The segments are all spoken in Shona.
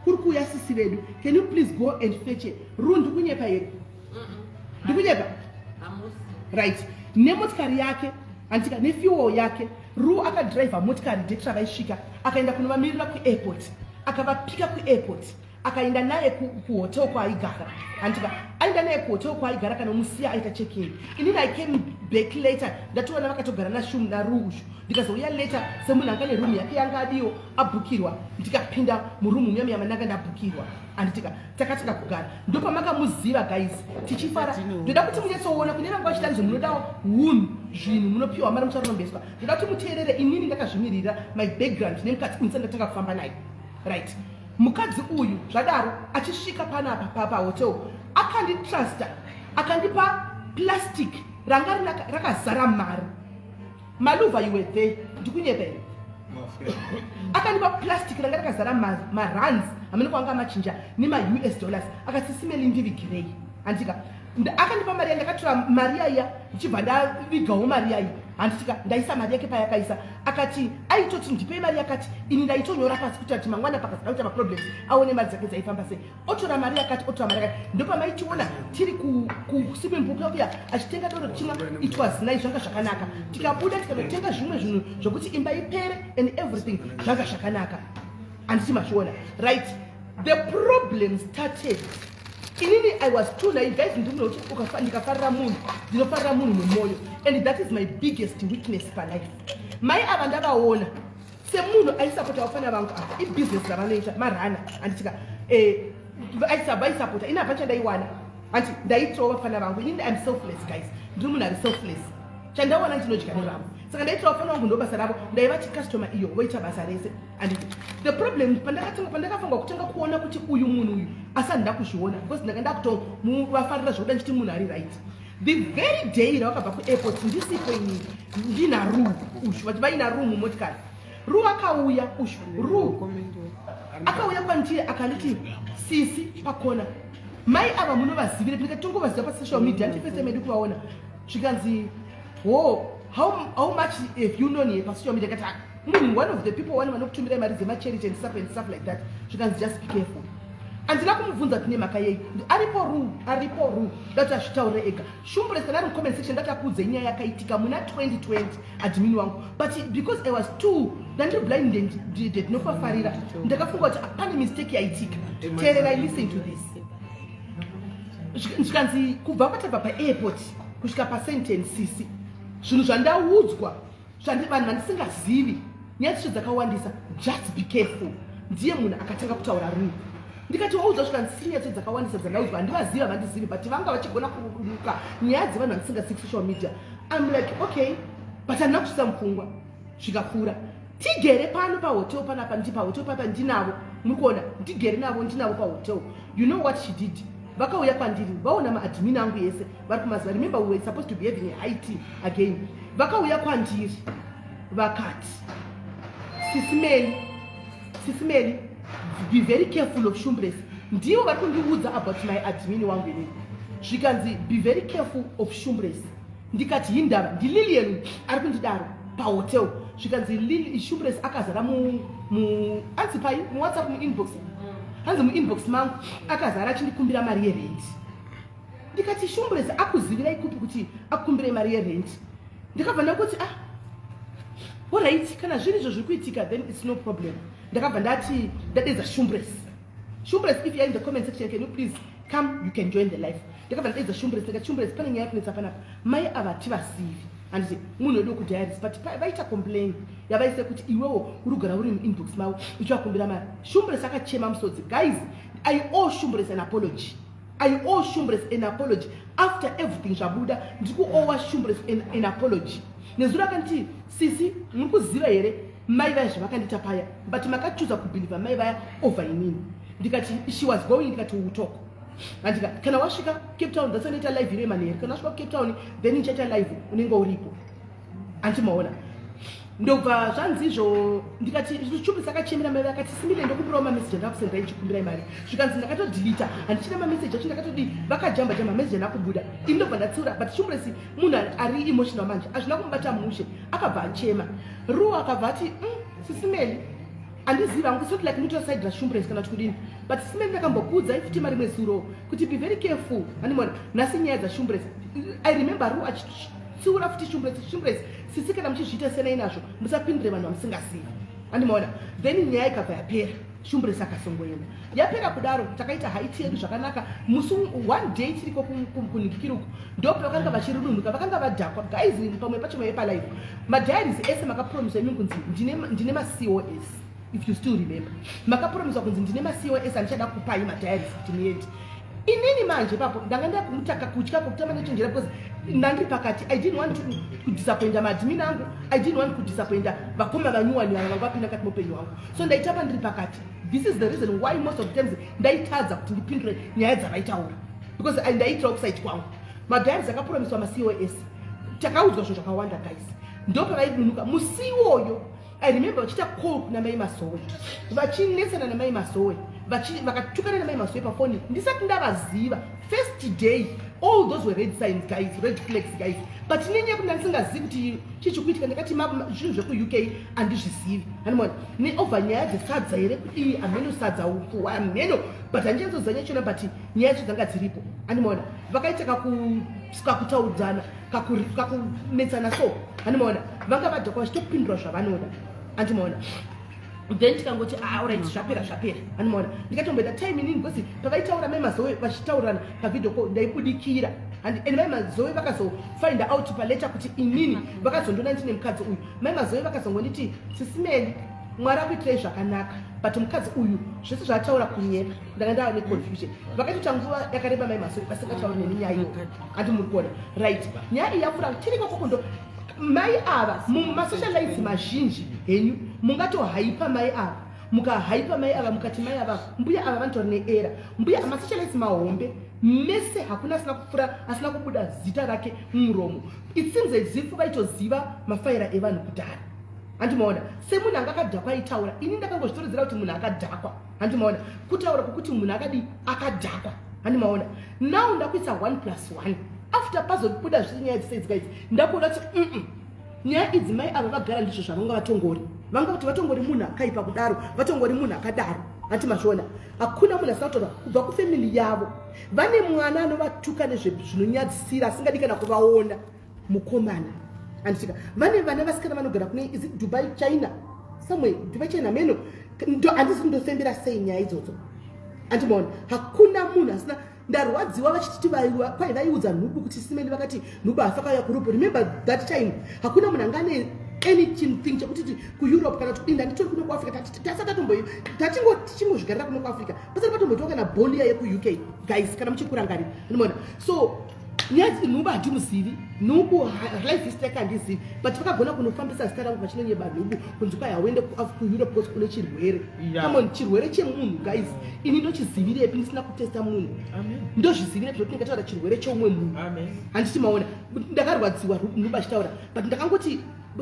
Kuri kuuya sisi vedu, can you please go and fetch her? Ru, ndikunyepa here? Ndikunyepa? Right, nemotikari yake, handitika, nefuel yake. Ru akadhiraivha motikari date ravaisvika, akaenda kunovamirira kuairport, akavapika kuairport, akaenda naye kuhotel kwaaigara, handitika. Aenda naye kuhotel kwaaigara, kana umusiya aita check-in. Inini I came back later, ndatoona vakatogara nashum naRuushu. Ndikazouya later semunhu anga neroom yake yanga adiwo abhukirwa, ndikapinda muroom muya muya mandanga ndabhukirwa, handitika. Takatanga kugara, ndopamakamuziva guys, tichifara. Ndoda kuti munyatsoona kune vanga vachita izvo, munodawo hunhu, zvinhu munopiwa mari, mucharombeswa. Ndoda kuti muteerere. Inini ndakazvimirira, my background nemukadzi unisa ndatanga kufamba naye, right? Mukadzi uyu zvadaro achisvika panapa pahotel, akanditrusta, akandipa plastic ranga rakazara mari. Maluva, you were there, ndikunyepa here? Akandipa plastic ranga rakazara marands, hamene kwanga machinja, nemaUS dollars. Akati, "Sisi Meli, ndivigirei," handika. Akandipa mari, yandakatora mari yaiya, ndichibva ndavigawo mari yai, handitika. Ndaisa mari yake payakaisa. Akati aitoti, "Ndipei mari yakati." Ini ndaitonyora pasi kuitira kuti mangwana pakazada kuita maproblems, aone mari dzake dzaifamba sei. Otora mari yakati, otora mari yakati. Ndopamaitiona tiri kuswimming pool kuya, achitenga doro, tichimwa. It was nice, zvanga zvakanaka. Tikabuda, tikanotenga zvimwe zvinhu zvokuti imba ipere and everything, zvanga zvakanaka, handiti mazviona? Right, the problem started, inini I was too naive, guys. Ndinokuti ndikafarira munhu, ndinofarira munhu nemwoyo, and that is my biggest weakness palife. Mai ava ndavaona semunhu aisapota vafana vangu apa, ibhizinesi ravanoita marana, handitika. Vaisapota ini, hapa chandaiwana, handi ndaitirawo vafana vangu. Inini I'm selfless, guys, ndiri munhu ari selfless. Chandawana ndinodya neravo, saka ndaitira vafana vangu, ndo basa ravo. Ndaivati customer iyo voita basa rese, anditi. The problem, pandakafunga kutanga kuona kuti uyu munhu uyu, asi handida kuzviona because ndanga ndakutomuvafarira zvokuda, ndichiti munhu ari right. The very day ravakabva kuairport, ndisipo inini, ndina Ru ushu, vaina Ru mumotikari. Ru akauya ushu, Ru akauya kwandiri, akanditi, "Sisi, pakona mai ava munovazivire?" Ndikatongovaziva pasocial media, ndifirst medu kuvaona. Zvikanzi, "Ho, how much have you known here pasocial media?" Kati, "Munhu, one of the people one vanokutumirai mari dzemacharity and stuff like that." Zvikanzi, "Just be careful." Handina kumubvunza kuti nemhaka yei. Aripo Ru, aripo Ru, ndati azvitaurire ega. Shumbures, kana ari mucomment section, ndati akuudzei nyaya yakaitika muna 2020, admin wangu. But because I was too, ndandiri blinded nokuvafarira, ndakafunga kuti pane mistake yaitika. Teererai, listen to this. Zvikanzi, "Kubva kwatabva paairport kusvika pasentence, sisi, zvinhu zvandaudzwa, vanhu vandisingazivi, nyaya dzicho dzakawandisa, just be careful." Ndiye munhu akatanga kutaura, Ru. Ndikati, "Waudzwa?" Zvikanzi, "Nyaya dzicho dzakawandisa dzandaudzwa, handivazivi, havandizivi, but vanga vachigona kuruka nyaya dzevanhu vandisingazivi kusocial media." I'm like, "Okay," but handina kusvisa mupfungwa. Zvikapfuura, tigere pano pahotel panapa, ndi pahotel papa, ndinavo, muri kuona, ndigere navo, ndinavo pahotel. You know what she did? Vakauya kwandiri, vaona maadmin angu ese vari kumazuva. Remember, we were supposed to be having a high tea again. Vakauya kwandiri, vakati, "Sisi Meli, Sisi Meli, be very careful of Shumbres." Ndivo vari kundiudza about my admin wangu inini. Zvikanzi, "Be very careful of Shumbres." Ndikati, "Hindava?" NdiLilian ari kundidaro pahotel. Zvikanzi, "Shumbres akazara anzi pai, muWhatsApp, muinbox, hanzi muinbox mangu akazara achindikumbira mari yerent." Ndikati, "Shumbres akuzivirai kupi kuti akukumbirai mari yerent?" Ndikabva ndakuti, "Ah, alright, kana zviri izvo zviri kuitika, then it's no problem." Ndakabva ndati ndadedza Shumbres. Shumbres, if you are in the comment section, can you please come? You can join the live. Ndakabva ndadedza Shumbres, ndikati, "Shumbres, pane nyaya yakunetsa panapa. Mai ava tivazivi, handiti munhu wedu wekudiaries, but vaita complain yavaise kuti iwewo uri kugara uri muinbox mavo uchivakumbira mari." Shumbres akachema musodzi. Guys, I owe Shumbres an apology. I owe Shumbres an apology. After everything zvabuda, ndiri kuowa Shumbres an apology. Nezuro akanditi, "Sisi, muri kuziva here mai vaya zvavakandiita paya? But makachuza kubhilivha mai vaya over inini." Ndikati, she was going, ndikati, "We'll talk." Andika, kana wasvika Cape Town, that's wanoita live iro manheru. Kana wasvika Cape Town, then ndichaita live, unenge uripo, andimaona. Ndobva zvanzizvo, ndikati, Shumbres akachemera mai, akati, "Simile, ndokumbirawo mameseji andakusendai ndichikumbirai mari." Zvikanzi, "Ndakatodhilita, handichina mameseji acho, ndakatodi vakajamba jamba, mameseji anakubuda." Ini ndobva ndatsiura, but Shumbres munhu ari emotional manje, hazvina kumubata mushe, akabva achema. Ru akabva ati, "Sisi Meli, Handizivi hangu, it's not like ndinotora side raShumbres kana kuti kudini, but simene ndakambokuudzai futi marimwe zuro kuti be very careful. Andimona nhasi nyaya dzaShumbres. I remember Ru achitsiura futi Shumbres, "Shumbres, sisi, kana muchizviita, senai nazvo, musapindire vanhu vamusingazivi." Andimaona? Then nyaya ikabva yapera, Shumbres akasongoenda. Yapera kudaro, takaita haiti yedu zvakanaka. Musi one day tiriko kunhikiruku, ndopavakanga vachirununhuka, vakanga vadhakwa. Guys, pamwe pacho maipa live madiaries ese makapromisa imi kunzi ndine maCOS. If you still remember, makapromiswa kunzi ndine maCOS, handichada kupai madiaries kuti muende. Inini manje papo ndanga ndakumutaka kutya kwekutamba nechenjera, because ndandiri pakati. I didn't want kudisappointa maadmin angu, I didn't want kudisappointa vakoma vanyuwani vava vanga vapinda kati muupenyu hwangu, so ndaitamba ndiri pakati. This is the reason why most of the times ndaitadza kuti ndipindure nyaya dzavaitaura, because ndaiitirawo kuside kwangu. Madiaries akapromiswa, maCOS, takaudzwa zvinhu zvakawanda, guys. Ndopavaidunuka musi iwoyo. I remember vachiita call kuna Mai Masowe, vachinetsana namai Masowe, vakatukana namai Masowe pafoni ndisati ndavaziva. First day, all those were red signs, guys, red flags, guys. But nenyaya yekuti ndandisingazivi kuti chii chikuitika, ndakati zvinhu zvekuUK handizvizivi. Hanimona neover nyaya dzesadza here, kudii, hameno, sadza upfu, hameno, but handichatsoziva nyaya chona, but nyaya yacho dzanga dziripo. Hanimona vakaita kakutaudzana, kakunetsana. So handimaona vanga vadhakwa, vachitopindura zvavanoda. Handimaona? Then tikangoti, "Ah, alright, zvapera, zvapera." Handimaona? Ndikatomboita time inini, because pavaitaura Mai Mazowe vachitaurirana pavideo call, ndaibudikira. And Mai Mazowe vakazofind out palater kuti inini vakazondona ndine mukadzi uyu. Mai Mazowe vakazongonditi, "Sisimeli, Mwari akuitirai zvakanaka, but mukadzi uyu zvese zvaataura kunyepa." Ndanga ndava neconfusion. Vakaitoita nguva yakareba Mai Mazowe vasingatauri neni nyaya iyoyo. Handi muri kuona? Right, nyaya iyi yapfuura. Tiriko kokondo mai ava mumasocialites mazhinji henyu mungatohaipa mai ava, mukahaipa mai ava, mukati mai ava, mbuya ava vanotori neera. Mbuya masocialites mahombe mese, hakuna asina kupfuura asina kubuda zita rake mumuromo. It seems as if vaitoziva mafaira evanhu kudhara. Handimaona? Semunhu anga akadhakwa aitaura, ini ndakangozvitoredzera kuti munhu akadhakwa. Handimaona? Kutaura kwokuti munhu akadi akadhakwa. Handimaona? Now ndakuisa 1 plus 1 after pazobuda zvisi nyaya dzese idzi, ndakuona kuti nyaya idzi mai ava vagara ndizvo zvavanga vatongori, vanga kuti vatongori munhu akaipa kudaro, vatongori munhu akadaro. Hati mazviona? Hakuna munhu asina kutaura kubva kufamily yavo. Vane mwana anovatuka nezvezvinonyadzisira, asingadi kana kuvaona mukomana. Anditika vane vana vasikana vanogara kune, is it Dubai, China, somewhere, Dubai, China, meno. Handisi kundofembera sei nyaya idzodzo. Andimaona? Hakuna munhu asina. Ndarwadziwa vachititi kwai vaiudza nhubu kuti Simeni vakati nhubu hafa kuEurope. Remember that time hakuna munhu anga ane anything chekutiti kuEurope kana kuti inda nditori kuno kuAfrica. Tasati tatombo tichingozvigarira kuno kuAfrica, pasati patomboitwa kana bolia yekuUK, guys, kana muchikurangarira. Andimaona? So nyaya nhubu handimuzivi, nhubu life history yake handizivi, but vakagona kunofambisa zita rangu vachinonyeba nhubu kunzi kwai hauende kuEurope because une chirwere. Come on, chirwere chemunhu, guys, ini ndochizivirepi ndisina kutesta munhu? Ndozvizivirepi zvokuti ndingataura chirwere cheumwe munhu? Handiti maona? Ndakarwadziwa nhubu achitaura, but ndakangoti,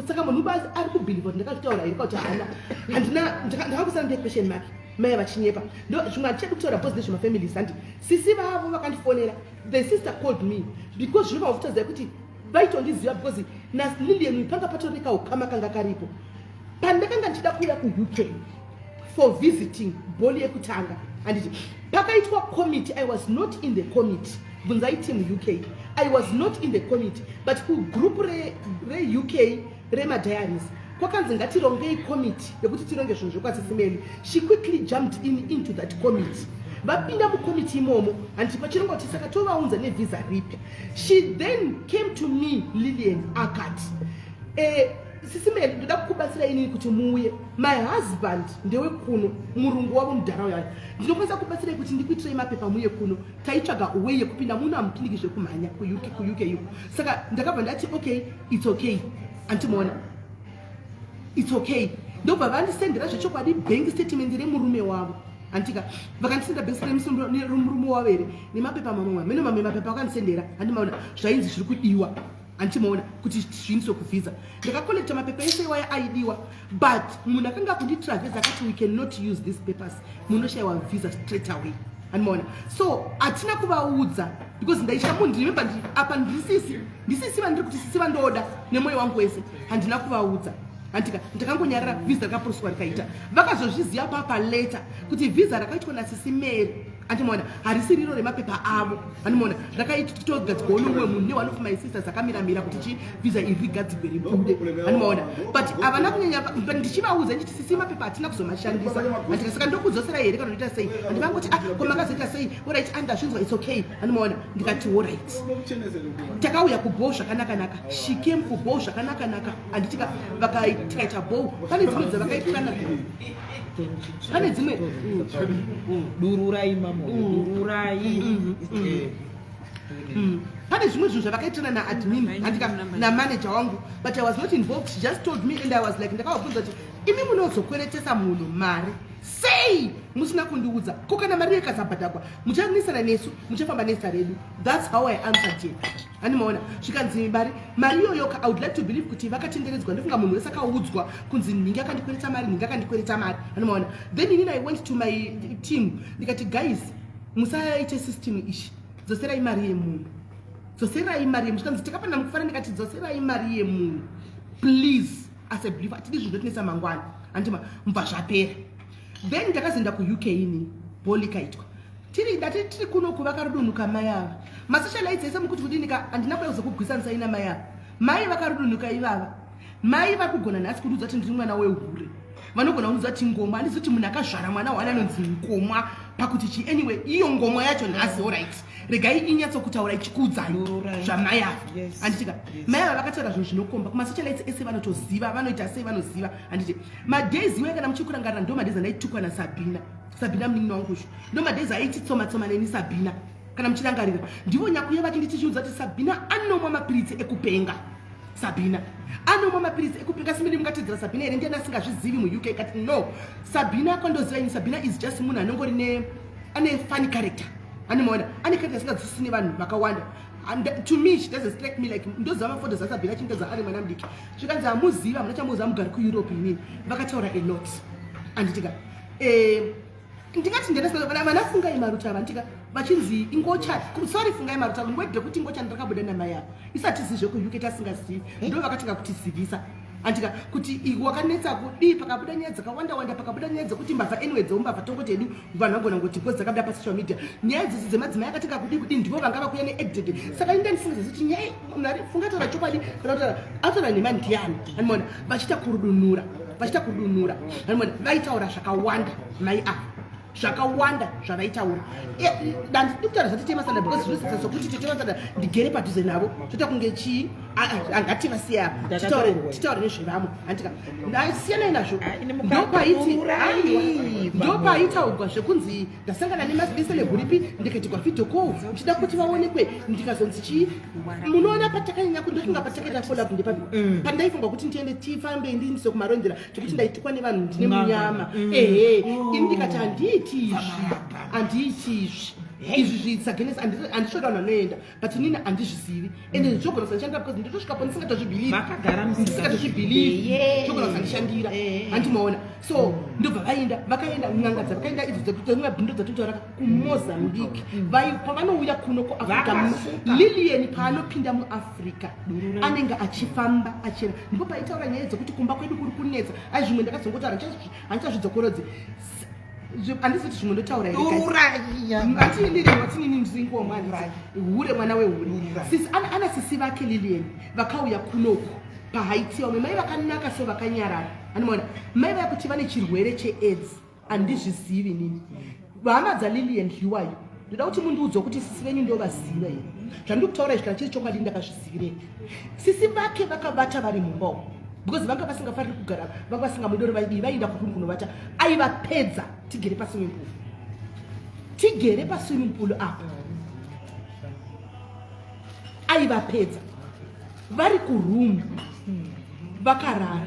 saka munhu ari kubhilivha kuti ndakazvitaura here kuti hana handina. Ndakangosara ndine question mark, mai vachinyepa. Ndo zvimwe handichadi kutaura because ndezvemafamilies. Handi sisi vavo vakandifonera. The sister called me because zvinobva kutoziva kuti vaitondiziva, because naLilian panga patori kaukama kanga karipo. Pandakanga ndichida kuuya kuUK for visiting ball yekutanga, handiti pakaitwa committee? I was not in the committee. Bvunzai team UK, I was not in the committee, but kugroup reUK remadiaries kwakanzi ngatirongei committee yekuti tironge zvinhu zvekwaSisimeli. She quickly jumped in into that committee. Vapinda mucommittee imomo, handiti pachirongwa kuti saka tovaunza nevhisa ripi? She then came to me, Lilian, akati, "Sisimeli, ndoda kukubatsira inini kuti muuye. My husband ndewekuno, murungu wavo mudhara yayo. Ndinokwanisa kubatsirai kuti ndikuitirei mapepa muye kuno." Taitsvaga way yekupinda muno, hamupindiki zvekumhanya kuUK uko. Saka ndakabva ndati, "Okay, it's okay." Andimaona? It's okay. Ndobva vandisendera zvechokwadi bank statement remurume wavo. Handika vakandisendera bank statement remurume wavo here nemapepa mamwe mene mamwe mapepa vakandisendera. Handimaona? Zvainzi zviri kudiwa, handichimaona, kuti zviindiswe kuvhisa. Ndakacollecta mapepa ese iwaya aidiwa, but munhu akanga akundiitira vhisa akati, "We cannot use these papers, munoshayiwa vhisa straight away." Handimaona? So hatina kuvaudza because ndaitya munhu. Remember, apa ndisisi vandiri kuti sisi vandoda nemwoyo wangu wese. Handina kuvaudza. Handika ndakangonyarara, visa rakaproswa rikaita. Vakazozviziva papa later kuti visa rakaitwa nasisi Mary, andimaona, harisi riro remapepa avo, andimaona, rakaitogadzirwawo nomumwe munhu neone of my sisters akamiramira kuti chi visa iri rigadzirwe ribude, andimaona. But havana kunyanya, but ndichivaudza ndichiti, "Sisi, mapepa hatina kuzomashandisa." Andika, "Saka ndokudzoserai here kana ndoita sei?" Andivangoti, "Ah, ko makazoita sei? Alright, andazvinzwa, it's okay." Andimaona. Ndikati, "Alright." Takauya kuball zvakanaka-naka. She came kuball zvakanaka-naka, handitika? Tikaita ball. Pane dzimwe dzavakaitirana, pane dzimwe Dururai mamo, dururai. Pane zvimwe zvinhu zvavakaitirana naadmin, handika, namanager wangu, but I was not involved. She just told me and I was like, ndakavabvunza kuti, "Imi munozokweretesa munhu mari sei musina kundiudza? Ko kana mari ikasabhadhagwa, muchanisana nesu, muchafamba nezita redu." That's how I answered her, handimaona. Zvikanzi mari iyoyoka, I would like to believe kuti vakatenderedzwa. Ndofunga munhu wese akaudzwa kunzi nhingi akandikwereta mari, nhingi akandikwereta mari, handimaona. Then inini I went to my team ndikati, "Guys, musaite system ichi, dzoserai mari yemunhu, dzoserai mari yemunhu." Zvikanzi takapanda mukufara. Ndikati, "Dzoserai mari yemunhu, please." As a believer, hatidi zvinhu zvotinesa mangwana, handima. Mubva zvapera. Then ndakazoenda kuUK ini, ball ikaitwa. Tiri ndati tiri kuno kuvakarudunuka mai ava, masocialites ese mukuti kudinika. Handina kuda kuzokugwisanisai namai ava. Mai vakarudunuka ivava, mai vari kugona nhasi kundiudza kuti ndiri mwana wehure, vanogona kundiudza kuti ngomwa. Handizi kuti munhu akazvara mwana wane anonzi ngomwa pakuti chi. Anyway, iyo ngomwa yacho nhasi, alright, regai inyatsokutaura ichikuudzai zvamai ava, handitika? Mai ava vakataura zvinhu zvinokomba kumasocialites ese, vanotoziva vanoita sei, vanoziva, handiti? Madays iwe kana muchikurangarira, ndo madays andaitukwa naSabhina, Sabhina munin'ina wangu usho. Ndo madays aiti tsoma tsoma neni Sabhina, kana muchirangarira. Ndivo nyakuya vachinditichiudza kuti Sabhina anomwa mapiritsi ekupenga, Sabhina anomwa mapiritsi ekupenga. Simiri mungatedzera Sabhina here? Ndiani asingazvizivi muUK? Kati no, Sabhina kwandoziva ini, Sabhina is just munhu anongori ne ane funny character, animaona, ane character asingadzwisisi nevanhu vakawanda. And to me she doesn't strike me like, ndoziva mafotos aSabhina achindedza ari mwana mudiki. Zvikanzi hamuzivi, hamuna chamuziva, mugari kuEurope inini. Vakataura a lot, anditika? Ndingati vana Fungai Maruta vanditika vachinzi ingocha, sorry, Fungai Maruta, ngwedhe kuti ingocha ndakabuda namai avo isati zii zvekuUK, tasingazivi. Ndo vakatanga kutizivisa, andika, kuti wakanetsa kudii. Pakabuda nyaya dzakawanda wanda, pakabuda nyaya dzekuti mbavha. Anyway, dzeumbavha tongoti hedu vanhu vagona ngoti because dzakabuda pasocial media, nyaya dzidzi dzemadzimai akatanga kudii kudii, ndivo vanga vakuya needited. Saka inda ndisingazivi kuti nyaya mwari funga taura chokwadi kana kutaura ataura nhema ndiani, andimaona. Vachiita kurudunura, vachiita kurudunura, andimaona. Vaitaura zvakawanda mai ava, zvakawanda zvavaitaura. Handidi kutaura zvaTete Masanda because zvinosetsa sokuti Tete Masanda ndigere padhuze navo, zvoita kunge chii. Ngativasiya apa, titaure nezvevamwe, handika? Siyanai nazvo. Ndopaitaurwa zvekunzi ndasangana nemaselebrity, ndikaitirwa video call ndichida kuti vaonekwe, ndikazonzi chii. Munoona patakanyanya kundofunga patakaita follow up ndepapi? Pandaifunga kuti ndiende tifambe ndiindise kumarondera, tekuti ndaitukwa nevanhu ndine munyama. Ehe, ini ndikati handiiti izvi, handiiti izvi, izvi zvitsagenesi handisvoti vanhu vanoenda, but inini handizvizivi ende zvogona kusandishandira because ndotosvikapo ndisingatozvibelieve. Makagara. Ndisingatozvibelieve, zvogona kusandishandira, handimaona. So ndobva vaenda, vakaenda n'anga dzavakaenda idzo dzemabhindo dzatotaura kuMozambique. Pavanouya kuno kuAfrica, Vakasuka. Lilian paanopinda muAfrica anenge achifamba achena. Ndipo paitaura nyaya dzekuti kumba kwedu kuri kunetsa. Ai, zvimwe ndakazongotaura, handichazvidzokorodzi. Handisi kuti zvimwe ndotaura here, guys? Dururai. Atinini ndiri ngomwa hure, mwana wehure. Sisi ana sisi vake Lilian vakauya kunoku pahaiti. Vamwe mai vakanaka so, vakanyarara, anomaona mai vaya kuti vane chirwere cheAIDS. Handizvizivi nini. Hama dzaLilian Dliwayo, ndoda kuti mundiudzwa kuti sisi venyu ndovaziva here. Zvandiri kutaura izvi, kana chiri chokwadi, ndakazvizivirei? Sisi vake vakavata vari mumba umu because vanga vasingafariri kugara, vanga vasingamudori. Vaidii? Vaienda kuroom kunovata, aivapedza. Tigere paswimming pool, tigere paswimming pool apa, aivapedza vari kuroom vakarara.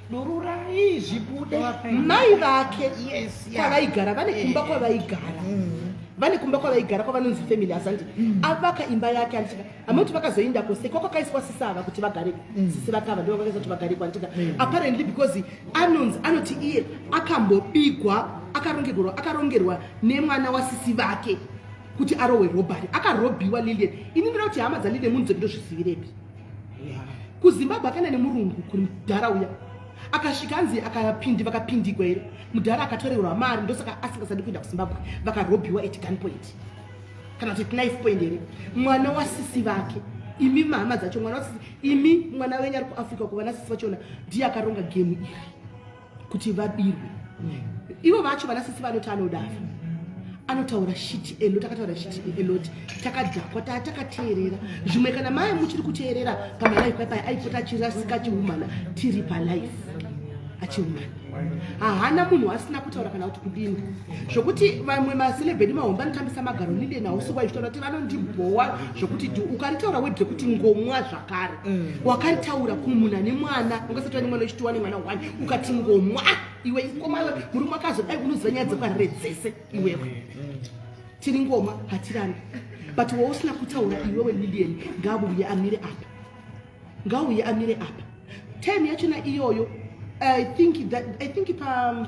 Dururai zvibude. Mai vake kwavaigara, vane kumba kwavaigara, vane kumba kwavaigara kwavanonzi family azandi avaka imba yake, anditika? Amoti vakazoendako sei kwakwakaiswa sisi ava kuti vagareko. Sisi vakava ndo vakaiswa kuti vagareko, anditika? Apparently because anonzi anoti iye akambobigwa, akarongerwa, akarongerwa nemwana wasisi vake. Kuti arohwe robbery, akarobhiwa Lilian. Ini ndinoda kuti hama dzaLilian munhu dzekundozvizivirepi. KuZimbabwe akaenda nemurungu kuri mudhara uya, akasvika anzi akapindi, vakapindigwa here mudhara, akatorerwa mari. Ndosaka asingasadi kuenda kuZimbabwe. Vakarobhiwa at gun point kana kuti knife point here mwana wasisi vake. Imi mahama dzacho, mwana wasisi, imi mwana wenyu ari kuAfrica kuva nasisi vachona, ndiye akaronga game iri kuti vabirwe. Ivo vacho vanasisi vanoti anodafa, anotaura shit a lot, akataura shit a lot. Takadhakwa, takateerera zvimwe. Kana mai muchiri kuteerera pamalive paipai, aipota achirasika, achihumana tiri palive, achihumana. Hahana munhu asina kutaura kana kuti kudini, zvokuti vamwe macelebrity mahombe anotambisa magaro. Lilian hausi waizvitaura kuti vanondibhowa zvokuti ukaritaura word rekuti ngomwa zvakare. Wakaritaura kumunhu ane mwana, ungasati wane mwana wechitiwa nemwana one, ukati ngomwa iwe ikoma iwe, murume akazodai, unoziva nyaya dzekwarire dzese iwewe. Tiri ngoma, hatirambi, but wausina kutaura iwewe Lilian, ngauye amire apa, ngauye amire apa. Time yachona iyoyo, I think pa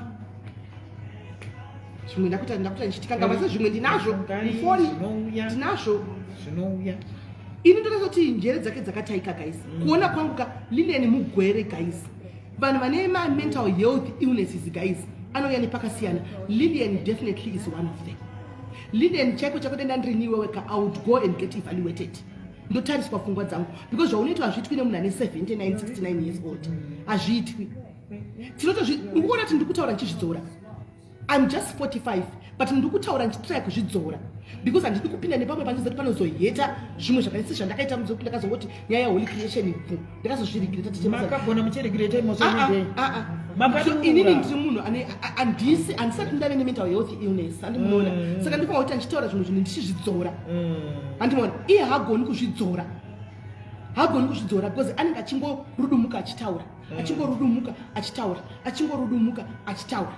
zvimwe ndakuta ndichitikangama se zvimwe ndinazvo mufoni. Zvinouya. Ndinazvo. Zvinouya. Ini ndotozoti njere dzake dzakataika, guys. Kuona kwangu ka, Lilian mugwere, guys. Vanhu vane ma-mental health illnesses, guys, anouya nepakasiyana. Lilian definitely is one of them. Lilian chaiko chako, denda ndirini iwewe ka, I would go and get evaluated, ndotariswa pfungwa dzangu, because zvaunoitwa hazviitwi nemunhu ane 79 69 years old, hazviitwi. Tinotozvi ndikuona kuti ndiri kutaura ndichizvidzora. I'm just 45, but ndiri kutaura ndichitry kuzvidzora because handidi kupinda nepamwe pandizoti panozoheta zvimwe zvakaita sezvandakaita muzokuti ndakazongoti nyaya yeHoly Creation bvu, ndakazozviregreta. Makagona muchiregreta imosoide. So inini ndiri munhu ane handisi, handisati ndave nemental health illness, handimuona. Saka ndifanira kuti ndichitaura zvimwe zvinhu ndichizvidzora, handimuona. Iye haagoni kuzvidzora, haagoni kuzvidzora because anenge achingorudumuka achitaura, achingorudumuka achitaura, achingorudumuka achitaura.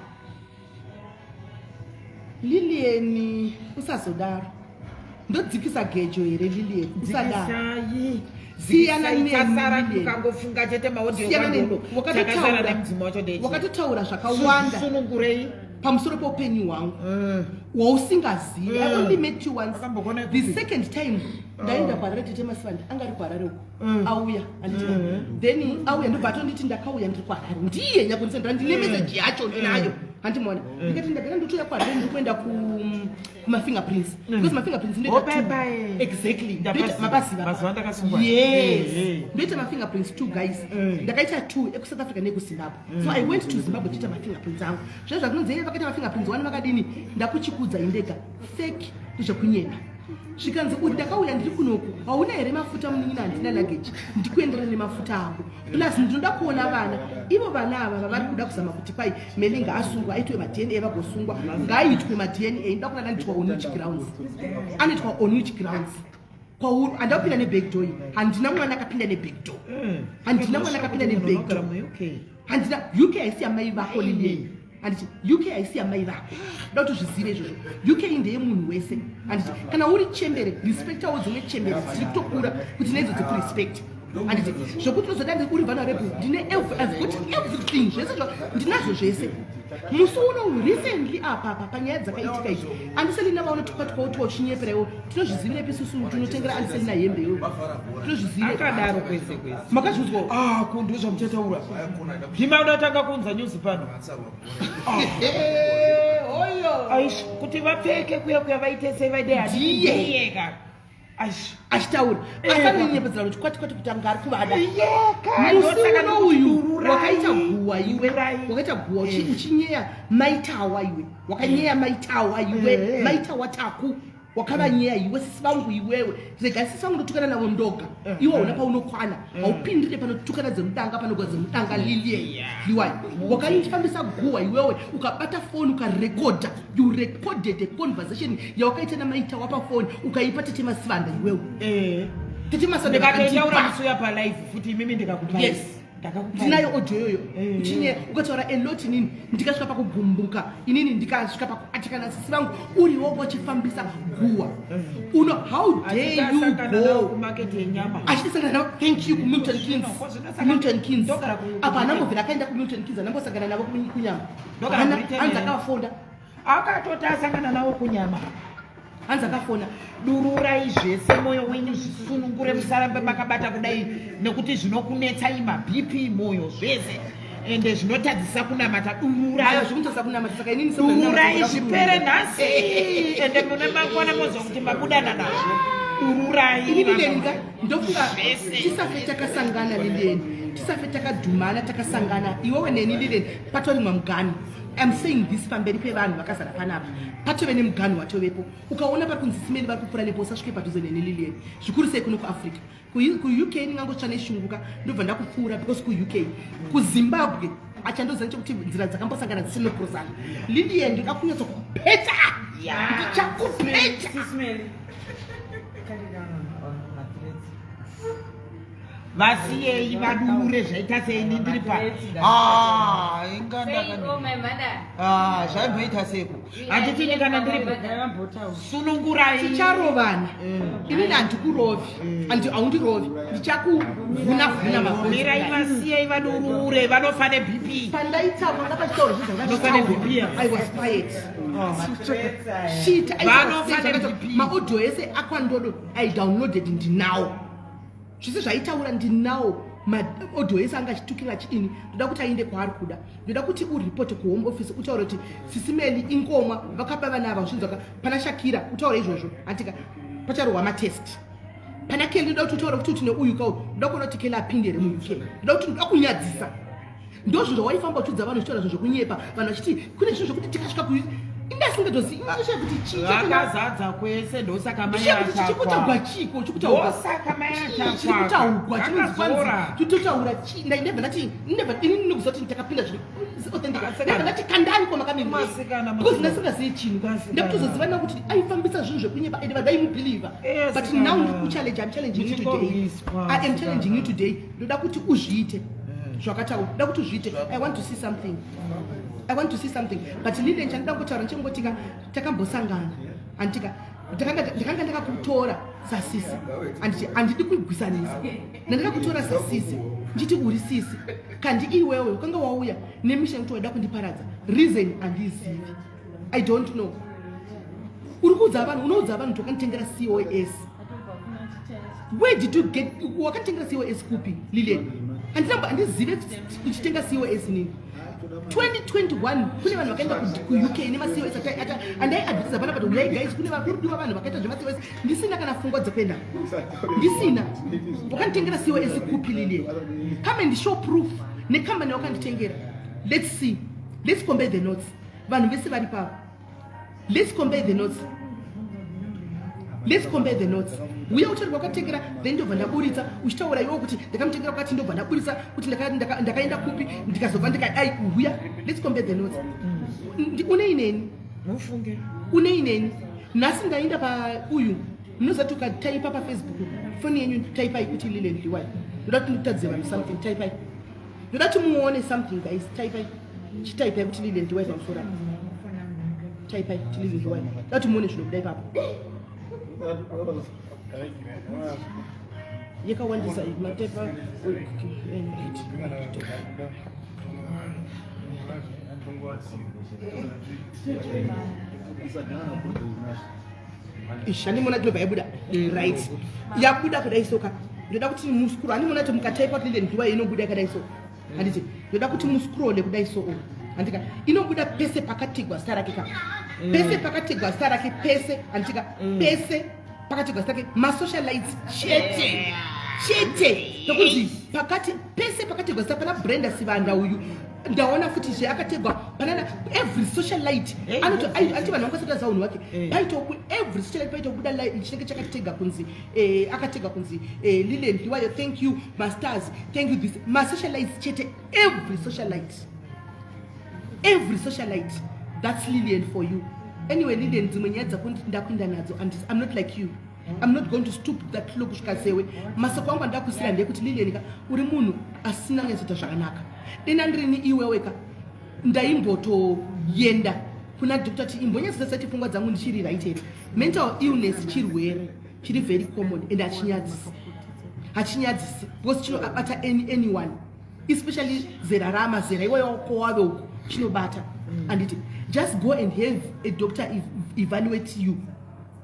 Lilian, usazodaro. Ndodzikisa gejo here, Lilian? Usadaro. Dzikisai. Siyana neni, Tasara Lilian. tukangofunga chete maaudio. Siyana neni. Takasara nemudzimu wacho ndechi Wakatotaura zvakawanda Sunungurei. pamusoro poupenyu hwangu wausingazivi. I only met you once. Wakambokona The kupi? second time ndaenda kuHarare, Tete Masivanda anga ari kuHarare uko, auya, handiti? Then auya, ndobva atonditi ndakauya ndiri kuHarare, ndiye nyakundisendera, ndine meseji yacho ndinayo, handimaona. Ndikati ndagara ndotouya kuHarare, ndiri kuenda kumafingerprints because mafingerprints ndoita Oh, two. bye bye. Exactly. Ndapaziva. Mapaziva. Mazuva ndakasungwa. Yes. Ndoita mafingerprints two, guys. Ndakaita two, ekuSouth Africa nekuZimbabwe. So I went to Zimbabwe tiita mafingerprints angu. Zvezvo zvakunonzi "Hey, vakaita mafingerprints one vakadini," ndakuchikudza indega, fake, ndezvekunyema. Zvikanzi uri ndakauya ndiri kunoku, hauna here mafuta munin'ina? Handina luggage, ndikuenderana nemafuta ako, plus ndinoda kuona vana. Ivo vana ava vavari kuda kuzama kuti kwai Mele ngaasungwa, aitwe maDNA, vagosungwa, ngaaitwe maDNA. Ndoda kuona anoitwa on which grounds, anoitwa on which grounds kwauri. Handakupinda nebackdoor, handina mwana akapinda nebackdoor, handina mwana akapinda nebackdoor. Unogara muUK. Handina. UK haisi yamai vako, Lilian, handiti? UK haisi yamai vako, da kuti zvizive izvozvo. UK ndeyemunhu wese, handiti? Kana uri chembere, respectawo dzimwe chembere dziri kutokura kuti naidzo dzikurespect, handiti? Zvokuti unozoda uri vulnerable, ndine I've got everything, zvese ndinazvo zvese. Musi uno recently apa apa panyaya dzakaitika idzi, Andiselina vaunotwatwautwa uchinyepera iwo, tinozvizivirepi isusu? Tinotengera Andiselina hembe iwo, tinozvizive. Akadaro kwese kwese. Makazviudzwa? Ah, ko ndo zvamuchataura, ndima udatanga kuunza nyuzi pano. Oyo. Aish, kuti vapfeke kuya kuya, vaite sei, vaide. Ndiye. Ndiyeka, aish. Achitaura asanoinyepedzera kuti kwati kwati kuti anga ari kuvada. Yeka. Musi uno uyu wakaita guwa iwe. Dururai. Wakaita guwa uchinyeya maitawa iwe, wakanyeya maitawa iwe. Maitawa taku wakavanyeya iwe, sisi vangu iwewe. Rega sisi vangu ndotukana navo ndoga. Iwe hauna paunokwana, haupindire panotukana dzemudanga, panogwa dzemudanga. Lilian Liwai, wakaifambisa guwa iwewe, ukabata foni ukarekodha. You recorded a conversation yawakaita namaitawa pafoni, ukaipa Tete Masivanda iwewe. Tete Masivanda Ndikatoitaura vakandipa. musi uya palive futi imimi, ndikakupai. Yes. Ndakakupai. Ndinayo audio iyoyo. Uchinye ukataura a lot, inini ndikasvika pakugumbuka, inini ndikasvika pakuatikana sisi vangu, uriwo wachifambisa guwa uno. How dare you Achitasangana navo go kumaketi yenyama. Achitisangana navo, thank you, kuMilton Keynes. Milton Keynes. Ndogara Apa anambobvira akaenda kuMilton Keynes, anambosangana navo kunyama. Ndogara Hana- Britain. Hanzi akavafonda. Akatoti asangana navo kunyama. Hanzi akafona. Dururai zvese mwoyo wenyu zvisunungure, musarambe makabata kudai nekuti zvinokunetsai maBP, mwoyo, zvese, ende zvinotadzisa kunamata. Dururai. Ayo zvikutadzisa kunamata, saka inini Dururai zvipere nhasi, ende mune mangwana mozwa kuti mabudana nazvo. Dururai. Ini Lilian ka, ndofunga Zvese. tisafe takasangana, Lilian, tisafe takadhumana, takasangana iwewe neni, Lilian, patorimwa mugano. I'm saying this pamberi pevanhu vakazara panapa. Patove nemugano watovepo. Ukaona pari kunzi simeni vari kupfuura nepo, usasvike padhuze neni, Lilian, zvikuru sei kuno kuAfrica. KuUK ndingangotsva neshunguka, ndobva ndakupfuura, because kuUK, kuZimbabwe achandoziva chekuti nzira dzakambosangana dzisinokrosana. Lilian, ndinoda kunyatsa kukupeta, ndichakupeta. Sis Mary. Carry on mathreads. Vasiyei vadurure, zvaita seini ndiri pa. Ah, inga Say, ndakani. oh my mother. Ah, zvaimboita seko, handitini kana ndiri pa. Ndavambotaura. Sunungurai. Ticharovana. Inini handikurovi, haundirovi, ndichakuvhuna-vhuna mabvudzi. Mirai, vasiyei vadurure, vanofa neBP. Pandaitaura ndapachitaura zvinhu Vanofane BP. zvanga, I was quiet. Shit. Vanofane BP. Maaudio ese akwandodo I downloaded, ndinawo zvese zvaitaura, ndinawo maaudio ese anga achitukira achidini. Ndoda kuti aende kwaari kuda. Ndoda kuti uripote kuHome Office, utaure kuti Sis Meli ingomwa vakaba vana ava zvinzwaka. Pana Shakira utaure izvozvo, andika pacharohwa matest. Pana Keli ndoda kuti utaure kuti neuyu kau, ndoda kuona kuti Keli apinde here muUK. Ndoda kuti, ndoda kunyadzisa. Ndozvo zvawaifamba uchiudza vanhu, uchitaura zvinhu zvokunyepa, vanhu vachiti kune zvinhu zvokuti tikasvika ku indasingatozivi indashaa kuti chii Vakazadza kwese, ndosaka mai Ndishaa kuti chikutaugwa atakwa. chiko chikutaugwa. Ndosaka mai Chii chiri kutaugwa chinonzi kwanzi Vakazora. totaura chii? Ndabva ndati ndabva ini ndinokuziva kuti ndakapinda zviri authentic. Ndabva ndati kandani kwamakamira Masikana, because masikana. ndasingazivi chinhu. Masikana. Ndakutozoziva na kuti aifambisa zvinhu zvekunyepa ende vanhu vaimubhilivha. Eh, But sikana. now ndikuchallenge, I'm challenging you today. Muchingorwiswa, I am challenging you sikana. today. Ndoda kuti uzviite zvakataura, ndoda kuti uzviite. I want to see something, I want to see something. But Lilian, chandoda kutaura ndichengotika takambosangana, andika ndakanga ndakakutora sasisi, anditi handidi kugwisanisa, ndandakakutora sasisi ndichiti uri sisi kandi iwewe ukanga wauya nemission yekuti waida kundiparadza. Reason handizivi, I don't know. Uri kuudza vanhu, unoudza vanhu kuti wakanditengera COS. Where did you get, wakanditengera COS kupi, Lilian? Handina, handizive uchitenga COS nini. 2021 kune vanhu vakaenda kuUK nemaCOS andaiadvertisa pana, but uyai guys, kune vari kudiwa vanhu vakaita zvemaCOS. Ndisina kana pfungwa dzekuenda, ndisina. Wakanditengera COS kupi, Lilian? Come and show proof nekambani wakanditengera. Let's see, let's compare the notes. Vanhu vese vari pavo, let's compare the notes, let's compare the notes. Uye utauri wakatengera, then ndobva ndaburitsa uchitaura iwo kuti ndakamutengera kwati, ndobva ndaburitsa kuti ndakaenda kupi, ndikazobva ndikadai. Uya, let's compare the notes. Unei neni? Mufunge. Unei neni? Nhasi ndaenda pauyu, munoziva kuti ukataipa paFacebook, foni yenyu, taipai kuti Lilian Dhliwayo. Ndoda kuti ndikutadze vanhu something. Taipai, ndoda kuti muone something, guys. Taipai, chitaipai kuti Lilian Dhliwayo pamusoro apa. Taipai kuti Lilian Dhliwayo, ndoda kuti muone zvinobuda ipapo. Yakawandisa iyi, mataipa right. Ish, handimona tinobva yabuda right, yabuda kudai soka. Ndoda kuti muscroll. Handimona kuti mukataipa kuti Lilian Dhliwayo inobuda yakadai so, handiti? Ndoda kuti muscrolle kudai so, handika inobuda pese pakatigwa zita rake ka, pese pakatigwa zita rake pese, handika pese pakatigwa zita rake, masocialites chete chete, nokunzi pakati pese pakategwa zita pana Brenda Sivanda uyu, ndaona futi zve akategwa panana every socialite. Anoti anoti vanhu vangasati aziva unhu wake. Paitobu every socialite paitobuda chinenge chakatega kunzi akatega kunzi Lilian Dhliwayo, thank you masters, thank you this, masocialites chete, every socialite, every socialite. That's Lilian for you. Anyway, Lilian, dzimwe nyaya dzako ndakuinda nadzo and I'm not like you, I'm not going to stoop that low kusvika sewe. Masoko angu andakusira ndeyekuti, Lilian ka, uri munhu asina kunyatsoita zvakanaka. Dena ndirini iwewe ka, ndaimbotoenda kuna doctor ti imbonyatsosati pfungwa dzangu ndichiri right here. Mental illness chirwere chiri very common and hachinyadzisi, hachinyadzisi because chinobata anyone, especially zera ramazera iwayo wave uko chinobata, anditi? Just go and have a doctor evaluate you.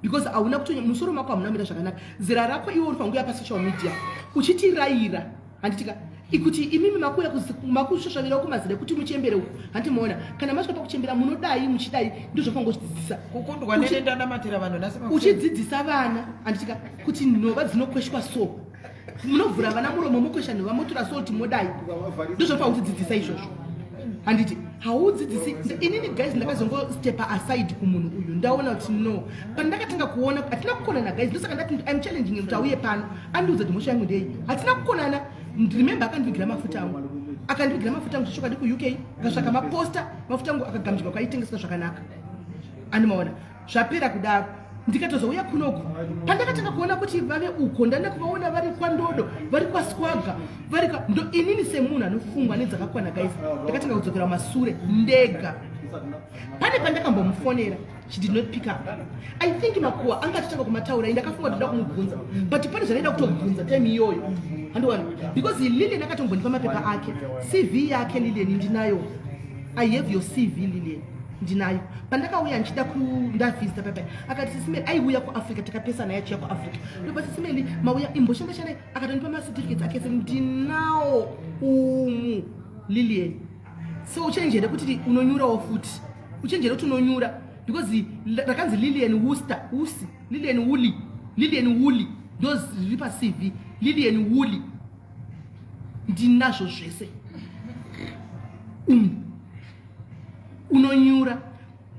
Because hauna kutonya musoro mako, hamuna kumira zvakanaka. Zera rako iwe unofanira kuuya pasocial media uchitirayira, handitika? Ikuti imimi makuuya makusvasvavirawo kumazera ekuti muchembere uku, handimaona? Kana masvika pakuchembera, munodai muchidai, ndozvafanira kuchidzidzisa. Kukundwa nene, ndanamatira vanhu nhasi. Uchidzidzisa vana, handitika, kuti nhova dzinokweshwa so, munovhura vana muromo, mokwesha nhova, motora salt, modai. Ndozvafanira kutidzidzisa izvozvo, handiti? Haudzidzisi. Inini guys, ndakazongostepa aside kumunhu uyu. Ndaona kuti no, pandakatanga kuona hatina kukonana guys, ndosaka ndati I'm challenging kuti auye pano andiudza kuti mhosva yangu ndei. Hatina kukonana. Remember, akandivigira mafuta angu, akandivigira mafuta angu zvechokwadi kuUK, akasvaka maposta, mafuta angu akagamuchirwa, kwaitengeswa zvakanaka, andimaona? Zvapera kudaro, ndikatozouya kunoku. Pandakatanga kuona kuti vave uko, ndanda kuvaona vari kwandodo, vari kwaswaga, vari kwa ndo. Inini semunhu anofungwa nedzakakwana guys, ndakatanga kudzokera masure ndega. Pane pandakambomufonera, she did not pick up. I think makuwa anga atotanga kumataura. Ndakafunga ndoda kumubvunza, but pane zvandaida kutobvunza time iyoyo, handiwana, because Lilian akatombondipa mapepa ake, CV yake. Lilian, ndinayo. I have your CV, Lilian, ndinayo. Pandakauya ndichida kundavhizita pepe, akati, "Sis Melly," aiuya kuAfrica, takapesana yachiya kuAfrica. Ndopa, "Sis Melly, mauya, imboshanda shandai." Akatonipa macertificates ake ese, ndinawo umu, Lilian. So uchenjere kuti unonyurawo futi, uchenjere kuti unonyura, because rakanzi Lilian Wooster, Usi, Lilian Woolley, Lilian Woolley, ndo zviri paCV, Lilian Woolley. Ndinazvo zvese umu. Unonyura.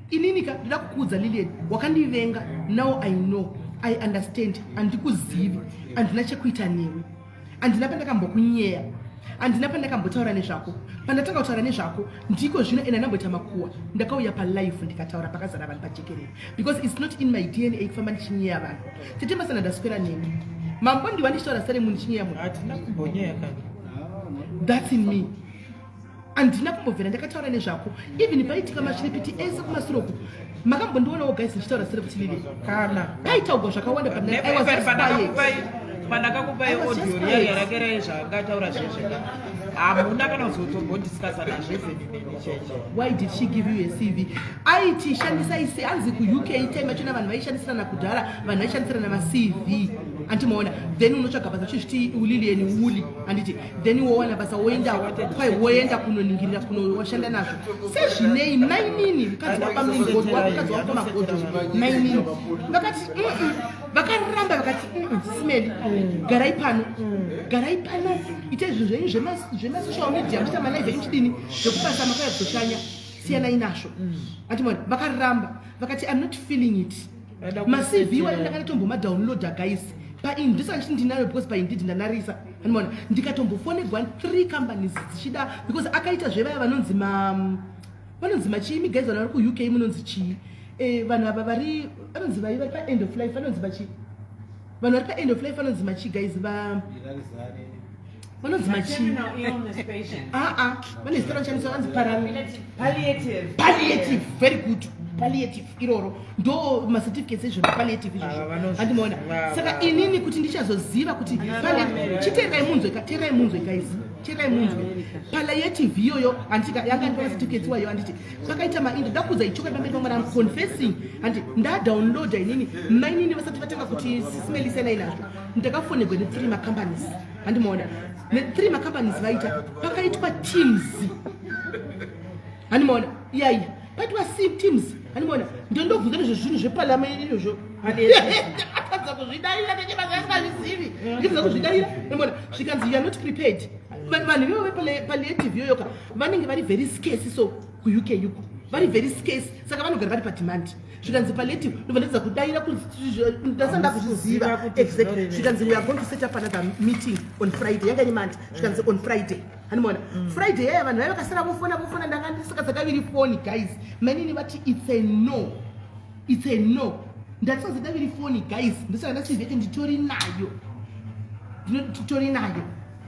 Inini ka, ndoda kukuudza Lilian, wakandivenga. Now I know, I understand. Handikuzivi, handina chekuita newe, handina pandakambokunyeya, handina pandakambotaura nezvako. Pandatanga kutaura nezvako ndiko zvino ende andamboita makuwa. Ndakauya palife ndikataura pakazara vanhu pajekerere, because it's not in my DNA kufamba ndichinyeya vanhu. Tete Masana, ndaswera nemi. Mambondiwa ndichitaura sare munhu ndichinyeya munhu? Hatina kumbonyeya kana. That's in me. Handina kumbobvira ndakataura nezvako. Even paitika mashiripiti ese kumasiroko, makambondionawo guys ndichitaura sere kuti Lili? Kana. Paitaurwa zvakawanda, but I was just quiet. Pandakakupai I was just audio quiet. riya rake rai zvaangataura zvezveka, hamuna kana kuzotombodiscussa nazvo even neni cheche. Why did she give you a CV? Aiti shandisai se hanzi kuUK time yachona vanhu vaishandisirana kudhara, vanhu vaishandisirana maCV, andimaona? Then unotsvaga basa uchizviti uLilian Woolley, handiti? Then wowana basa, woenda kwai, woenda kunoningirira, kunoshanda nazvo. Sezvinei mainini, mukadzi wapamukadzi wakomagodo, mainini vakati, Vakaramba, vakati, Sis Melly, garai pano, garai pano, itai zvinhu zvenyu zvemasocial media, muchiita malive enyu, chidini zvekubasa, makauya kuzoshanya, siyanai nazvo." Atimona, vakaramba, vakati, "I'm not feeling it." MaCV wayo ndakatomboma-downloada guys paIndeed, ndisati ndichiti ndinayo, because paIndeed ndanarisa, andimona? Ndikatombofonegwa three companies dzichida, because akaita zvevaya vanonzi ma vanonzi machiimi guys, vanhu vari kuUK, munonzi chii? Vanhu ava vari vanonzi vai vari paend of life, vanonzi machi vanhu vari paend of life vanonzi machi guys, va vanonzi machi Terminal illness patients. Aa, vane zita ranoshandiswa, vanzi para Palliative. Palliative, very good, palliative iroro ndo macertificates ezvema palliative izvozvo. Ava vanozviziva, Handimaona? Saka inini kuti ndichazoziva kuti chiteerai munzwe, teerai munzwe guys, teerai munzwe. Palliative iyoyo, handiti yanga ndipa macertificates iwayo, handiti? Pakaita maindo, ndakudza ichokwadi pamberi pamwari. Am confessing, handi ndadownloada inini. Mainini vasati vatanga kuti, "Sis Melly, siyanai nazvo," ndakafonegwa nethree macompanies, handimaona? Nethree macompanies vaita, pakaitwa Teams, handimaona? Iyaiya, paitwa Teams, handimaona? Ndondobvunza nezvezvinhu zvepalamende izvozvo, atadza kuzvidarira nechebasa, ndikadza kuzvidarira, handimaona? Zvikanzi, "You are not prepared." Vanhu ivovo vepalliative iyoyoka vanenge vari very scarce, so kuUK uko vari very scarce, saka vanogara vari pademand. Zvikanzi palliative, ndobva ndadza kudaira, ndasanda kuzviziva kuti exactly. zvinorevei. Zvikanzi, "We are going to set up another meeting on Friday." Yanga iri Monday. Zvikanzi on Friday, handimaona? Friday yaya, vanhu vaiva vakasara vofona, vofona, ndanga ndisakadzakaviri foni guys. Mainini vati, "It's a no, it's a no." Ndatisazadaviri foni guys, ndosaka ndachivhete, nditori nayo, titori nayo,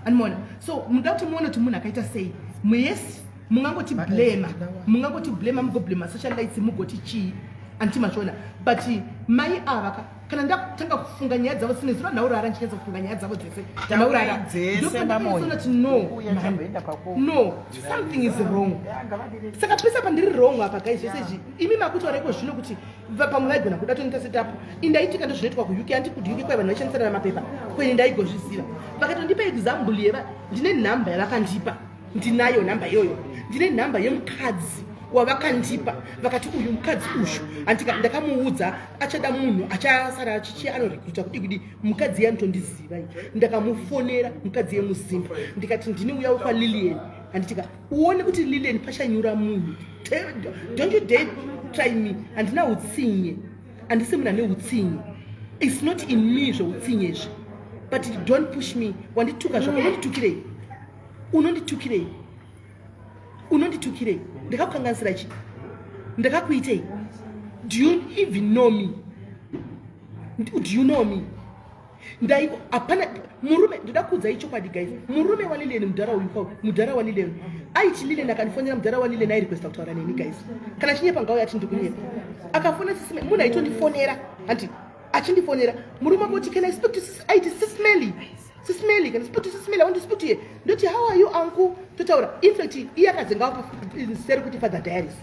andimaona? So muda kuti muone kuti munhu akaita sei. Yes, mungangoti blame, mungangoti blame, mugoblema socialites, mugoti chii, anditi machona? But mai ava ka Kana ndakutanga kufunga nyaya dzavo sine zuva ndaurara ndichinyatsa kufunga nyaya dzavo dzese. Taurai Ndaurara. dzese, Mamoyo. Ndopandakazoona no, Uya man. chamboenda kwako. No, something is wrong. Saka pese pandiri wrong apa guys zvese izvi imi makutaura iko zvino kuti pamwe vaigona kuda tonoita setup. Indaitika ndozvinoitwa kuUK andi kuti UK kwai vanhu vaishandisana mapepa kweni ndaigozviziva. Vakatondipa example yeva ndine nhamba yavakandipa. Ndinayo nhamba iyoyo. Ndine nhamba yemukadzi wavakandipa vakati uyu mukadzi uyu andika ndakamuudza achada munhu achasara achichi anorekruta kudi kudi mukadzi iye anotondiziva iyi. Ndakamufonera mukadzi yemuzimba ndikati ndini uya wekwaLilian handitika uone kuti Lilian pachanyura munhu. Don't you dare try me. Handina utsinye, handisi munhu ane utsinye. It's not in me zveutsinye izvi, but don't push me. Wandituka zvako, unonditukirei? Unonditukirei? Unonditukirei? Ndakakukanganisira chii? Ndakakuitei? Do you even know me? Do you know me? Ndai hapana murume. Ndoda kuudzai chokwadi guys, murume waLilian, mudhara uyu kwa mudhara waLilian aiti Lilian akandifonera, mudhara waLilian airequesta kutaura neni guys. Kana chinyepa ngauya ati ndikunyepa. Akafona sisi, munhu aitondifonera hanti achindifonera murume akoti, "Can I speak to sis?" Aiti, "Sis Melly, Sis Melly, can I speak to Sis Melly? I want to speak to you." Ndoti, "How are you, uncle?" Totaura. In fact iye akadzenga seri kuti Father Diaries,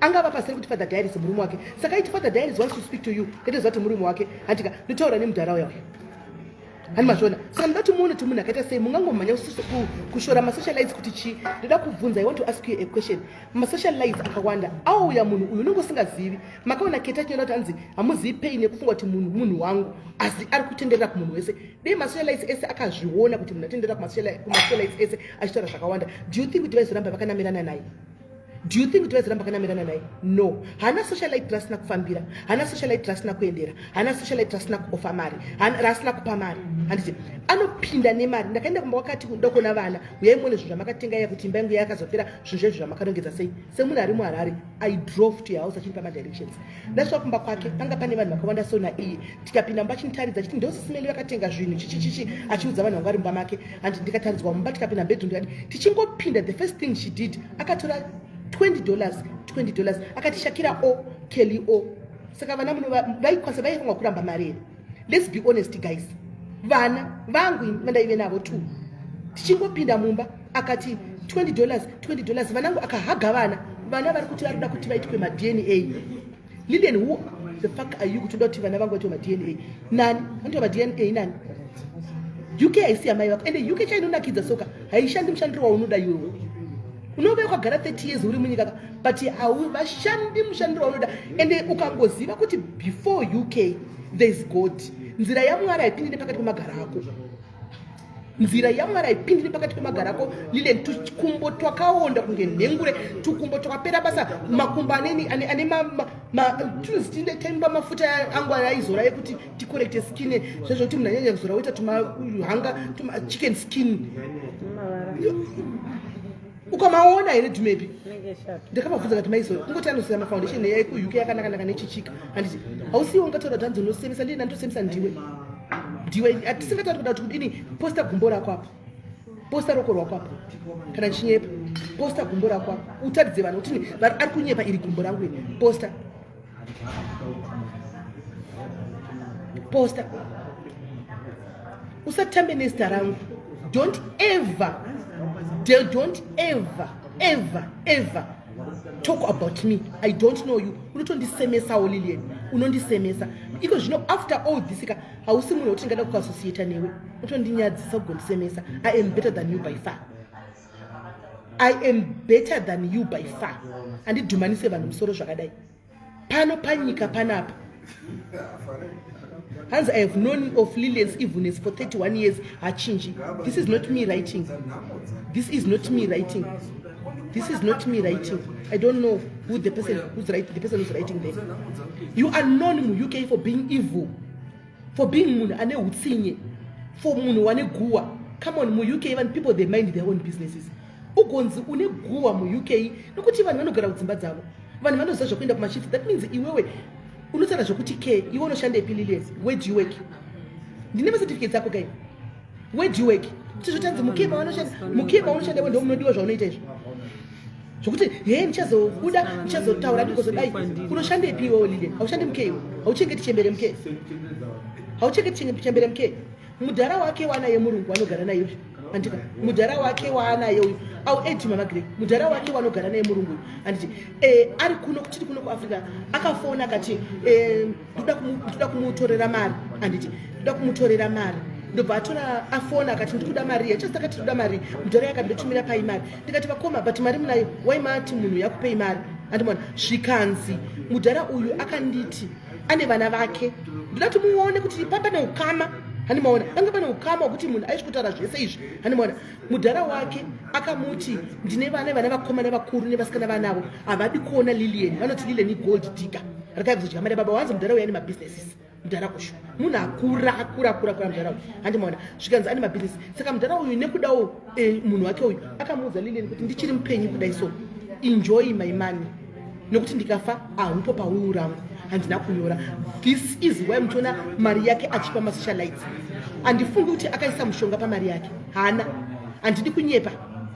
angava paseri kuti Father Diaries murume wake. Saka aiti, "Father Diaries wants to speak to you." Ndatoziva kuti murume wake handika. Ndotaura nemudhara uya uya hani mazviona. Saka ndoda kuti muone kuti munhu akaita sei. Mungangomhanya kushora masocialites kuti chii? Ndoda kubvunza, I want to ask you a question. Masocialites akawanda auya, munhu uyu unenge usingazivi. Makaona keta achinyora kuti hanzi hamuzivi pain yekufunga kuti munhu munhu wangu asi ari kutenderera kumunhu wese. Dei masocialites ese akazviona kuti munhu atenderera kumasocialites ese achitaura zvakawanda, do you think kuti vaizoramba vakanamirana naye? Do you think kuti vaizoramba vakanamirana naye? No. Haana socialite rasina kufambira, haana socialite rasina kuendera, haana socialite rasina kuofa mari, rasina kupa mari. Handiti anopinda nemari? Ndakaenda kumba wakati kuda kuona vana, uyai muone zvinhu zvamakatenga iya kuti imba yangu yakazopera zvinhu zvezvo zvamakarongedza sei. Semunhu ari muHarare, I drove to your house achindipa madirections. Ndasvika kumba kwake, panga pane vanhu vakawanda so naiye. Tikapinda mumba achinditaridza achiti ndo Sis Melly vakatenga zvinhu chichichichi, achiudza vanhu vanga vari mumba make. Handi ndikataridzwa mumba, tikapinda bedroom, ndikati tichingopinda, the first thing she did, akatora $20, $20, akati Shakira o Kelly o. Saka vana muno vaikwanisa vaifanwa kuramba mari here? Let's be honest guys. Vana vangu vandaive navo two, tichingopinda mumba akati $20, $20, vanangu. Akahaga vana. Vana vari kuti vari kuda kuti vaitwe maDNA. Lilian, who the fuck are you kuti uda kuti vana vangu vaitwe maDNA? Nani vanoitwa maDNA? Nani? UK haisi yamai vako. Ende UK chainonakidza soka haishandi mushandiro waunoda iwewe. Unove wakagara 30 years uri munyika ka, but vashandi mushandiro waunoda. Ende ukangoziva kuti before UK there is God, nzira yaMwari haipindi nepakati pemagara ako. Nzira yaMwari haipindi nepakati pemagara ako. Lilian, tukumbo twakaonda kunge nhengure, tukumbo twakapera basa, makumbo ane tunozi mafuta angu aizora ekuti ticorrecte skin zvezvokuti munhu anyanya kuzora woita tumahanga tuma chicken skin. Ukamaona here dhumepi? Ndakavabvunza kati maizora kungoti anosera mafoundation yekuUK yakanakanaka nechichika. Handiti hausiwo ungataura kuti hanzi unosemesa? Ndii ndandosemesa? Ndiwe, ndiwe. Hatisingatauri kuda kuti kudini. Posta gumbo rako apa, posta roko rwako apa. Kana ndichinyepa, posta gumbo rako apa utaridze vanhu kuti ari kunyepa. Iri gumbo rangu iri, posta, posta. Usatambe nezita rangu. Don't ever, don't ever, ever, ever talk about me. I don't know you. Unotondisemesawo Lilian, unondisemesa iko zvino. After all this ka, hausi munhu wekuti ndingada kuassociata newe. Unotondinyadzisa kugondisemesa. I am better than you by far. I am better than you by far. Handidhumanise vanhu musoro zvakadai pano panyika panapa. Hanzi, "I have known of Lilian's evilness for 31 years." Hachinji. This is not me writing, this is not me writing, this is not me writing. I don't know who the person who's writing, the person who's writing there. You are known muUK for being evil, for being munhu ane utsinye, for munhu wane guwa. Come on, muUK even people, they mind their own businesses. Ugonzi une guwa muUK nokuti vanhu vanogara kudzimba dzavo, vanhu vanoziva zvekuenda kumashift. That means iwewe unotaura zvokuti ke iwe unoshanda ipi? Lilian, where do you work? Ndine macertificates ako kai. Where do you work? Kuti zvotanzi muke maunoshanda, muke maunoshanda iwe ndo munodiwa zvaunoita izvo zvokuti he ndichazobuda, ndichazotaura, ndigozodai. Unoshandepi iwewo, Lilian? Haushandi muke iwe, hauchengeti chembere muke. Hauchengeti chembere mucare. Mudhara wake waanaye murungu anogara naye uyu, andika mudhara wake waanaye uyu au edi Mama Grey, mudhara wake wanogara naye murungu uyu, anditi ari kuno, tiri kuno kuAfrica, akafona akati ndoda kumutorera mari, anditi ndoda kumutorera mari. Ndobva atora, afona akati ndikuda mari yachasi. Takati ndoda mari, mudhara yakati ndotumira pai mari? Ndikati vakoma, but mari munayo, waimati munhu yakupei mari, andimona. Zvikanzi mudhara uyu akanditi ane vana vake. Ndoda kuti muone kuti pane ukama, handimaona panga pane ukama hwekuti munhu aisi kutaura zvese izvi, handimaona. Mudhara wake akamuti ndine vana, vana vakomana vakuru nevasikana vanavo havadi kuona Lilian. Vanoti Lilian igold digger rakai kuzodya mari baba wanzi. Mudhara uyu ane mabusinesses. Mudhara uyu munhu akura, akura, akura, akura mudhara uyu, handimaona. Zvikanzi ane mabhizinesi. Saka mudhara uyu nekudawo munhu wake uyu akamuudza Lilian kuti ndichiri mupenyu kudai, so enjoy my money, nekuti ndikafa haupo pawill rangu, handina kunyora. This is why muchiona mari yake achipa masocialites. Handifungi kuti akaisa mushonga pamari yake, hana, handidi kunyepa,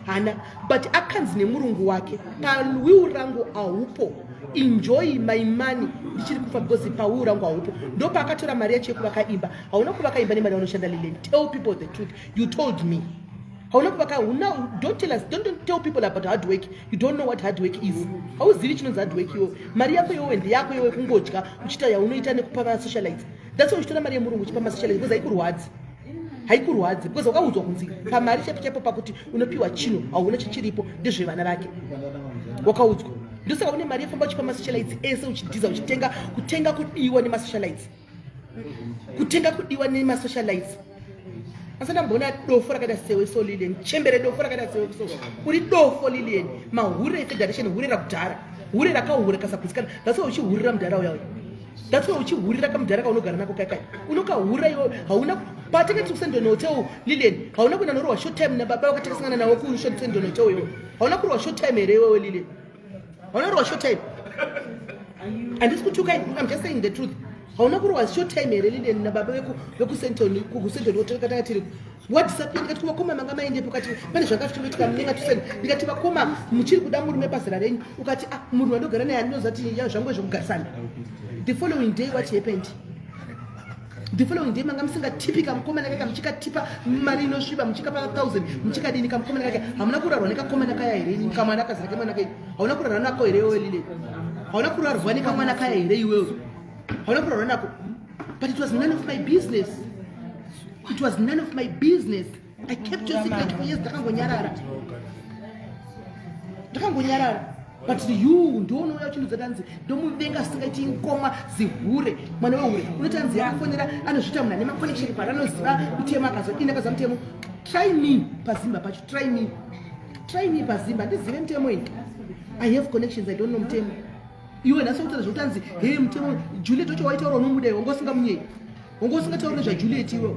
hana, but akanzi nemurungu wake pawill rangu haupo, enjoy my money ndichiri kufa because pawill rangu haupo. Ndopaakatora mari yacho yekuvaka imba. Hauna kuvaka imba nemari yaunoshanda, Lilian. Tell people the truth. You told me hauna kuvaka. Una, don't tell us, don't tell people about hard work. You don't know what hard work is. Hauzivi chinonzi hard work iwe. Mari yako iwewe ndeyako iwe, kungodya uchiita yaunoita nekupa masocialites. That's why uchitora mari yemurungu uchipa masocialites, because haikurwadzi, haikurwadzi, because wakaudzwa kunzi pamari chaipo chaipo pakuti unopiwa chino hauna chichiripo, ndezvevana vake, wakaudzwa. Ndosaka une mari yefamba uchipa masocialites ese, uchidhiza, uchitenga, kutenga kudiwa nemasocialites, kutenga kudiwa nemasocialites. Asi ndamboona dofo rakaita sewe so, Lilian, chembere dofo rakaita sewe so. Uri dofo, Lilian. Mahure efederation, hure rakudhara, hure rakahure kasagutsikana. That's why uchihurira mudhara uya uya. That's why uchihurira kamudhara kaunogara nako kaikai, unokahura iwe. Hauna patinge tiri kuSandton Hotel, Lilian, hauna kuenda norohwa short time nababa vakatakasangana navo kuSandton Hotel iwe? Hauna kurohwa short time here iwewe, Lilian? Hauna kurohwa short time? Handisi kutuka, I'm just saying the truth. Hauna kurohwa short time here, Lilian, nababa vekuSandton, kuSandton Hotel katanga tiri? Wadisappear. Ndikati kuvakoma, manga maendepo? Ukati pane zvanga zvichinoitika munenga tuseni. Ndikati vakoma, muchiri kuda murume pazera renyu? Ukati ah, munhu wandogara naye andinoziva kuti zvangu zvokugarisana. The following day, what happened? The following day manga musingatipi kamukomana kaka, muchikatipa mari inosviba, muchikapa 1000, muchikadini kamukomana kake. Hamuna kurarwa nekakomana kaya here? Kamwana kazera kemwana kai, hauna kurarwa nako here iwewe, Lile? Hauna kurarwa nekamwana kaya here iwewe? Hauna kurarwa nako? But it was none of my business. It was none of my business. I kept your secret for years. Ndakangonyarara, ndakangonyarara. But you ndounouya uchindudza tanzi ndomuvenga singaiti ngoma zihure, mwana wehure. Unoti anzi akafonera, anozviita munhu ane maconnection pari, anoziva mutemo, akazodini, akaziva mutemo. Try me pazimba pacho. Try me, try me pazimba. Handizive mutemo ini. I have connections, I don't know mutemo. Iwe nhasi kutaura zvekuti anzi he mutemo. Juliet wacho waitaura unomuda iwe, wanga usingamunyei, wanga usingatauri nezvaJuliet iwe,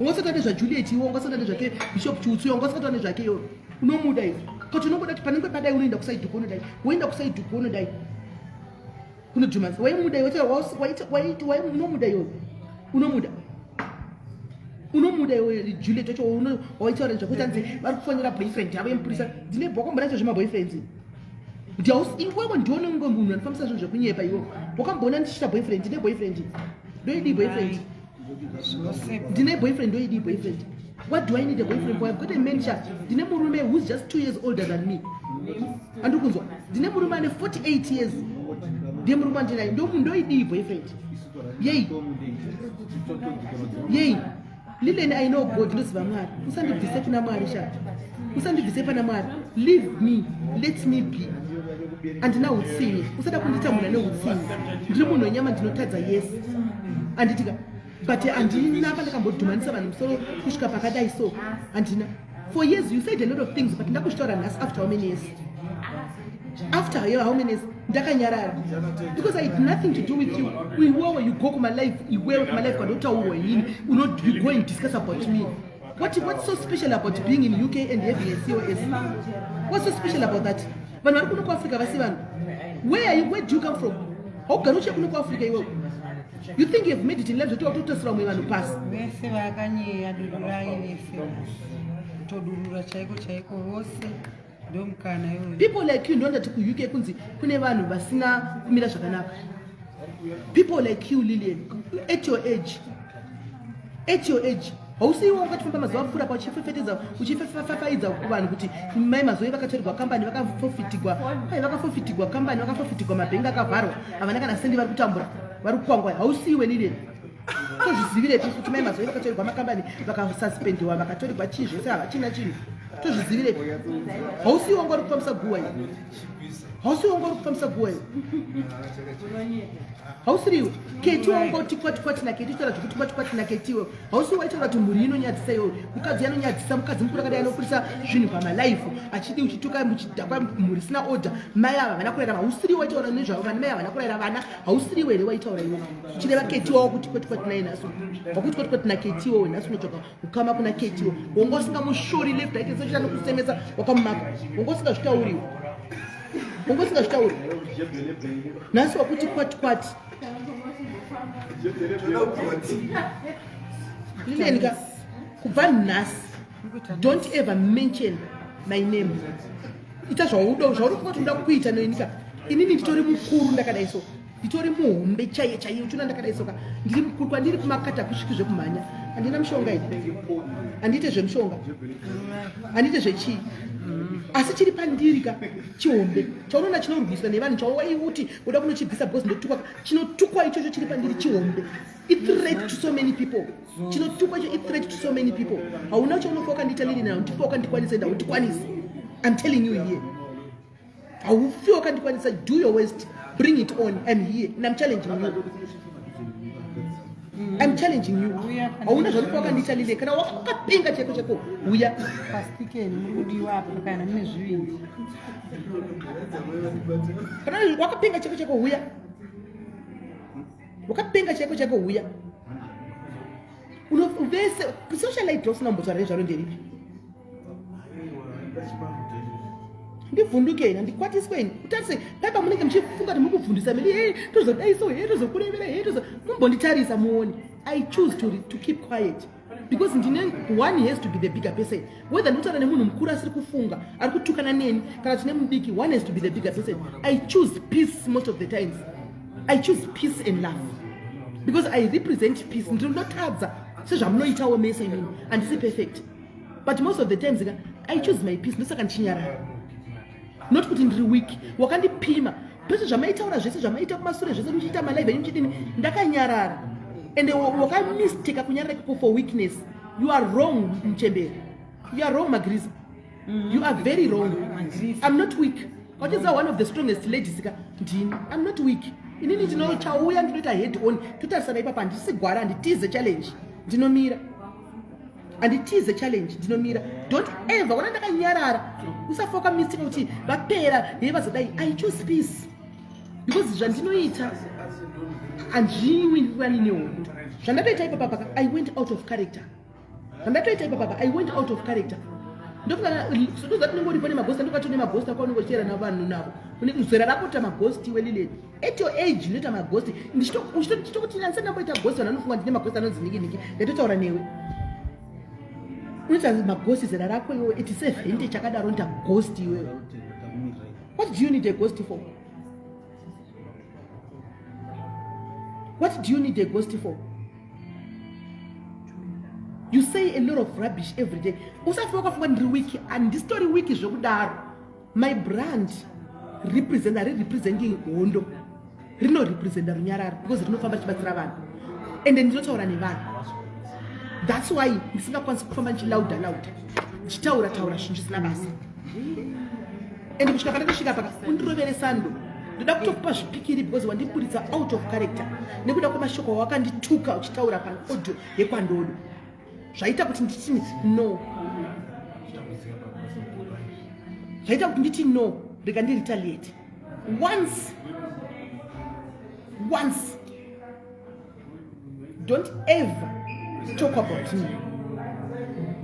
wanga usingatauri nezvaJuliet iwe, wanga usingatauri nezvake Bishop Chiutsi, wanga usingatauri nezvake iwe. Unomuda iwe kuti unongoda kuti panenge padai unoenda kuside uko, unodai woenda kuside uko, unodai kunodhumanisa. Waimuda iwe, unomuda iwe, unomuda, unomuda iwe Juliet wacho waitaura nezvakuti anzi vari kufonera boyfriend yavo yemupurisa. Ndine wakambonaita zvemaboyfriends? Iwewe ndione unge munhu anofambisa zvinhu zvekunyepa. Iwewe wakamboona ndichiita boyfriend? Ndine boyfriend, ndoidii boyfriend? Ndine boyfriend, ndoidii boyfriend? What do I need a boyfriend for? I've got a man sha. Ndine murume who's just 2 years older than me, andiri kunzwa. Ndine murume ane 48 years, ndiye murume andinaye. Ndoidii boyfriend yei yei? Lilian, I know God, ndoziva Mwari. Usandibvise kuna Mwari sha, usandibvise pana Mwari. Leave me, let me be. Handina utsinye, usada kundiita munhu ane utsinye. Ndiri munhu wenyama, ndinotadza, yes, handitika, but handina pandakambodhumanisa vanhu musoro kusvika pakadai so, handina. For years you said a lot of things, but ndakuzvitaura nhasi after how many years? After how many years ndakanyarara because I had nothing to do with you. Iwewe, you go kumalive, iwewe kumalive kwandotaurwa inini, you go and discuss about me. What's so special about being in UK and having a COS? What's so special about that? Vanhu vari kuno kuAfrica vasi vanhu. Where are you? Where do you come from? Haugari uchiya kuno kuAfrica iwewe. You think you have made it in life zvoti watotasira vamwe vanhu pasi. Vese vakanyeya, dururai vese, kutodurura chaiko chaiko vose, ndomukana iwoyo. People like you, ndondati kuUK kunzi kune vanhu vasina kumira zvakanaka. People like you, Lilian, at your age. At your age hausi iwe wakatifamba mazuva apfuura pa uchifefetedza, uchifafaidza kuvanhu kuti mai Mazoe vakatorerwa kambani, vakafofitigwa, ai vakafofitigwa kambani, vakafofitigwa, mabhengi akavharwa, havana kana sendi, vari kutambura, vari kukwangwaya. Hausi iwe, Lilian? Tozvizivirepi kuti mai Mazoe vakatorerwa makambani, vakasuspendiwa, vakatorerwa chii zvese, havachina chinhu? Tozvizivirepi? Hausi iwe wanga uri kufambisa guwa iyi? Hausi wanga uri kufambisa guwa iyi? Hausiriwe Keti wanga uti kwati kwati naKeti, uchitaura zvekuti kwati kwati naKetiwe? Hausi waitaura kuti mhuri inonyadzisa iyoyo, mukadzi anonyadzisa, mukadzi mukuru akadai anopurisa zvinhu pamalaifu achidi, uchituka muchidhakwa, mhuri isina order, mai ava havana kurayira? Hausiriwe waitaura nezvavo vana mai havana kurayira vana? Hausiriwe here waitaura iwe uchireva Keti wawo kuti kwati kwati naye nhasi, wakuti kwati kwati naKetiwo? Nhasi unotsvaka ukama kuna Ketiwo. Wanga usingamushori left, right, sochita nokusemesa, wakamumaka. Wanga usingazvitauriwo, wanga usingazvitauri. Nhasi wakuti kwati kwati. Lilian ka, kubva nhasi don't ever mention my name. Ita zvauda, zvauri kuva kuti unoda kuita noinika. Inini nditori mukuru ndakadai, so nditori muhombe chaiye chaiye. Uchiona ndakadai soka, ndiri mukuru. Kwandiri kumakata kusviki zvekumhanya. Handina mishonga ini, handiite zvemushonga, handiite zvechii, asi chiri pandiri ka chihombe chaunoona chinorwiswa nevanhu, chawaiuti uda kunochibvisa because ndotukwa. Chinotukwa ichocho chiri pandiri chihombe, ithreat to so many people. Chinotukwa icho ithreat to so many people. Hauna chaunofa wakandiita, Lili, haundifa wakandikwanisa, ende haundikwanisi. I'm telling you here, haufi wakandikwanisa. Do your worst, bring it on. I'm here and I'm challenging you, I'm challenging you. Hauna zvaunofa wakandiita, Lili. Kana wakapinga cheko cheko, uya. Pastikeni muri kudiwa apa kana mune zvivindi. Kana wakapinga cheko cheko, uya. Wakapenga chaiko chaiko, uya. Vese socialite usina kumbotaura nezvaro nderipi? Ndivhunduke ini, handikwatiswe ini. Utarise paipa, munenge muchifunga kuti muri kuvhundisa miri. He, tozodai so, he, tozokurevera, he, tozo mumbonditarisa muone. I choose to keep quiet because ndine one has to be the bigger person, whether ndikutaura nemunhu mukuru asiri kufunga ari kutukana neni kana tine mudiki. One has to be the bigger person. I choose peace most of the times. I choose peace and love because I represent peace. Ndinotadza sezvamunoitawo mese imini, handisi perfect, but most of the times ka I choose my peace. Ndosaka ndichinyarara, not kuti ndiri weak. Wakandipima pese zvamaitaura zvese, zvamaita kumasure zvese, muchiita malive enyu muchidini, ndakanyarara. Ende wakamisteka kunyarara ikoko for weakness. You are wrong, muchemberi. You are wrong, Magriza. You are very wrong. I'm not weak. Wachiziva one of the strongest ladies ka ndini. I'm not weak inini. Ndinochauya, ndinoita head on, totarisana ipapa. Handisi gwara, handitize challenge, ndinomira. Handitize challenge, ndinomira. Don't ever wana ndakanyarara, usafa wakamisteka kuti vapera ye vazodai. I choose peace because zvandinoita handizviwirirani nehondo. Zvandatoita ipapa paka, I went out of character. Zvandatoita ipapa, I went out of character. Ndofunga tinenge uripo nemagosti, ndokati une magosti ako unongochera navanhu navo. Zera rako kuita magosti welileni, at your age unoita magosti? Ndichitokuti ndandisati ndamboita gosti, vanhu vanofunga ndine magosti anonzi niki niki. Ndatotaura newe, unoita magosti zera rako iwewe? Iti 70 chakadaro unoita ghost iwewe? What do you need a ghost for? What do you need a ghost for? You say a lot of rubbish every day. Usafi wakafunga ndiri weak. Handisitori weak zvekudaro. My brand represent, harirepresenting hondo, rinorepresenta runyararo because rinofamba richibatsira vanhu, ende ndinotaura nevanhu. That's why ndisingakwanisi kufamba ndichilauda lauda, ndichitaura taura zvinhu zvisina basa. Ende kusvika pandakasvika paka, undirovere sando, ndoda kutokupa zvipikiri because wandiburitsa out of character nekuda kwemashoko awakandituka uchitaura paaudio yekwandodo. Zvaita kuti nditi no, zvaita kuti nditi no, rega ndiretaliate once once. Don't ever talk about me,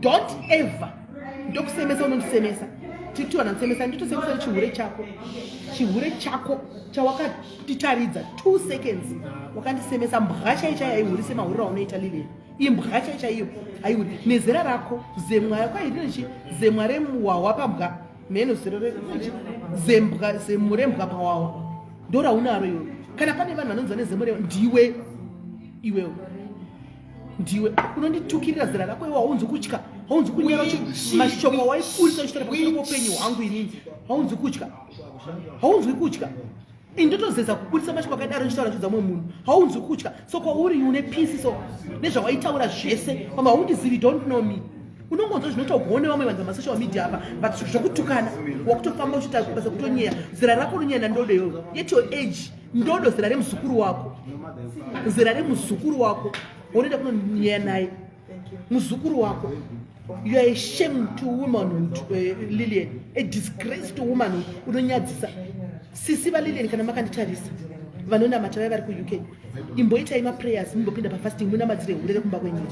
don't ever. Ndokusemesa, unondisemesa titiwa nandisemesa, nditosemesa chihure chako, chihure chako chawakatitaridza 2 seconds. Wakandisemesa. Mbwa chai chai aihurise mahuriro aunoita, Lilian. Imbwa chai chaiyo aihuri nezera rako. Zemwa yako airinochi zemwa remuhwahwa pambwa mheno zero zembwa, zemu rembwa pawawa ndo raunaro iwe. Kana pane vanhu vanonzwa nezemo re, ndiwe iwewe. Ndiwe unonditukirira zera rako iwe, haunzi kutya, haunzi kunyara mashoko awaikurisa uchitaura pamusoro poupenyu hwangu inini. Haunzi kutya, haunzwi kutya. Ini ndotozeza kubudisa mashoko akadaro ndichitaura zvidza mumwe munhu. Haunzwi kutya. So kwauri une peace so nezvawaitaura zvese pamwe haundizivi, don't know me. Unongonzwa zvinotaurwawo nevamwe vanhu vamasocial media apa, but zvokutukana wakutofamba uchiita basa kutonyeya zera rako unonyeya nandodo iyoyo. Yet your age ndodo zera remuzukuru wako, zera remuzukuru wako unoenda kunonyeya naye muzukuru wako. You are a shame to womanhood, Lilian, a disgrace to womanhood. Unonyadzisa sisi vaLilian. Kana makanditarisa, vanonamata vaya vari kuUK, imboitai maprayers, mumbopinda pafasting, munamatsire hure rekumba kwenyu.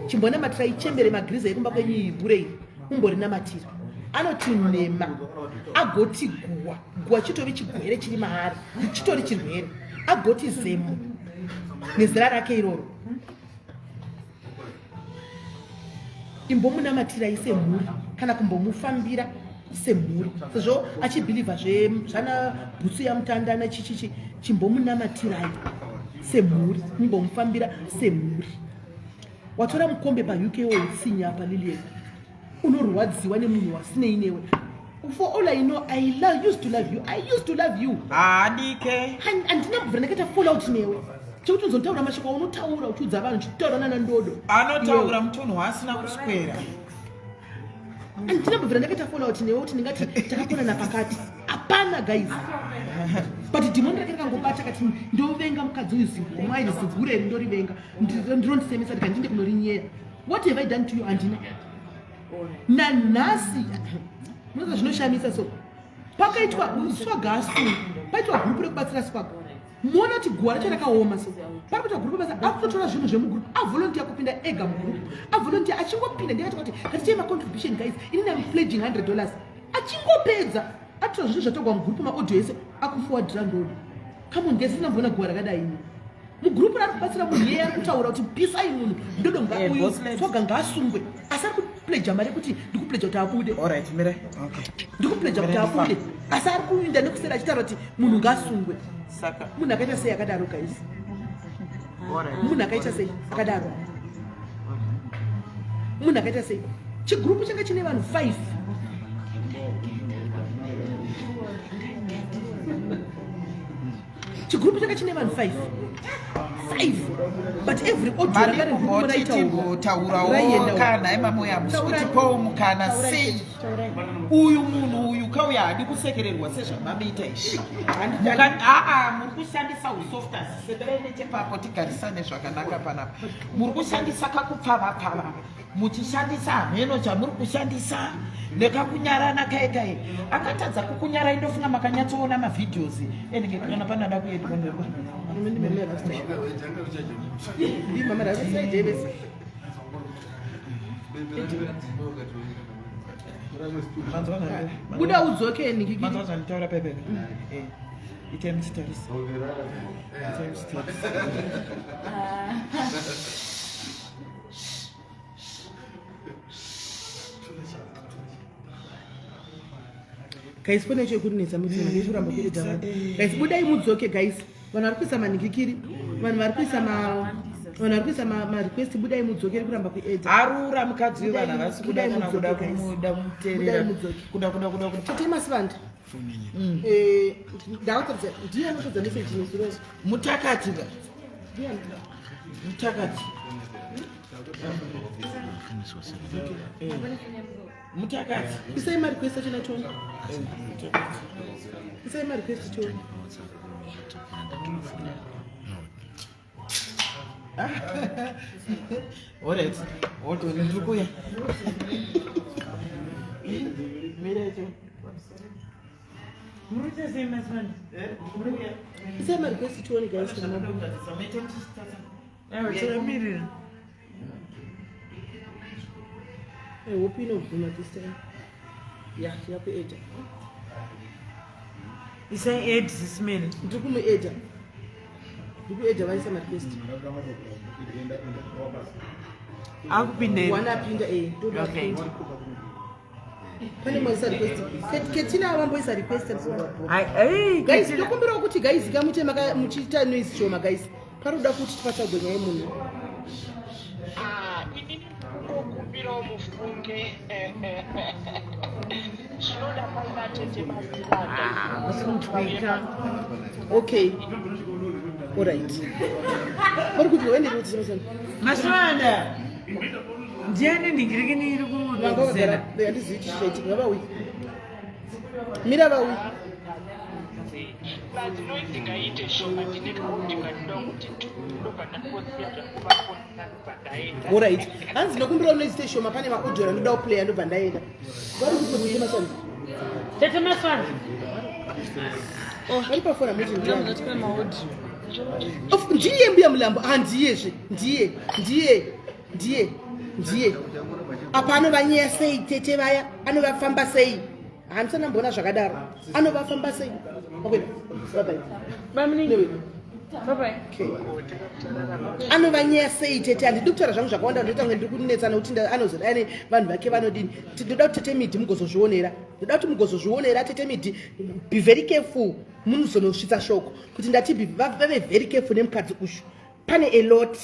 Chimbonamatirai chembere magiriza ekumba kwenyu iyi, hure iri mumborinamatira. Anoti nhema, agoti guwa guwa, chitori chigwere chiri maari, chitori chirwere. Agoti zemo nezera rake iroro. Imbomunamatirai semhuri kana kumbomufambira semhuri, sezvo achibhilivha zvana bhutsu yamutanda nechichichi. Chimbomunamatirai semhuri, mumbomufambira semhuri. Watora mukombe paUK woutsinya apa. Lilian, unorwadziwa nemunhu wasinei newe. For all I know, I used to love you. I used to love you. Haadike. Handina kubvira ndakaita fall out newe, chekuti uzotaura mashoko aunotaura uchiudza vanhu, uchitaura nana ndodo. Anotaura mutunhu waasina kuswera. Handina kubvira ndakaita fall out newe kuti ndingati takakonana pakati. Hapana, guys, but dhimoni rake rakangobata kati ndovenga mukadzi uyu, zigomwa iri, zigure iri ndorivenga, ndirondisemesa ndika ndinde kunorinyeya. What have I done to you? Handina. Nanhasi munoza zvinoshamisa. So pakaitwa Swaga asunga, paitwa gurupu rekubatsira Swaga, muona kuti guwa racho rakaoma. So pari kuitwa gurupu basa, akutotora zvinhu zvemugurupu, avolunteer kupinda ega mugurupu, avolunteer. Achingopinda, ndikati kuti ngatichei macontribution, guys, inini am pledging $100. Achingopedza atora zvinhu zvatogwa mugurupu, maaudio ese, akuforwardira ndodo. Come on, guys, ndinamboona guwa rakadai ini mugurupu rari kubatsira munhu iyeye. Ari kutaura kuti pisai munhu ndodo, Eh, uyu boss lady. Swaga ngaasungwe, asi ari kupleja mari yekuti ndikupleja kuti abude. Alright, mire. Okay. Ndikupleja kuti abude, asi ari kuinda nekusera achitaura kuti munhu ngaasungwe. Saka Munhu akaita sei akadaro, guys? Alright. Munhu akaita sei akadaro? Munhu akaita sei? Chigurupu changa chine vanhu 5. Chigurupu changa chine vanhu 5 5, but every audio Madikumboti timbotaurawo kana imamoya musi kutipawo mukana. Sei uyu munhu uyu kauya haadi kusekererwa sezvamamaita izvi? Aa, muri kushandisa usoftas. Seberai nechepapo tigarisane zvakanaka panapa. Muri kushandisa kakupfava-pfava, muchishandisa hameno chamuri kushandisa nekakunyarana kai kai. Akatadza kukunyarai. Ndofunga makanyatsoona mavideos enenge kana panada kuedwa. Mama ravasaidevesa. Buda udzoke ningikiri. Manzwa zvanditaura pepepe? Itai muchitarisa, itai muchitarisa. Guys, foni yacho ikurinetsa mutima, iri kuramba kuita vanhu. Guys, budai mudzoke. Guys, vanhu vari kuisa maningikiri, vanhu vari kuisa ma vanhu vari kuisa marequest, budai mudzoke, iri kuramba kuedza. Arura mukadzi uyu, vanhu havasi kuda Budai kana kuda mudzoke, guys. kumuda Budai muteerera. mudzoke. Kuda kuda kuda kuda. Tete Masivanda, ndakatadza, ndiye anotadza meseji nezuro. Mutakati ka. Ndiye. Mutakati, mutakati. Isai marequest acho natoni, isai marequest tione. Alright, hold on, ndiri kuuya. Mira cho. Muri sei, Masivanda? Isai marequest tione, guys, kana Aiwa, takamirira. I hope inobvuma this time. Ya, yakuedha. Isai add sisimeni. Ndiri kumuedha, ndiri kuedha vaisa marequest. Akupinda here? One apinda, eh. Ndoda Okay. apinda. Pane mwaisa request. Ketina vamboisa request. Ai, ai, Guys, Ketina. ndokumbirawo kuti, guys, kamuite muchiita noise shoma. Guys, pari kuda kuti tipatsvagwe nyaya yemunhu. Ndokumbirawo mufunge zvinoda paina tete Masibanda. Musinzwika. Okay, alright, uri kuti wenderi kuti chimwe Masibanda. Ndiani nhingirikini iri kudonzera? Handizivi chichaitika. Ngavauyi, mira vauyi. Plus noise ngaite shoma, ndine kaaudio kandinoda kuti ndobva ndangosiya zvakuvafonera, ndobva ndaenda. Alright, hanzi ndinokumbirawo noise shoma, pane maaudio andoda kuplaya, ndobva ndaenda. Vari kuti tete Masibanda. Tete Masibanda. Vari pafona muti ndiani? Ndiye mbuya Mulambo. Ah, ndiyezve, ndiye, ndiye, ndiye, ndiye. Apa anovanyeya sei tete vaya? Anovafamba sei? Handisana mboona zvakadaro. Anovafamba sei? Okay, bye bye. Bamini. Newe. Bye bye. Okay. Anovanyeya sei tete? Handidi kutaura zvangu zvakawanda, ndoita kunge ndiri kunetsa nekuti anozodai nevanhu vake vanodini. Ndoda kuti tete Midhi mugozozvionera, ndoda kuti mugozozvionera. Tete Midhi, be very careful, munozonosvitsa shoko kuti ndati vave very careful nemukadzi uyu. Pane a lot,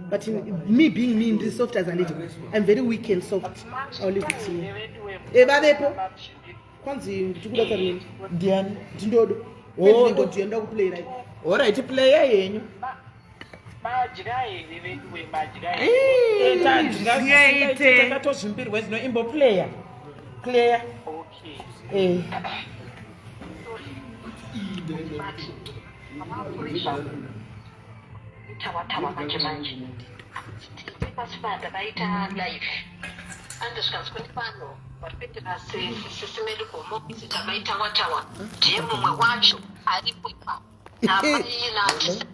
but me being me, ndiri soft as anditi, I'm very weak and soft. I'll leave it here. E, vavepo. Kwanzi ndikuda tarinini. Ndiani? Ndindodo. Oh. Ndindodo, ndoda kuplayira. Alright, playa yenyu. Madya here veduwe? Madya here? Eh, tadya. Zviyaite. Takatozvimbirwa zvino. Imboplaya, playa. Okay. Eh. But amapurisa tawatawa manje manje pasifanda vaita live, andisvikanzi kune vanhu vari kuendera sisimeli gomo zitamaitawatawa, ndiye mumwe wacho aripo ipapo namainati.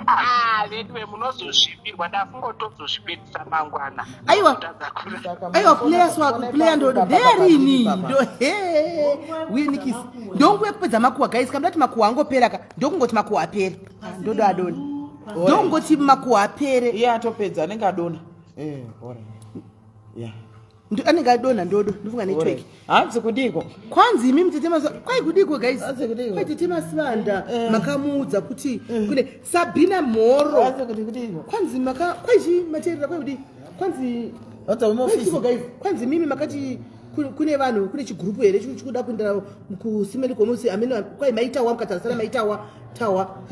Ah, veduwe, munozozvipirwa, ndafungotozozvipedzisa mangwana. Aiwa. Tadza kurara. Aiwa, player swako, player ndodo. Nderini ndo he uye nikisi ndonguva yekupedza makuhwa, guys. Kamudati makuhwa angopera ka, ndokungoti makuhwa apere. Ah, ndodo adona, ndokungoti makuhwa apere. Iye atopedza, anenge adona. Eh, alright. Yeah. Anenge adonha ndodo, ndofunga network. Alright. Hanzi kudiko? Kwanzi imi mutete Masa, kwai kudiko guys? Hanzi kudiko? Kwai tete Masivanda makamuudza kuti kune Sabhina Mhoro. Hanzi kuti kudiko? Kwanzi maka kwaichi mateerera, kwai kudi kwanzi Hanzi muofisi. Kwaichiko guys, kwanzi mimi makati kune vanhu, kune chigurupu here chikuda kuendera kusimeli komusi amene kwai maitawa mukatarisana maitawa tawa.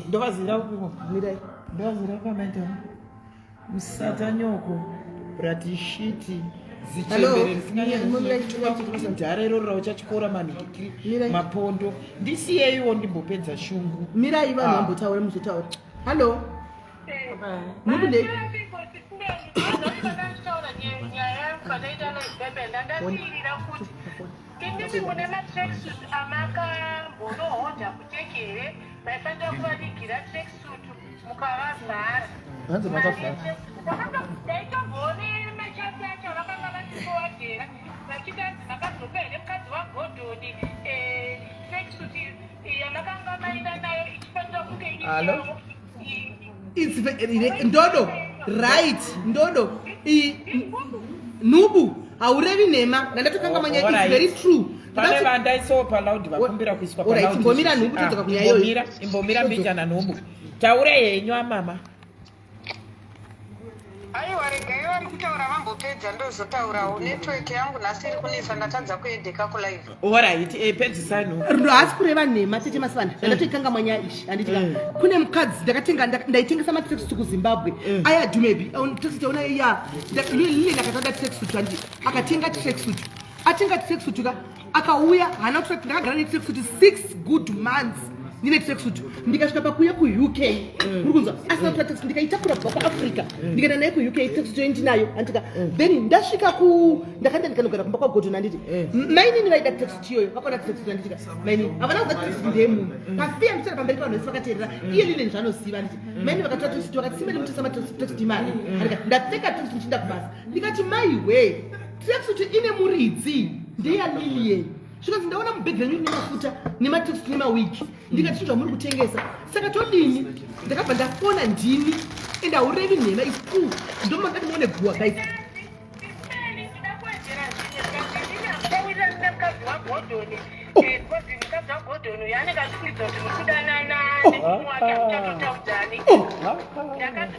Ndovazira kupiko? Mirai. Ndovazira pamaita musatanyoko bratishiti. Hello? Zichembere Mirai, risinganyatsokuti dhara iroro rauchachikora manhikiri. Mirai. Mapondo, ndisiyeiwo ndimbopedza shungu. Mirai vanhu Ah. vambotaura, muzotaura. Hallo, mukudei? Ndandasiyirira kuti indimi mune matracksuit amakambonohodha kuTurkey here? Maifanira kuvavigira tracksuit mukavavhara. Hanzi makavhara. Ndaitomboone machati acho avakanga vachikuwadhera vachitanzi makadzoka here mukadzi waGodhoni tracksuit yamakanga maina nayo ichifanira kunge Hello? iri It's ndodo, right? Ndodo nhubu, haurevi nhema, ndandatokanga manya. It's Alright. very true. Pane vandaisawo paloud, vakumbira kuiswa. Alright, imbomira nhumbu, todzoka kunyaya iyoyo. Imbomira, imbomira mbijana nhumbu, taure henyu amama. Aiwa, regai vari kutaura vambopedza, ndozotaurawo. Network yangu nhasi iri kunetsa, ndatadza kuendeka kulive. Alright, pedzisai nhumbu. Ndo haasi kureva nhema, tete Masivanda, ndandatoikanga mwanya ishi handiti kune mukadzi ndakatenga ndaitengesa matracksuit kuZimbabwe aya dumebi tracksuit aona ya lile, ndakatada tracksuit handiti, akatenga tracksuit, atenga tracksuit ka, akauya haana kutora. Ndakagara netracksuit 6 good months ndine tracksuit, ndikasvika pakuuya kuUK, uri kunzwa, asina kutora tracksuit. Ndikaitakura kubva kuAfrica, ndikaenda naye kuUK, tracksuit yo ndinayo handika. Then ndasvika ku ndakaenda ndikanogara kumba kwaGodon handiti, mainini vaida tracksuit iyoyo, vakaona tracksuit handitika, mainini havana kuza tracksuit ndeyemunhu pafiya. Nditaura pamberi pavanhu vese vakateerera, iye lile zvanoziva handiti. Mainini vakatora tracksuit, vakati simene mutesa matracksuit imari handika. Ndapfeka tracksuit ndichinda kubasa, ndikati maiwe, tracksuit ine muridzi, ndeyaLilian. Zvikanzi ndaona mubhegi renyu rine mafuta nematracksuit nemawigi. Ndikati chinhu zvamuri kutengesa, saka todini? Ndakabva ndafona ndini, ende haurevi nhema, is true. Ndomakati muone guwa guys. Ndida kuwedzera zvimwe ndini hamuchawirirani nemukadzi waGodhoni, because mukadzi waGodhoni uyu anenge achifungidza kuti muri kudanana nemurume wake, hamuchatotaudzani. Ndakati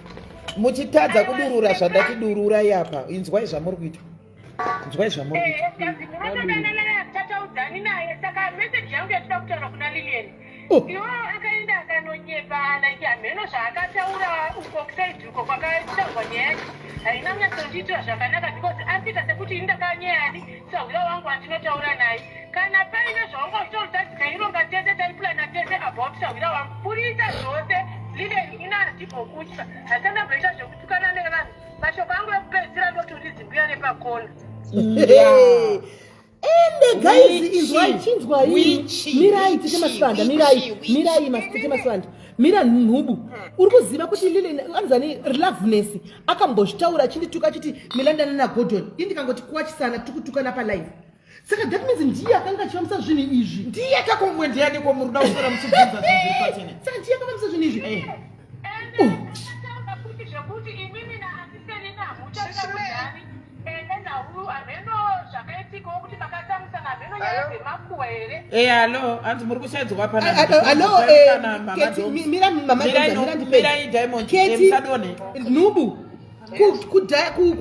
Muchitadza kudurura zvandati dururai apa. Inzwai zvamuri kuita. Inzwai zvamuri kuita. Eh, munotodanana tataudzani naye saka meseji yangu yatida kutaura kuna Lilian. Oh. Iwo akaenda akanonyepa like hamheno zvaakataura uko kusaidi uko kwakataurwa nyaya yacho haina kunyatsondiitira zvakanaka because ari kuita sekuti ini ndakanyeyani sahwira wangu andinotaura naye. Kana paine zvaunga uchitaura taironga tese, taipulana tese about sahwira wangu, burisa zvose. Lilian, ina handibvokutya, handisandamboita zvekutukana nevanhu. Mashoko angu ekupedzisira ndoti uri zimbuya nepakona. Ende guys, Wichi. inzwai, chinzwai. Wichi. Mirai tete Wichi. Masibanda, mirai. Wichi. Mirai tete Masibanda, mira. Nhubu, uri kuziva kuti Lile anzani Loveness akambozvitaura achindituka achiti milandana naGordon, ini ndikangoti kuwachisana tikutukana palive. Saka that means ndiye akanga achifambisa zvinhu izvi. Ndiye kakomwe ndianiko muri kuda kuswera muchibvunza zvinhu zviri pachena? Saka ndiye akafambisa zvinhu izvi. Ende akataura kuti zvekuti imimi naauntie Selina hamuchataurani, ende nhau hameno zvakaitikawo kuti makatsamwisana, hameno nyaya dzemakuhwa here. Eh, alo, hanzi muri kushaidzwa pana. Alo, Keti, mira mama Mirai Donza, mira ndipedze. mirai Diamond, Keti, musadonhe. Nhubu,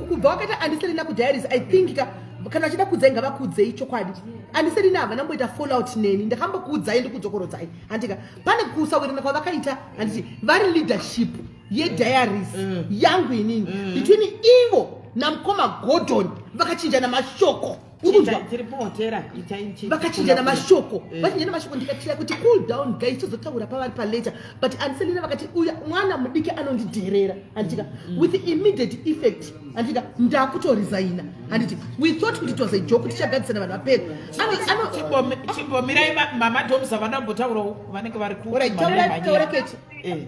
kubva wakaita auntie Selina kudiaries, I think ka kana vachida kudzai ngavakudzei chokwadi. Auntie Selina havana mboita fallout neni, ndakambokuudzai, ndikudzokorodzai handika pane kusawirirana kwavakaita, handiti vari leadership yediaries yangu inini, between ivo namukoma Gordon vakachinjana mashoko. Uri kunzwa? Tiri muhotera, itai Vakachinjana mashoko, vachinjana mashoko, ndikatira kuti cool down guys, tozotaura pavari palater. But auntie Selina vakati uya mwana mudiki anondidherera, handitika with immediate effect, handitika ndakutoresigna. Handiti we thought kuti it was a joke, tichagadzisana vanhu vapera. Chimbomirai, mama Domsa vanambotaurawo, vanenge vari ku Alright, taura, taura Keti. Ini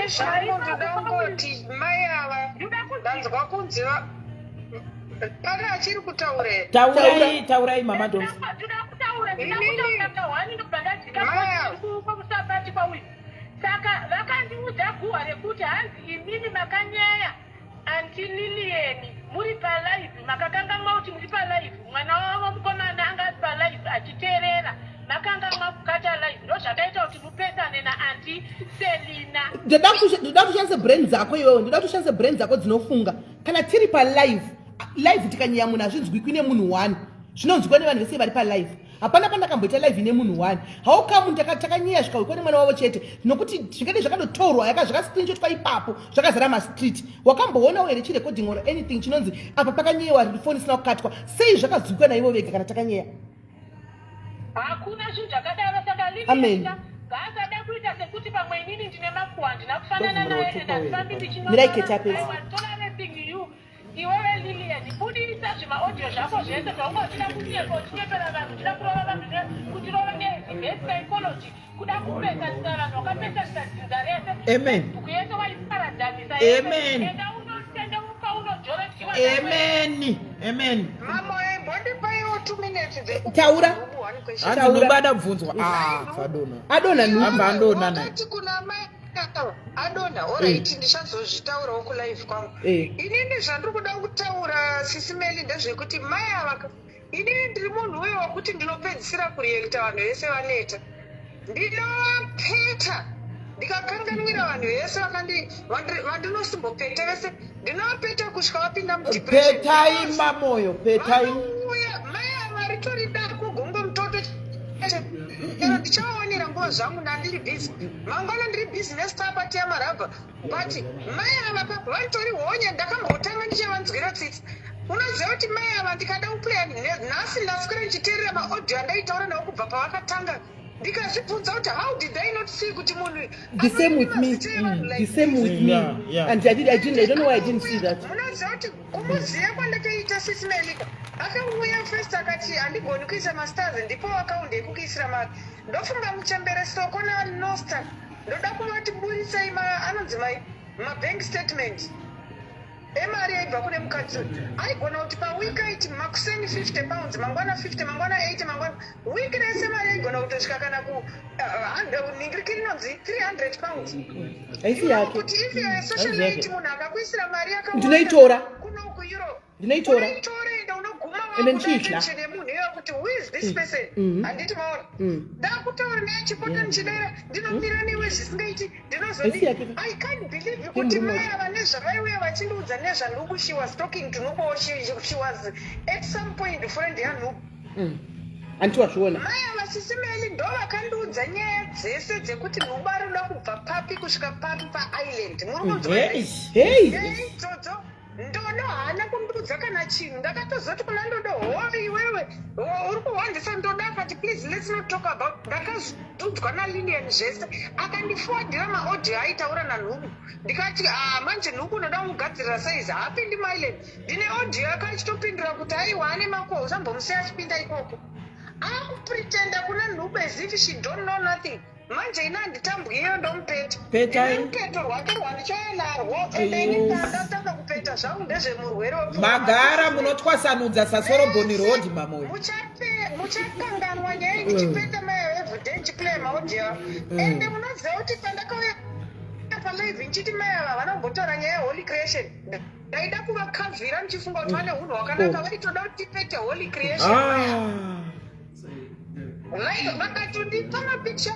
zvangu ndoda kungoti mai ava ndanzwa kunzi pane achiri kutaura here? Taurai, taurai mama Domsa. Ndoda kutaura, ndinoda kutaura kahwani, ndobva ndadzika Maya. kwamusabati kwauyu. Saka vakandiudza guhwa rekuti hanzi imimi makanyeya auntie Lilian muri palive, makakanganwa kuti muri palive, mwana wavo mukomana anga ari palive achiteerera, makanganwa kukata live, ndo zvakaita kuti mupesane naauntie Selina. Ndoda kushandisa brain dzako iwewe, ndoda kuti ushandise brain dzako dzinofunga. Kana tiri palive live, tikanyeya munhu hazvinzwikwi nemunhu one, zvinonzwikwa nevanhu vese vari palive. Hapana pandakamboita live ine munhu one. How come takanyeya zvikawikwa nemwana wavo chete? Nokuti zvingadei zvakandotorwa zvakascreenshotwa ipapo, zvakazara mastreet. Wakamboonawo here chirecording or anything chinonzi apa pakanyeyiwa, foni isina kukatwa? Sei zvakazwikwa naivo vega kana takanyeya? Hakuna zvinhu zvakadaro. Saka Amen. Lilian ngaasada kuita sekuti pamwe inini ndine makuhwa, handina kufanana naye and handifambi. Mirai Keti apedze. Ndichinotorating you iwewe Lilian, budisa zvimaaudio zvako zvese zvaunga uchida kunyepa, uchinyepera vanhu, uchida kurova vanhu, kutirova nereverse psychology, kuda kupesanisa vanhu. Wakapesanisa dzinza rese. Amen. Bhuku yese waiparadzanisa. Amen. Enda unotendeuka, unojoretiwa. Amen, amen. Mamoyo, imbondipaiwo 2 minutes. Taura. One question. Hanzi Taura. nobada bvunzwa. Ah, zvadonha. Adonha nhubu. Abva andona naye. Wakati kuna mai adonha, alright, ndichazozvitaurawo kulive kwangu. Inini zvandiri kuda kutaura, sisi Meli, ndezvekuti mai ava, inini ndiri munhu uyo wekuti ndinopedzisira kureacta vanhu vese vaneta. Ndinovapeta ndikakanganwira vanhu vese vandinosimbopeta vese, ndinovapeta kusvika vapinda mudepression. Petai mamoyo, petai. Vanouya mai ava ritori dako gongo mutoto chero ndichaonera nguva zvangu, ndandiri busy mangwana, ndiri busy nestar yamarabha, but mai ava vanditori honye. Ndakambotanga ndichavanzwira tsitsi. Unoziva kuti mai ava ndikada kuplaya nhasi, ndaswera ndichiteerera maaudio andaitaura navo kubva pavakatanga, ndikazvibvunza kuti how did they not see kuti munhu The same with me. The same with me. And I don't know why I didn't see that. Munoziva kuti kumuziva kwandakaita sisi Melika, akauya first akati handigoni kuisa mastars, ndipo akaundi ekukuisira mari. Ndofunga muchembere Soko naNosta, ndoda kuvati burisai anonzi mai mabank statement emari yaibva kune mukadzi uyu. Aigona kuti pawiki aiti makuseni £50, mangwana 50, mangwana 80, mangwana, wiki rese mari yaigona kutosvika kana ku ningiriki rinonzi £300. Haisi yake. Kuti if you are a socialite, munhu akakuisira mari yakawanda Ndinoitora. kuno kuEurope, Ndinoitora. unoitora, ende unoguma Ende ndichidya. wakuda attention yemunhu iyoyo. Kuti who is this person? Handiti maona? Ndakutaura naye chipota ndichidera, ndinomira newe zvisingaiti, ndinozodi. Haisi yake ka? I can't believe kuti Yemurume. mai ava nezvavaiuya vachindiudza nezvaNhubu. She was talking to Nhubu. She was at some point friend yaNhubu. Handiti wazviona? Mai ava, Sisi Meli, ndo vakandiudza nyaya dzese dzekuti Nhubu arikuda kubva papi kusvika papi paisland. Muri kunzwa here? Hei. Nyaya idzodzo Ndodo haana kundiudza kana chinhu. Ndakatozoti kuna Ndodo, "Ho, iwewe uri kuhwandisa." Ndodo akati, "Please, let's not talk about." Ndakazoudzwa naLilian zvese, akandiforwardira maaudio aitaura naNhubu. Ndikati, "Ah, manje Nhubu unoda kumugadzirira saizi, haapindi muisland." Ndine audio yake achitopindura kuti, "Aiwa, ane makuhwa, usambomusiya achipinda ikoko." Akupretenda kuna Nhubu as if she don't know nothing. Manje ina handitambwi iyo, ndomupeta. Petai. Ndine rupeto rwake rwandichauya narwo, ende ini ndatanga kupeta zvangu ndezvemurwere wepfungwa. Magara munotwasanudza saSorobhoni Road, Mamoyo. Muchakanganwa nyaya ndichipeta mayo everyday, ndichiplaya maaudio. Ende munoziva kuti pandakauya palive ndichiti mai ava vanombotaura nyaya yeholy creation, ndaida kuvakavhira ndichifunga kuti vane unhu hwakanaka. Vaitoda kuti tipete holy creation. Vakatondipa mapicture.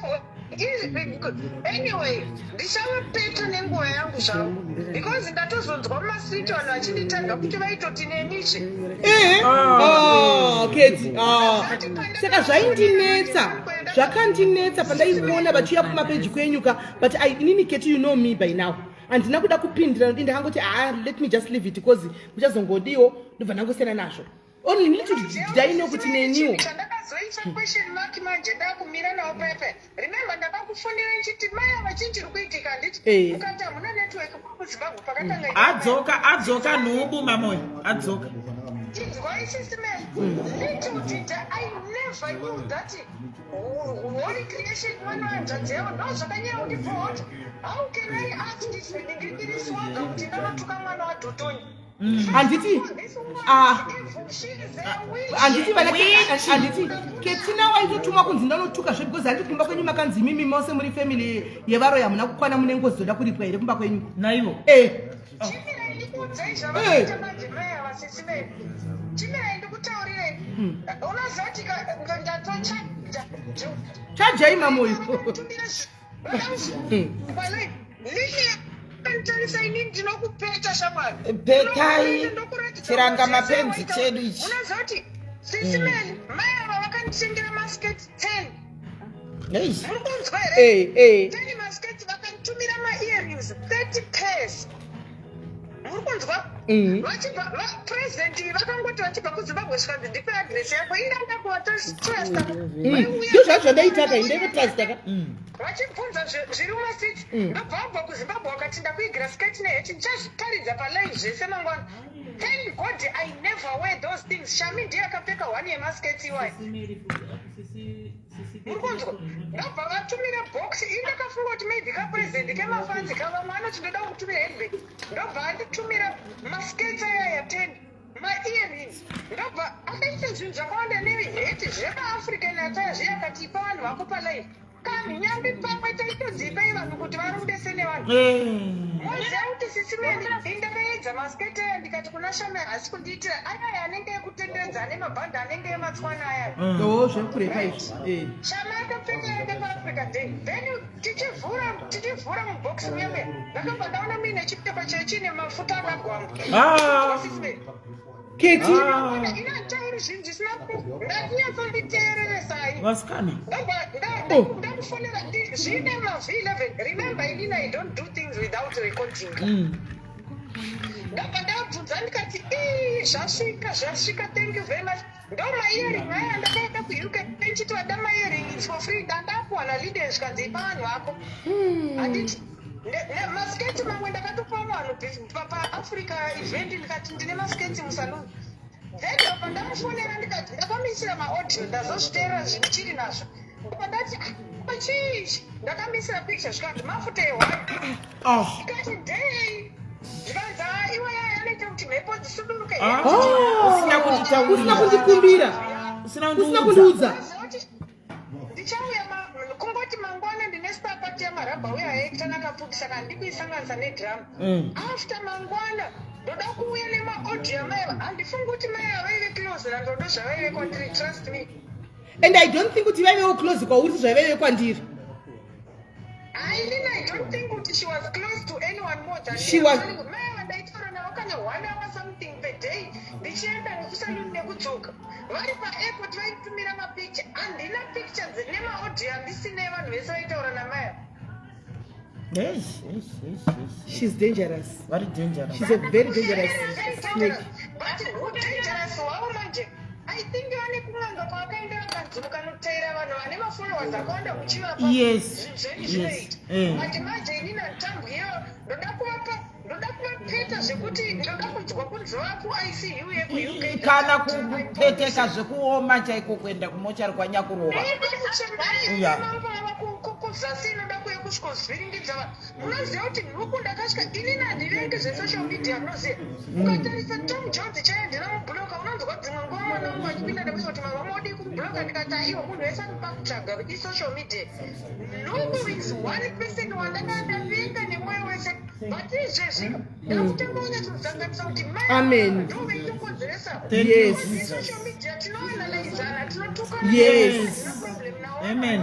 Anyway, ndichavapeta nenguva yangu zvangu, because ndatozonzwa mumastreet vanhu vachinditaga kuti vaitoti nenizve. Ehe. Ah, Keti. Ah. Saka zvaindinetsa, zvakandinetsa pandaiona vachiuya kumapeji kwenyuka, but inini Keti, you know me by now, handina kuda kupindira nokuti ndakangoti, "Ah, let me just leave it," because muchazongodiwo. Ndobva ndangosiyana nazvo. Only little did I know kuti neniwo. Chandakazoita question mark manje, ndakumira nawo pepe. Remember ndakakufonera ndichiti mai ava, chii chiri kuitika? Handiti mukati hamuna network kuZimbabwe pakatanga? Adzoka, adzoka Nhubu, Mamoyo adzoka. Chinzwai, Sisi Mel, little did I never knew that holy creation mwana wanzvadzi yavo. Ndo zvakanyanya kundibvota. How can I ask this ndingiriswaga kuti ndanotuka mwana waDhotoni? Handiti, ah, handiti vana, handiti Ketina waitotumwa kunzi ndanotuka zve? Because handiti kumba kwenyu makanzi imimi mose muri family yevaroyi, hamuna kukwana, mune ngozi dzoda kuripwa here kumba kwenyu? Naivo. Chimirai ndikuudzai zvavakaita manje mai ava. Sisi Mel, chimirai ndikutaurirei. Unoziva kuti ndatochaja. Chajai, Mamoyo. Tarisa, inini ndinokupeta, shamwari. Petai. Ndokuratidza Chiranga kuti zvese mapenzi waita. chedu ichi. Unoziva kuti, Sisi Meli, mai ava vakanditengera masketi 10. Ei. Muri kunzwa here? Eh, eh. 10 masketi. Vakanditumira maearrings 30 pairs. Muri kunzwa? Vachibva president vakangoti vachibva kuZimbabwe, svikanzi, "Ndipe adresi yako." Indanda kuvatotrusta. Ndizvo zvazvo zvandaita ka, indaivotrusta ka. Vachibvunza zviri mumastreet. Ndobva vabva kuZimbabwe, vakati, "Ndakuigira sketi neheti." Ndichazvitaridza palive zvese mangwana. Thank God I never wear those things. Shami ndiye akapfeka one yemasketi iwayo. Muri kunzwa? Ndobva vatumira box. Ii, ndakafunga kuti maybe kapurezidendi kemafanzi kavamwe anoti, "Ndoda kutumira handbag." Ndobva anditumira masketi ayaya 10, maearrings. Ndobva akaita zvinhu zvakawanda neheti zvemaAfrican attire zviye. Akati, "Ipa vanhu vako palive." Kanyambi pamwe taitodzipei vanhu kuti varumbese nevanhu. Moziva kuti, Sisi Meli, indakaedza masketi aya, ndikati kuna Shame, "Hasi kundiitira ayaya anenge ekutenderedza, ane mabhandi anenge ematswana ayaya." O, zvekurepa izvi. Shame akapfeka yake paAfrica Day. Then tichivhura mubhokisi muyeme, ndakabva ndaona muine chipepa chechine mafuta akagwamba. Sisi Meli, Keti. ina tauri zvinhu zvisina ndanyatsonditeereresai. Vasikana. Ndamufonera zvine mav11. Remember, inini I don't do things without recording. Ndabva ndabvunza ndikati, "Ii, zvasvika, zvasvika, thank you very much." Ndo maearring aya ndakaenda kuUK ndichiti vada maearring, it's for free. Ndandapuwa naLiden, zvikanzi, "Ipa vanhu vako." Handiti masketi mamwe ndakatopa vanhu paAfrica event, ndikati, "Ndine masketi musaluni." Then ndobva ndamufonera, ndikati ndakamisira maaudio, ndazozviteerera zvindichiri nazvo. Ndobva ndati, "Ah, chii ichi?" Ndakamisira picture, zvikanzi mafuta ehwai. Ndikati, "Dei." Zvikanzi, "Ah, iwe yaya anoita kuti mhepo dzisuduruke." Usina Usina kunditaurira. kundikumbira. Usina usina kundiudza. kundiudza. Kuti ndichauya kungoti mangwana ndine spapati yamarabha uya aitana kapfupi, saka handikuisanganisa nedhiramu. After mangwana. Ndoda kuuya nemaaudio amai ava. Handifungi kuti mai ava vaive close naNdodo zvavaive kwandiri, trust me. And I don't think kuti vaivewo close kwauri sezvavaive kwandiri. I mean, I don't think kuti she was close to anyone more than She me. was- Mai ava ndaitaura navo kana one hour something per day, ndichienda nekusaluni nekudzoka. Vari paairport vaitumira mapicture. Handina pictures nemaaudio andisina evanhu vese vaitaura namai ava. Eish, eish, eish, eish. She's dangerous. Very dangerous. She's a very dangerous snake. But hudangerous hwavo manje, I think vane kun'anga kwavakaenda vakanzi mukanoteera vanhu vane mafollowers akawanda muchivapa zvinhu zvenyu zvinoita. But manje inini handitambwi iyo. Ndoda kuvapa, ndoda kuvapeta zvekuti ndoda kunzwa kunzova kuICU yekuUK. Kana kupeteka zvekuoma chaiko, kuenda kumochari kwanyakurova. Kuzasi inoda kuya kusvikozviringidza vanhu. Munoziva kuti nhuku ndakasvika inini handivengi zvesocial media, munoziva. Ukatarisa Tom Jones chaiye ndinomubhuloka. Unonzwa dzimwe nguva mwana wangu achipinda ndamusa kuti, "Mama, modii kumubhuloka?" Ndikati, "Aiwa, munhu wese anopa kutsvaga isocial media." Nhuku is one person wandanga ndavenga nemwoyo wese, but izvezvi ndakutanga kunyatsodzanganisa kuti mai Amen. ndo veitokonzeresa. Social media tinoanalizana, tinotukana. Problem nawo. Amen.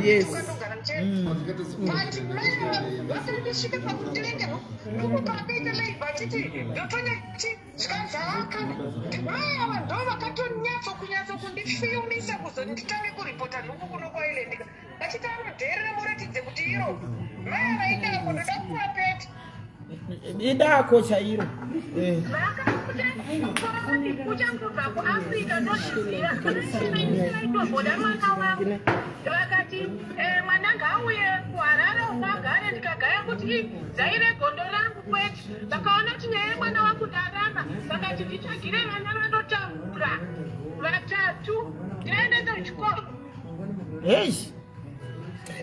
But mai vakandisvika pakundivenga nhuku paakaita live achiti ndotonyati zvikanzi haakana. Mai ava ndo vakatonyatso kunyatso kundifiyumisa kuzoti nditange kuripota nhuku kuno kuIreland, vachiti anodherera, muratidze kuti iro mai ava idako, ndoda kuvapeta. Idako chairo. Uchangobva kuAfrica, ndozviziva vaitoboda mwana wangu, vakati, "Mwana ngauye kuHarare ukagare." Ndikagaya kuti, "Ii, dzaive gondo rangu." Kwete, vakaona kuti nyaya yemwana wangu ndaramba, vakati nditsvagire vana vanotambura vatatu ndivaendese kuchikoro. Hei.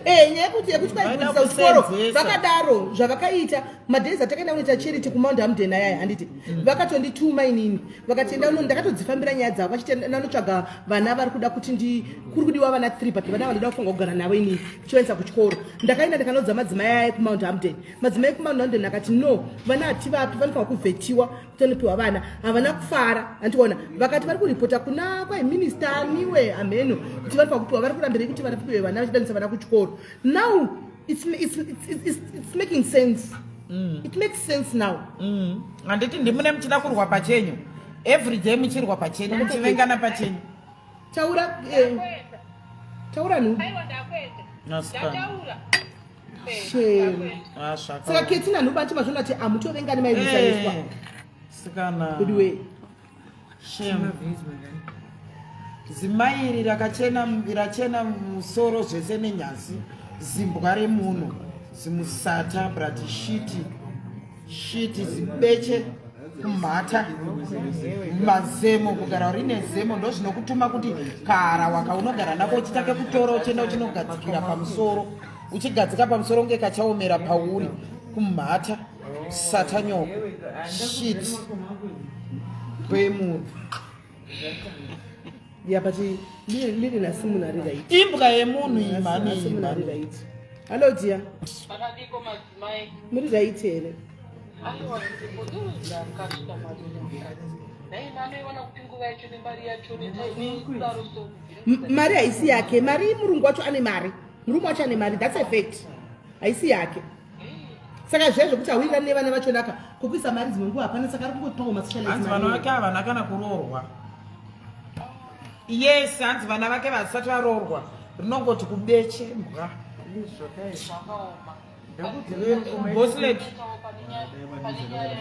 Nyaya yekuti Vaida kwaikuisa kuchikoro. kusenzesa. Vakadaro zvavakaita madays atakaenda kunoita charity kuMount Hampden ayaya, handiti? Vakatondituma inini, vakati enda uno. Ndakatodzifambira nyaya dzavo, vachiti ndanotsvaga vana vari kuda kuti ndi kuri kudiwa vana 3, but vana vandoda kufunga kugara navo inini tichivaendesa kuchikoro. Ndakaenda ndikanodza madzimai aya ekuMount Hampden. Madzimai ekuMount Hampden akati, "No, vana hativapi, vanofanira kuvhetiwa kuti vanopiwa vana." Havana kufara, handiona. Vakati vari kuripota kuna kwaiminista aniwe amheno kuti vanofanira kupiwa, vari kurambirei kuti vanapiwe vana vachidanisa vana kuchikoro. Now it's making sense. It makes sense now. Handiti ndimune muchida kurwa pachenyu every day, muchirwa pachenyu, muchivengana pachenyu. Taura, taura nhu. Aiwa, ndakuenda. Nasika. Ndataura. Shame. Ah, Saka Keti nanhu bacho mazvona kuti hamutovengani, mairwisaniswa. Sikana. Anyway. Shame. Zimai iri rakachena, rachena musoro zvese nenyasi, zimbwa remunhu, zimusata brati, shiti shiti, zibeche, kumhata, mazemo, kugara rine zemo ndo zvinokutuma kuti kahara wakaunogara nako uchitake kutora uchienda uchinogadzikira pamusoro, uchigadzika pamusoro kunge kachaomera pauri, kumhata, satanyoko, shit kwemunhu. Yeah, but lili nhasi munhu ari right. Imbwa yemunhu imhani. Nhasi munhu ari Imhani. right. Hallo dear. Makadiko madzimai? Muri right here? Aiwa, ndakasvika mariro nai manoiona kuti nguva yacho nemari yacho nekudaro so. Mari haisi yake. Mari, murungu wacho ane mari, murume wacho ane mari, that's a fact. Haisi yake. Saka zviya zvokuti awirirani nevana vachonaka kokuisa mari dzimwe nguva hapana, saka ari kungotipawo Hanzi vana vake havana kana kuroorwa. Yes, hanzi vana vake vasati varoorwa, rinongoti kubeche mbwa. Zvakaoma. Boslet. Pane nyaya.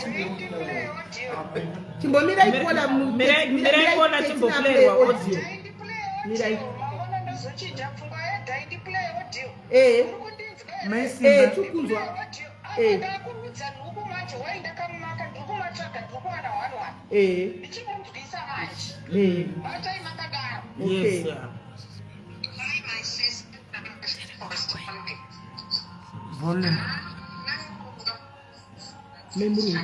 Play audio. Chimbomirai kola. Mirai kola, timboplaywa audio. Dhaindi play Mirai. audio. Mangwana ndozochinja pfungwa yedhaindi play audio. Eh. Uri kundinzwa? Eh, tiri kunzwa. Eh. Ndakurudza nhuku manje, wai ndakamumaka, ndiri kumatsvaga, ndiri kuwana one one. Ndichimunzwisa manje. Batai makadaro. Yes. Okay. Yeah. Volume. Memurungu.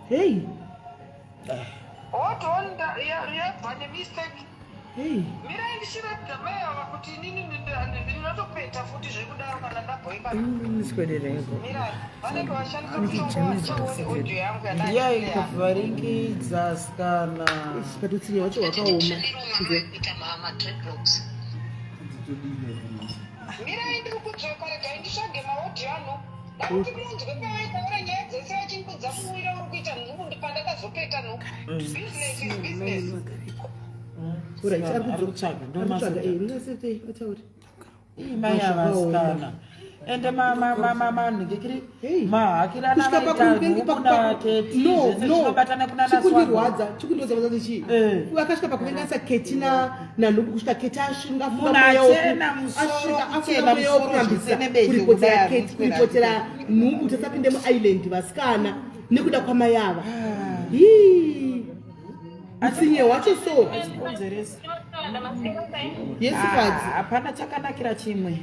Hei. Hold on, yabva nemistake. Hei. Mirai ndichiratidza mai ava kuti inini ndinotopeta futi zvekudaro kana ndabhoika. Miswedereko. Mirai, vanenge vashandisa mushonga vachaoni audio yangu Ndiye ikuvharingidza sikana. But utsinye wacho hwakaoma. Mirai ndiri kudzoka, regai nditsvage maaudio ano. Ndakuti munzwe pavaitaura nyaya dzese vachindudza muwira uri kuita nhumbu pandakazopeta nhumbu. Business is business. Alright, ari Ari kutsvaga, ndo Ari kutsvaga, masoja. eh, munasete vataure. Ii, mai ava sikana. Ende manhingikiri Hey. mahakirana Kusvika vaita pakuvengi- nhumbu naketi No, zvese no. zvinobatana kuna naswana. Chikundirwadza, chikundirwadza kuti chii? Eh. Akasvika pakuvenganisa Keti naNhubu kusvika Keti asvinga afunga Munhu mweya woku- achena musoro, asvika afunga kuchena mweya musoro wokurambisa zvese nebeche kuripotera kudai, Keti, kuswera. kuripotera Nhubu kuti asapinde muisland vasikana nekuda kwamai ava. Hii. Utsinye hwacho so. Konzeresa. Yes, Ah, Fadzi. hapana chakanakira chimwe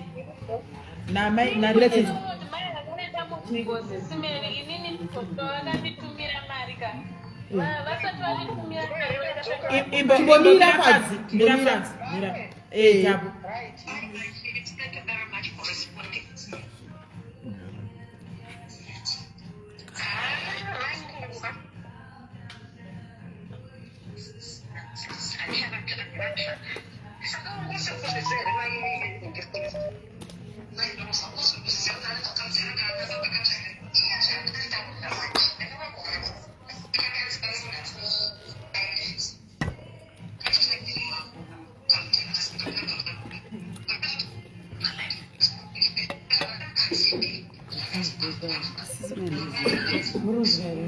namai Buda chinzi. Chimbomira, Fadzi, chimbomira. tapo Right. Thank you very much for responding.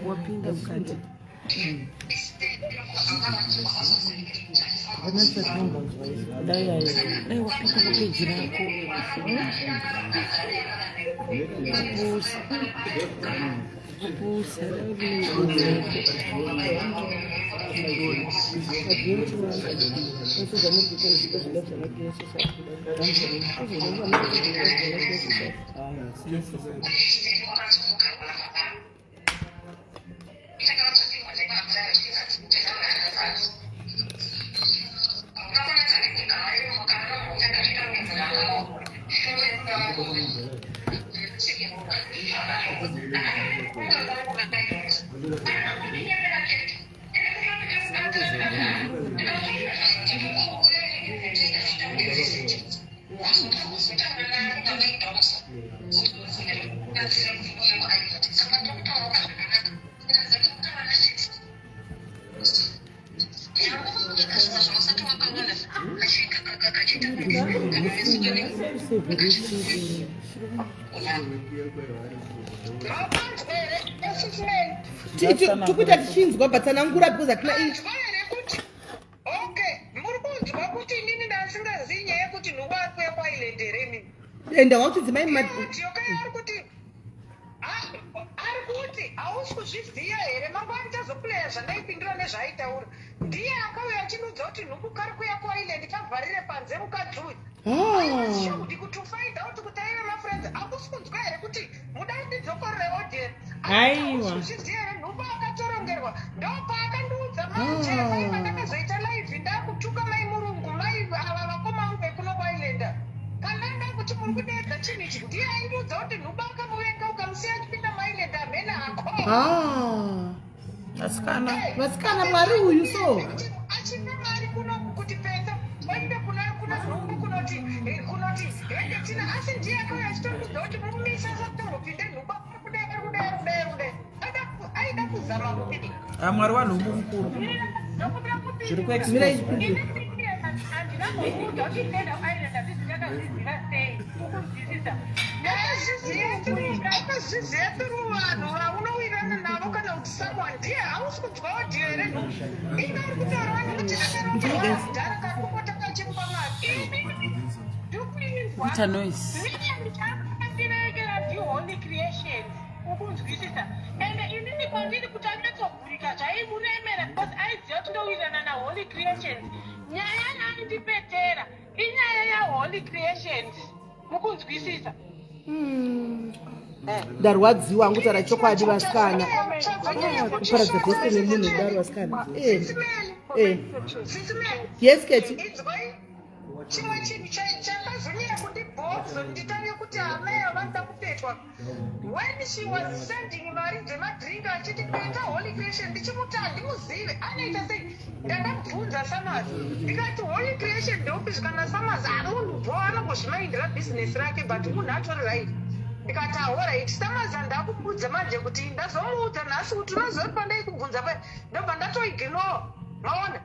Wapinda mukati. Dai wapinda kupeji rako. Kupusa. Kupusa. Mapanzwa here? Sisi Mary. Tikuita tichinzwa but tsanangura because hatina Manzwa here kuti okay, muri kunzwa kuti inini ndasingazivi nyaya yekuti nhubu ari kuuya kuisland here inini? enda wauchidzi mai Audio kai ari kuti ari kuti hausi kuzviziva here mangwani tazoplaya zvandaipindura nezvaaitaura ndiye akauya achinudza kuti nhubu kari kuuya kuisland kavharire panze mukadzi uyu. Shaudi kuti ufind out kuti aive mafriends hakusi kunzwa here kuti muda ndidzokorere audio Aiwa. Kuzviziva here nhubu akatorongerwa ndopaakandiudza manje mai pandakazoita live ndakutuka mai murungu mai ava vakoma vangu vekuno kuislander kana ndakuti muri kudeedza chinhu ichi ndiye aindiudza kuti nhubu akamuvenga ukamusiya achipinda muisland hamene hako. asikana Vasikana, Mwari uyu so. Achina mari kuno kuti peta waende kuna nhumbu kunoti kunoti hende tina asi ndiye akauya achitorikudza kuti mumisa satombopinde nhumbu ari kudai ari kudai ari kudai ari kudai aida kuzama kupinda. Ah, Mwari wanhumbu mukuru zviri Mirai kuexpose. chipindure. Handina kumbokuudza kuti ndenda kuisland handisi ndakazviziva sei ukunzwisisa. Akazviziva through vanhu vaunowirirana navo kana kuti someone ndiye hausi kunzwa audio here nhumbu inga ari kutaura vanhu kuti akarongerwa kudhara kakupota kachimupa mari. Ndikuinzwa. Kuita noise. Ndirekera ndiholy creations ukunzwisisa ende inini kwandiri kuti anyatsogurika zvaimuremera because aiziva kuti ndowirirana naholy creations. Nyaya yaandipetera inyaya yaholy creations. Mukunzwisisa? Ndarwadziwa hangu, taura chokwadi vasikana. Ah, kuparadza destiny yemunhu kudaro vasikana. Eh. Yes, Keti. Inzwai, chimwe chinhu chakazonyanya kundibhoza nditange kuti amai vanoda kupetwa, when she was sending mari dzemadrink achiti peta Holy Creation, ndichimuti handimuzive, anoita sei? Ndakabvunza Samas ndikati, "Holy Creation ndeupi?" Zvikana Samas, "Amunhu bho, anongozvimaindira bhizinesi rake, but munhu atori right." Ndikati, "Alright, Samas, handakubudza manje kuti ndazomuudza nhasi kuti unozoti pandaikubvunza pa ndobva ndatoignore." Maona,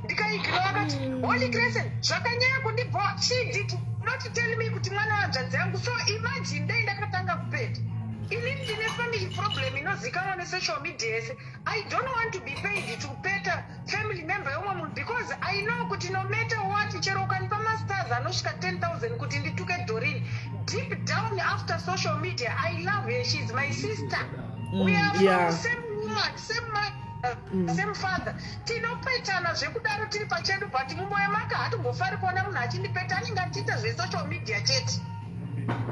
ndikaignore. Akati Holy Creation, zvakanyanya kundibhoa. She did not tell me kuti mwana wahanzvadzi yangu. So imagine dai ndakatanga kupeta. Inini ndine family problem inozikanwa nesocial media yese. I don't want to be paid to peta family member yomwe munhu, because I know kuti no matter what, chero ukanipa mastars anosvika 10 000 kuti ndituke Dorin, deep down after social media I love her. She is my sister. We are from same woman, same mother, same father. Tinopetana zvekudaro tiri pachedu, but mumwoyo make hatimbofari kuona munhu achindipeta, anenge achiita zvesocial media chete.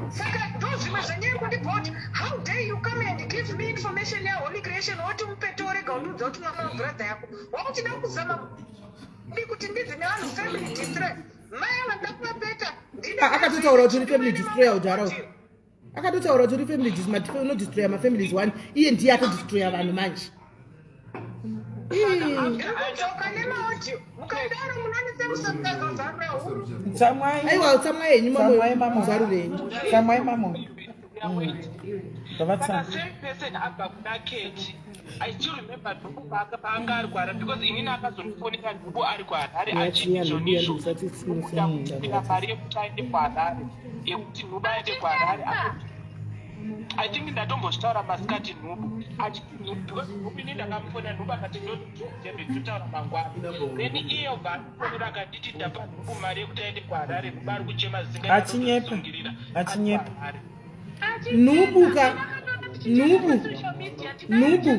Saka ndo zvimwe zvenyaya kundibhoti, how dare you come and give me information yaHoly Creation, woti mupete, worega undiudza kuti mwana wabrother yako. Wakuchida kuzama ndi kuti ndidzi nevanhu family destroy. Mai ava nda kuvapeta. Ah, akatotaura kuti uri family destroyer udhara uyu. Akatotaura kuti uri family unodestroya mafamilies one, iye ndiye atodestroya vanhu manje. Ndikudzoka nemaaudio, mukadaro munonise huru. Tsamwai. Aiwa, tsamwai henyu. Tsamwai. Mamo. Mamo. Muzarure henyu. Tsamwai, mamo. Saka Ndavatsama. same person abva kuna Keti. I still remember Nhubu paanga ari kuHarare, because inini akazondifonera Nhubu ari kuHarare achiti izvonizvo kuda kutumira mari yekuti aende kuHarare, yekuti Nhubu aende kuHarare. I think ndatombozvitaura masikati. Nhubu achiti Nhubu, because Nhubu ini ndakamufonera, Nhubu akati ndodembe totaura mangwana. Then iye ubva andifonera akanditi ndapa Nhubu mari yekuti aende kuHarare, Nhubu ari kuchema. Achinyepa. Achinyepa. Nhubuka, Nhubu, Nhubu,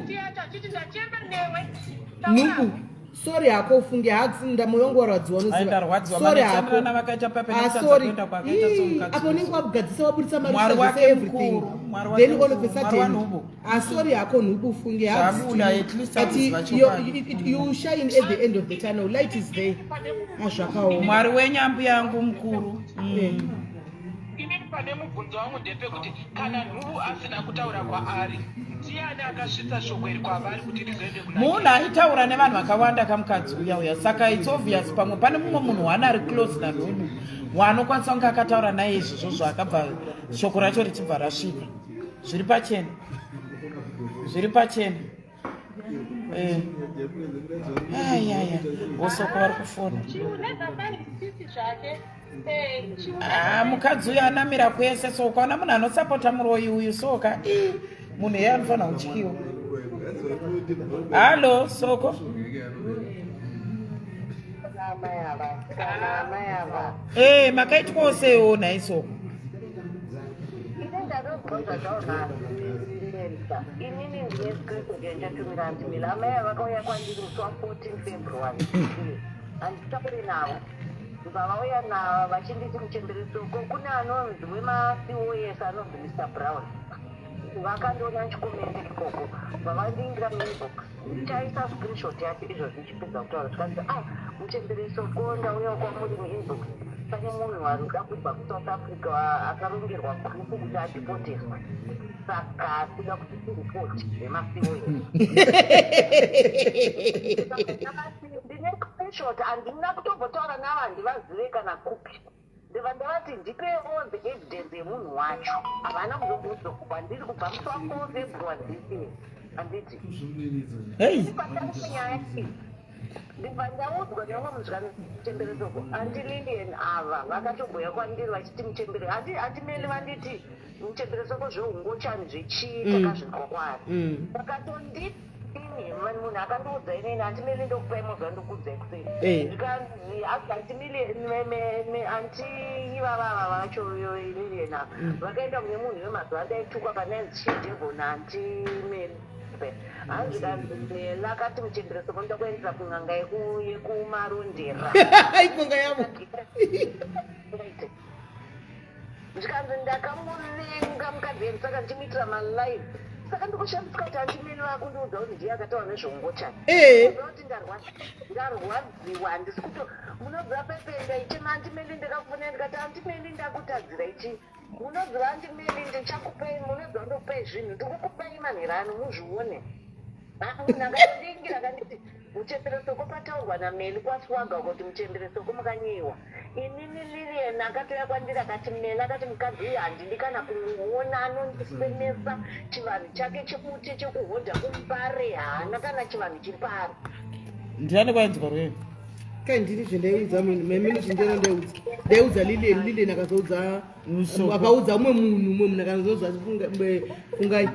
Nhubu, sorry hako, ufunge haks, ndamoyo wangu warwadziwa. Ai, ndarwadziwa. Sorry hako. Manetsanirana vakaita pape Ah, nekutadza sorry. kuenda kwakaita Ii, somukadzi. apo unenge wagadzisa, waburitsa mari, Mwari zvese, wake everything. mukuru, Mwari wake Then all of a mukuru, Mwari sudden, waNhubu. ah, sorry hako Nhubu, ufunge hugs to Zvabuda, you. at least But akuziva chokwadi. you shine at the end of the tunnel, light is there. Ah, zvakaoma. Mwari wenyu, ambuya yangu mukuru. Inini pane mubvunzo wangu ndepekuti kana Nhubu asina kutaura kwaari, ndiani akasvitsa shoko iri kwavari kuti rizoende kuna Munhu aitaura nevanhu vakawanda kamukadzi uya uya, saka it's obvious pamwe pane mumwe munhu waana ari close naNhubu waanokwanisa kunge akataura naye izvozvo, akabva shoko racho richibva rasvika. Zviri pachena, zviri pachena. Eh. Ayaya, vosoko vari kufona. Ah, mukadzi uyu anamira kwese, so ukaona munhu anosapota muroyi uyu, soka ii, munhu iye anofanira kutyiwa. Hallo, Soko. Eh, makaitwawo seiwo nhai, Soko? Ine ndakabvunza zvaunaamerika. Inini ndine screenshot yandatumira andimila. Amai ava vakauya kwandiri musi wa14 February, handitauri navo. Vavauya navo vachinditi muchemberesoko kune anonzi wemaCOS anonzi Mr Brown. Vakandiona ndichikomenda ikoko, vavandingira muinbox. Ndichaisa screenshot yacho izvozvi ndichipedza kutaura. Zvikanzi, "Ah, muchemberesoko, ndauya kwamuri muinbox, pane munhu arikuda kubva kuSouth Africa akarongerwa group kuti adhipoteswe, saka tinoda kuti tiripoti zvemaCOS." Ndine screenshot. Handina kutombotaura navo, handivazive kana kupi. Ndibva ndavati ndipewo the evidence yemunhu wacho. Havana kuzobvunzwa kwandiri kubva musi wa4 February this year, handiti? Hei. Patanga nyaya iyi, ndibva ndaudzwa neumwe munhu, Auntie Lilian ava vakatomboya kwandiri vachiti muchembere, Auntie Meli vanditi muchemberesoko zveungochani zvechii, takazvinzwa kwaari. Vakatondini munhu akandiudza inini, Auntie Meli, ndokupai mozva ndokuudzai kusei. Zvikanzi Auntie Meli, auntie ivavava vacho Lilian ava vakaenda kune munhu wemazuva andaitukwa panainzi Shidevon. Auntie Meli, hanzi kanzi akati muchemberesoko ndoda kuendesa kun'anga yekumarondera. Iponga yavo. Ndikanzi ndakamuvenga mukadzi yedu saka ndichimuitira malive. Saka ndikushamisika kuti andimeni vakundiudza kuti ndiye akataura nezveungochani. Kuti ndarwadziwa handisi kuto munoziva pepe ndaichema andimeni ndakakufonera ndikati andimeni ndakutadzira ichi munoziva andimeni ndichakupei munoziva ndokupei zvinhu ndikukupei manherano muzvione. Munhu akandingira akanditi muchembere soko pataurwa naMeli kwaSwaga kuti muchembere soko makanyeyiwa. Inini Lilian akatouya kwandiri akati Meli akati mukadzi uyu handidi kana kumuona anondisemesa chivanhu chake chebute chekuhodha kumbare haana kana chivanhu chiri paari. Ndiani kwainzwa rweyo? Kai ndini zvendaiudza munhu maimini zvindero ndaiudza ndaiudza Lilian Lilian akazoudza akaudza umwe munhu umwe munhu akazoudza fungai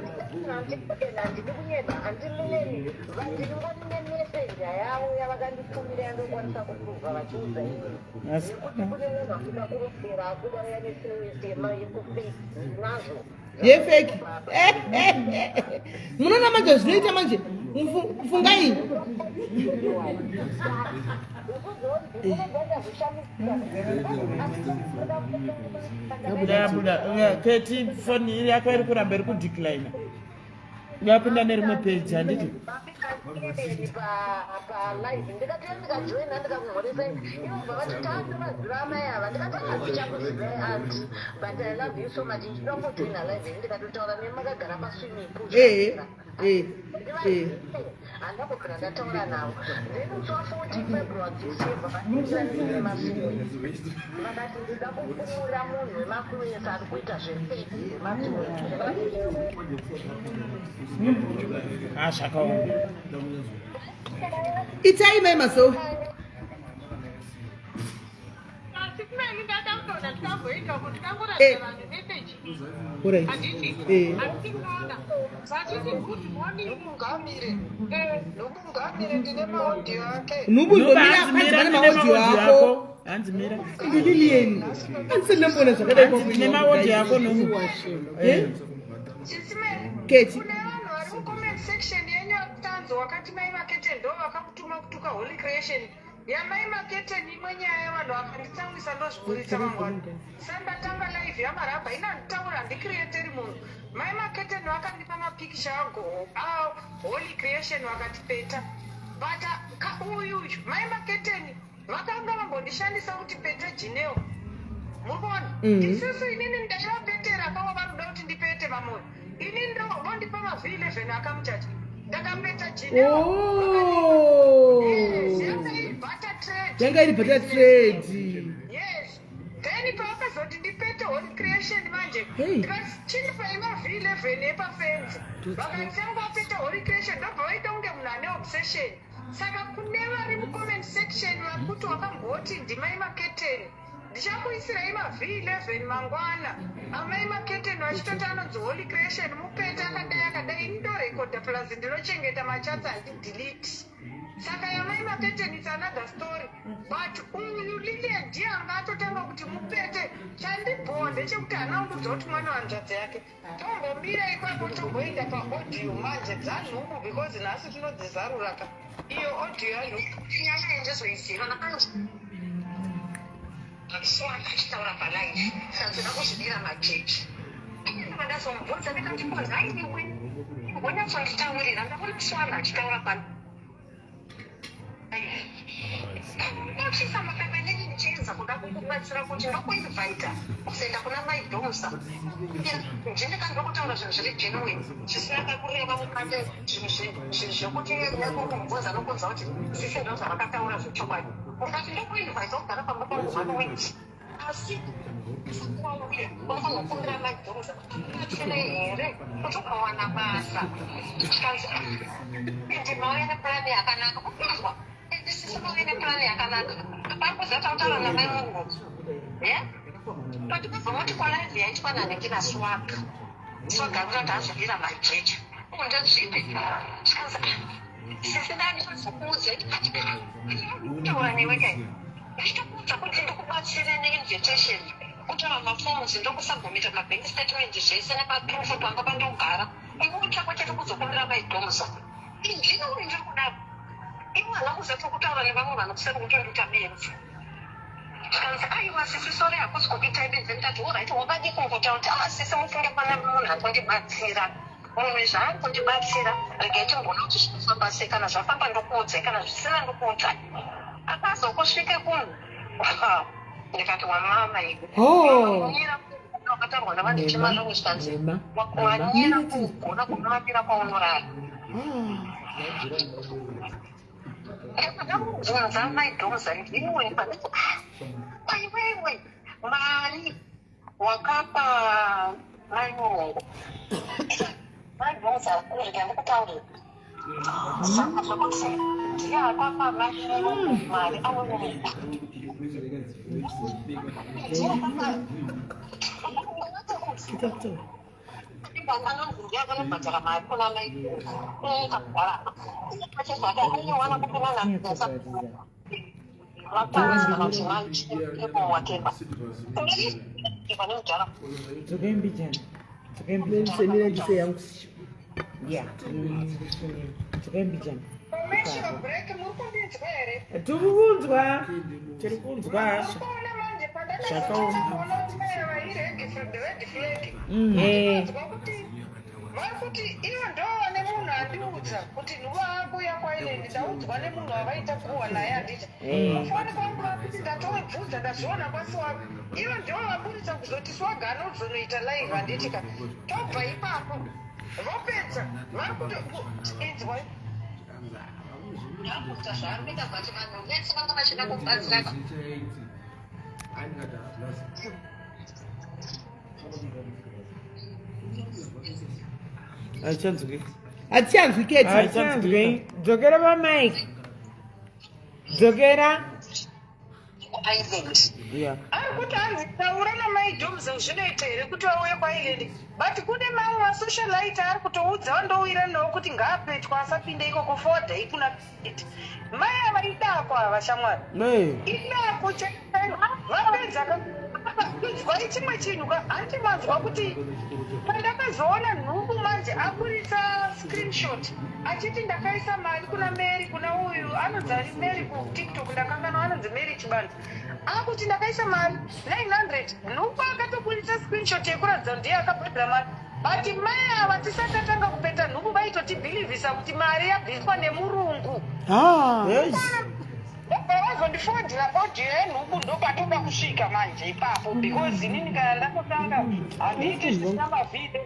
handidi kunyeba handilileni vandinongori nemeseja yavo yavakanditumira yandokwanisa kupruvha vachiudza ini nekuti kune munhu akuda kurofera akuda uya nefewesi yekufake nazvo yefeki munoona manje zvinoita manje fungai Buda buda Keti foni yako iri kuramba iri kudecline. Yapinda nerimwe page handiti? Palive ndikati ndikajoina ndikamhoresa ivo vati taandovaziva amai ava ndikati handichakuzivai aunt but I love you so much ndinongojoina live ndikatotaura nemakagara paswimming pool handambobvira ndataura navo then musi wa 14 February this year vakatimafluence vakati ndida kupumura munhu wemafluence ari kuita zvefake zvemafluence. Ah, zvakaoma. Itai mai maso. Asi kumene ndatakutoona tikamboita kuti tikangoratidza vanhu message iyi. Alright. Handiti? Handiti munoona? Vachiti good morning. Ndomungamire. Ndomungamire ndine maaudio ake. Nhubu Nhubu ndomira hanzi panzi mira pane ndine maaudio maaudio ako. ako. Hanzi mira. Ndililieni. Andisindambona zvakadai Hanzi ndine maaudio ako Nhubu. Eh? Chisimeni. Keti. Kune vanhu vari mucomment section yenyu tanzo wakati mai Makete ndo vakakutuma kutuka Holy Creation. Yamai Makete imwe nyaya yevanhu vakanditsamwisa ndozviburitsa mangwana. Sandatanga live yamarabha ina handitaura handicreateri munhu. Mai Makete vakandipa mapikicha ago a Holy Creation vakati peta. But ka uyu uyu mai Maketeni vakanga vambondishandisa kuti pete Jineo. Muri kuona? Isusu inini ndaivapetera kavo vari kuda kuti ndipete mamoyo. Ini ndo vondipa ma V11 akamuchacha. Ndakapeta Jineo. Oh. Yes, yanga iri barter trade. Yanga iri barter trade. Yes. Then pavakazoti ndipete Holy Creation manje Hey. ndikati chindipai ma V11 epafenzi. Vakati yangu vapeta Holy Creation ndobva vaita kunge munhu ane obsession. Saka kune vari mucomment section vari kuti wakamboti ndimai Maketeni. Ndichakuisirai ma V11 mangwana. Amai Maketeni vachitoti anonzi Holy Creation mupete akadai akadai ini ndorekodha plus ndinochengeta machats handidelete. Saka yamai Maketeni it's another story. But uyu Lilian ndiye anga atotanga kuti mupete. Chandibhowa ndechekuti haana kundiudza kuti mwana wanzvadzi yake. Tombomira ipapo tomboenda paaudio manje dzanhubu because nhasi tinodzizarura ka. Iyo audio yanhubu. Nyaya yendizoiziva ndakanzi Swana achitaura palive sanzira kuzvidira majeji ndazomubvunza ndikati ko nhaiwe wonyatsonditaurira ndaona Swana achitaura pa unochisa mapepa inini ndichiedza kuda kukubatsira kuti ndokuinvita kuzoenda kuna maidosa ndindika ndokutaura zvinhu zviri genuine zvisina kakureva mukati zvinhu zvinhu zvekuti nekumubvunza nokunza kuti sisi ndo zvavakataura zvechokwadi ndikati ndokuinvita kugara pamba pangu one week asi wauya unofanira kukumbira maidosa kuti here kuti ukawana basa chikanzi ende mauya nepurani yakanaka unozwa ende sisi mauya nepurani yakanaka apari kuziva tautaura namai mungu ye but kubva muti kwalive yaitwa nanenge naswaga swaga kuti azodira majecha undazvipi chikanzi sisi ndandikuzokuudza kutaura newe kai ndichitokuudza kuti ndikubatsire neinvitation kutora maforms ndokusubmita mabank statement zvese nemaproof pamba pandogara iwe chako chete kuzokumbira maidomsa indini uri ndiri kudaro iwe hana kuzati kutaura nevamwe vanhu kuseri kutondiita benzi. Zvikanzi aiwa sisi sorry hakusi kukuitai benzi. Ndikati alright wakadii kungotaura kuti ah sisi mufunge pana munhu ari kundibatsira. Munhu zvaari kundibatsira regai timboona kuti zvinofamba sei kana zvafamba ndokuudzai kana zvisina ndokuudzai. Akazokusvike kunhu ndikati wamama iwe. Oh. Wakataurwa navanhu chimazvo zvikanzi Nhema, nhema. wanyera kugona kunomapira kwaunorara. Ndakabvunza mai Dhoza ndiwe kwaiwewe mari wakapa mai Murongo. Mai Dhoza rega ndikutaurire. Saka zvekuti ndiye akapa mai Murongo mari awe Ndiye akapa anobhadhara mari kuna mai Dzokai mbijana. Dzokai mbijana. Semira ndise yangu. Yeah. Dzokai mbijana. Commercial break muri kundinzwa here? Tiri kunzwa. Tiri kunzwa. Kuona manje Zvakaoma. pandakaona kuti mai ava ired flag. Eh. Ndinzwa kuti vari kuti ivo ndova nemunhu andiudza kuti nhuva akuuya kwaIreland ndaudzwa nemunhu wavaita guhwa naye handiti. Kufoni kwangu vakuti ndatomubvunza ndazviona kwaSwaga. Ivo ndivo vaburitsa kuzoti Swaga anozonoita live handiti ka. Tobva ipapo vopedza vari kuti inzwai. Ndakuita zvaari kuita but vanhu vese vanga vachida kubatsira. Haichanzwiki. Hatichanzwi Keti. Hatichanzwi. Dzokera pamike. Dzokera. Island. Yeah. Ari kuti hanzi taura namai Domza zvinoita here kuti vauye kwaIreland but kune mamwe masocialite ari kutoudza vandowira nawo kuti ngaapetwa asapinde ikoko fodha ikuna Keti. Mai ava idako ava shamwari. Nee. Idako chairo vapedza ka inzwai chimwe chinhu ka hanti manzwa kuti pandakazoona nhumbu manje aburitsa screenshot achiti ndakaisa mari kuna Mary kuna uyu anonzi ari Mary kuTikTok ndakanganwa anonzi Mary Chibanda akuti ndakaisa mari 900 nhumbu akatoburitsa screenshot yekuratidza kuti ndiye akabhadhara mari but mai ava tisati tatanga kupeta nhumbu vaitotibhilivhisa kuti mari yabviswa nemurungu. Ah. Yes. Ndobva vazondifodhera audio yenhubu ndopatoda kusvika manje ipapo because inini kana ndatotanga handiiti zvisina mavhidhi.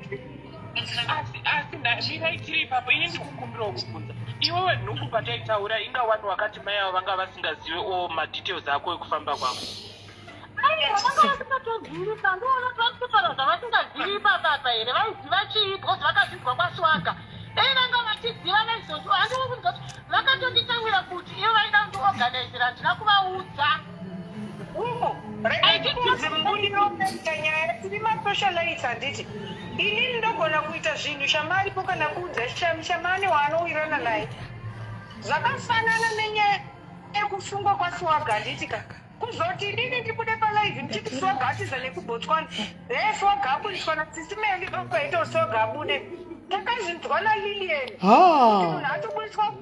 Asi asi ndamirai tiri ipapo ini ndikukumbirawo kubvunza iwewe nhubu pataitaura inga wani wakati mai avo vanga vasingazive o madetails ako ekufamba kwako. Aiwa vanga vasingatozivi pandiona kuti vari kutaura zvavasingazivi ipapapa here vaiziva chii because vakazvinzwa kwaSwaga dai vanga vachiziva vaizoti handikukunzwa kuti vakatonditsamwira kuti ivo vaida kundiorganizira handina kuvaudza. Umo rega ndikuudze mubudiro unoita nyaya tiri masocialites handiti inini ndogona kuita zvinhu shamaripo kana kuudza shami shamani waanowirana naye zvakafanana nenyaya yekusungwa kwaSwaga handiti ka kuzoti inini ndibude palive ndichiti Swaga atiza nekuBotswana hee Swaga abudiswa nasisi Meli okaita kuti Swaga abude takazvinzwa naLilian Ah. munhu atobudiswa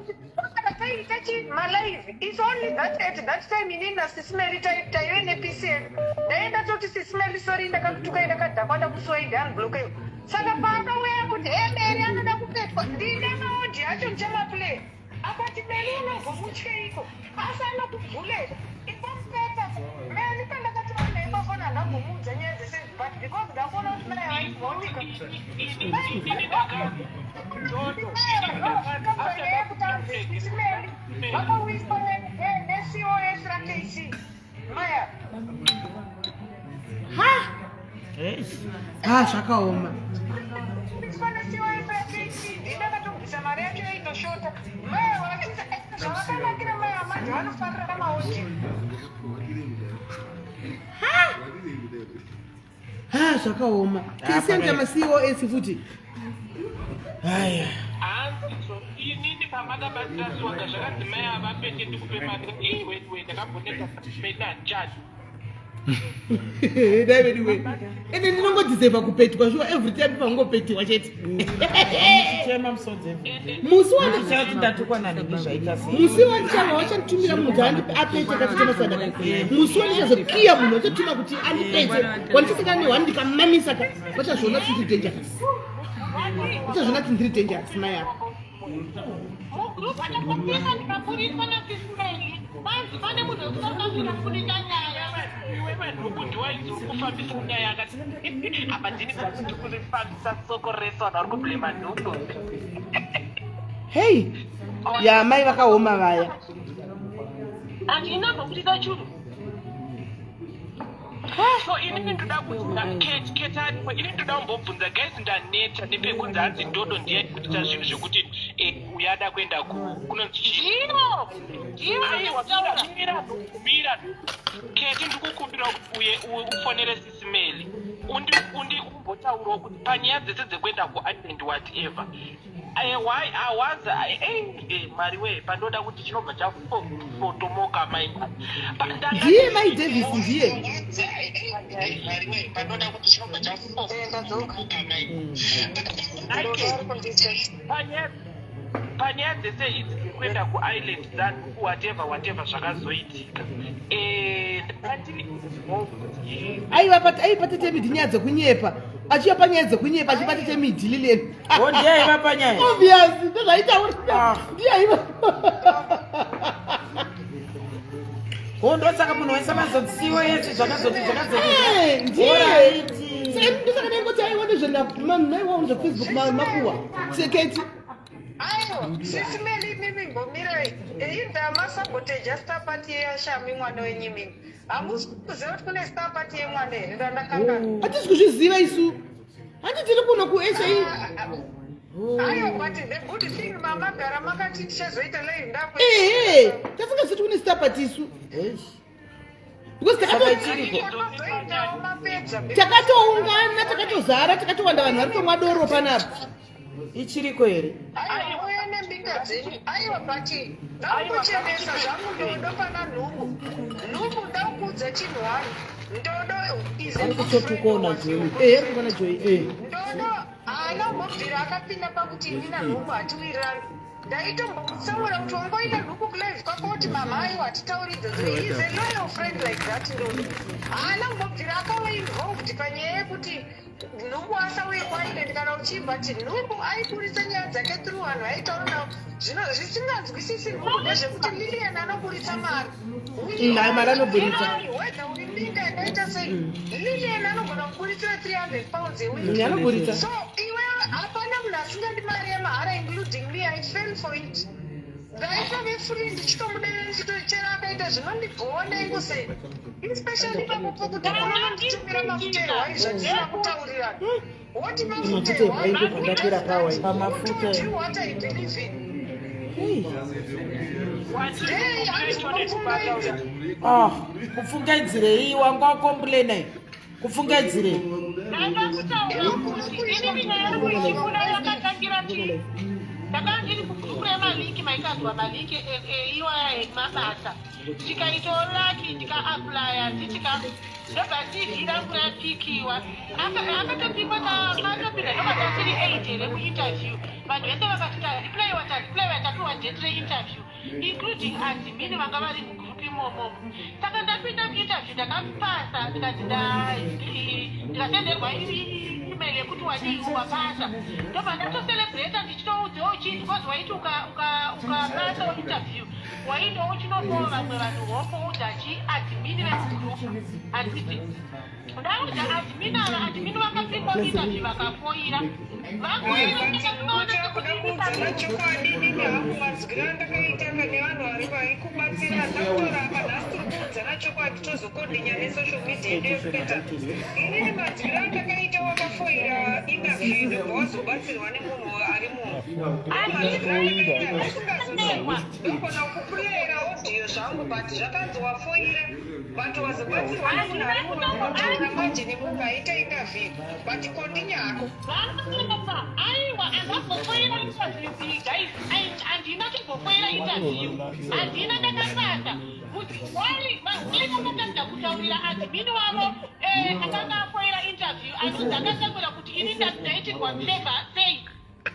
kana taita chi malive its only that at that time inini nasisi Meli taive nepcn ndaienda ndatoti sisi Meli sorry ndakakutukai ndakadhakwa ndakusuwai ndiunblockeyo saka paakauya kuti he Meri anoda kupetwa ndine maaudio acho ndichamaplay akati Meli unozomutyeiko asi anokubhuleta ipamupeta Meli pandakati vanhu ipafona handambomuudza nyaya dzese but because ndakuona kuti mai vaigondika vakawiswa neCOS raKC maya. Ah, zvakaoma. Ndakatobvisa mari yacho yaitoshota maya vachita zvavakanakira maya manje vanofarira maaudio. Ah, zvakaoma. Tisende maCOS futi. Haya. Hanzi so inini pamakabatsira Swaga zvakanzi mai ava pete ndikupe mari iwe iwe ndakamboneta mena handichadi. Dai veduwe, ende ndinongodhiserva kupetwa shuwa every time pangopetiwa chete. Chema musodzi. Musi wani Ndichati ndatukwa nanhingi, zvaita sei? Musi wandichava wachanditumira munhu kuti apete katete masadaka, musi wandichazokiya munhu wachatuma kuti andipete, wandichasangana nehwani ndikamamisa ka, vachazviona kuti ndiri dangerous, vachazviona kuti ndiri dangerous mai apa. Mugroup ndakapinda, ndikaburitswa naSisimeli, vanzi pane munhu wekuSouth Africa kuita nyaya. Iwe vanhuku ndiwaiti uri kufambisa nyaya, akati apa ndini ndiri kurifambisa soko rese, vanhu vari kublema nhuku. Hei, ya mai vakaoma vaya. Handina mbobudisa churu. So inini ndoda kuti ketaripo, ini ndoda kumbobvunza guys, ndaneta nepekunzi hanzi ndodo ndiye kuita zvinhu zvekuti uyu ada kuenda kunonzi chii? Ndivo, ndivo. Aiwa. Ndikutaura. Mira, mira Keti, ndikukumbira kuti uye ufonere Sisimeli, undi umbotaurawo kuti panyaya dzese dzekuenda kuisland, whatever, why I was mari we pandoda kuti chinobva chafotomoka mai. Ndiye mai Davis, ndiye. Pandoda kuti chinobva chafotomoka mai panyaya dzese idzi dzekuenda kuisland dzanhu, whatever whatever zvakazoitika. Ndakandiri Aiva aipa tete Midhi nyaya dzekunyepa, achiva panyaya dzekunyepa, achipa tete Midhi Lilian. O, ndiye aiva panyaya? Obvious, ndozvaitaura, ndiye aiva. O, ndosaka munhu wese mazotsiwo yese zvakazoti zvakazoti. Ndiye. Alright. Saka ndosaka ndaingoti aiwa nezvenaiwa nezvefacebook makuwa seketi. Aiwa, Sisimeli, mimi mbomirai indama saboteja star party yashami mwana wenyu. Mimi hamusi kuziva kuti kune star party yemwana here? Ndandakangana. Hatisi kuzviziva isu, handi tiri kuno kuSA. Aiwa, but the good thing mamagara makati tichazoita live ndako. Ehe, tasingaziti kune star party isu because Tozoitawo mapedza. Takatoungana, takatozara, takatowanda, vanhu vari kutomwa doro panapa. Ichiriko here? Aiwa, uye nembinga dzenyu. Aiwa, but ndakuchenesa zvangu ndodo pana nhumbu. Nhumbu, ndakuudza chinhu hani, ndodo is a Ari good friend kutotukona of Joey. Ehe, ari kukona Joy. Ndodo haana kumbobvira akapinda pakuti ini nanhumbu hatiwirirani. Ndaitombomutsauura kuti wangoita nhuku kulive kwako kuti mama, aiwa, hatitauri idzodzo. He is a loyal friend like that. Ndodo haana kumbobvira akava involved panyaya yekuti nhumbu asauye kuisland kana uchibva ti nhumbu aiburitsa nyaya dzake through vanhu vaitaura navo. Zvino zvisinganzwisisi nhumbu ndezvekuti Lilian anoburitsa mari. Mari anoburitsa. Whether uri mbinga inoita sei, Lilian anogona kuburitsira £300 a week. Anoburitsa. So iwe, hapana munhu asingadi mari yemahara, including me. I fell for it. Ndaitove free ndichitomudera, ndichitochera akaita zvinondibhowa ndaingosei, especially ipapo pokuti unononditumira mafuta ehwai zvatisina kutaurirana, woti mafuta Mafuta ehwai ndopandapera pawa. Pamafuta. ehwai. What I believe in. Hey, handinofungaidza. Ah, kupfungaidzirei? Wanga wakomplaina, kupfungaidzirei? Ndaida kutaura kuti inini nyaya yangu ichikura yakatangira chii? Ndakanga ndiri kugroup remalink, maikazwa malink iwaya emabasa, tikaitawo lucky, ndikaapplya, nditika ndobva CV rangu rapikiwa. Akatopikwa, akatopinda, ndobva tatiri 8 here kuinterview. Vanhu vese vakati tareplyiwa, tareplyiwa, tapiwa date reinterview, including admin vanga vari mugroup imomo. Saka ndapinda muinterview, ndakapasa, ndikati ndikasenderwa email yekuti wadii, wapasa. Ndobva ndatocelebrata ndichitoudzewo chii, because waiti ukapasawo interview waindowo uchinopawo vamwe vanhu hopo, udza chi admin vemugroup, handiti? Ndaudza admin ava, admin vakapindwa muinterview, vakafoira, vafoira. Kuda kuudzana chokwadi, nini hangu mazwiro andakaita kane vanhu vari vaikubatsira ndakutoramba. Nhasi tiri kuudzana chokwadi, tozokondinya nesocial media yedu yekuita. Inini mazwiro andakaita, wakafoira interview, ndobva wazobatsirwa nemunhu ari munhu. Mazwiro andakaita ndisingazoti ndogona kupurayira audio zvangu. zvangu, but zvakanzi wafoira, but wazobatsirwa nemunhu ari munotaura manje nemunhu aita interview, but continue hako. Vanonyepa. Aiwa, handambofoira interview iyi, guys. Handina kumbofoira interview, handina. Ndakasaka kuti wai vakatadza kutaurira admin wavo akanga afoira interview, anonzi akatambura kuti ini ndaitirwa favor sei.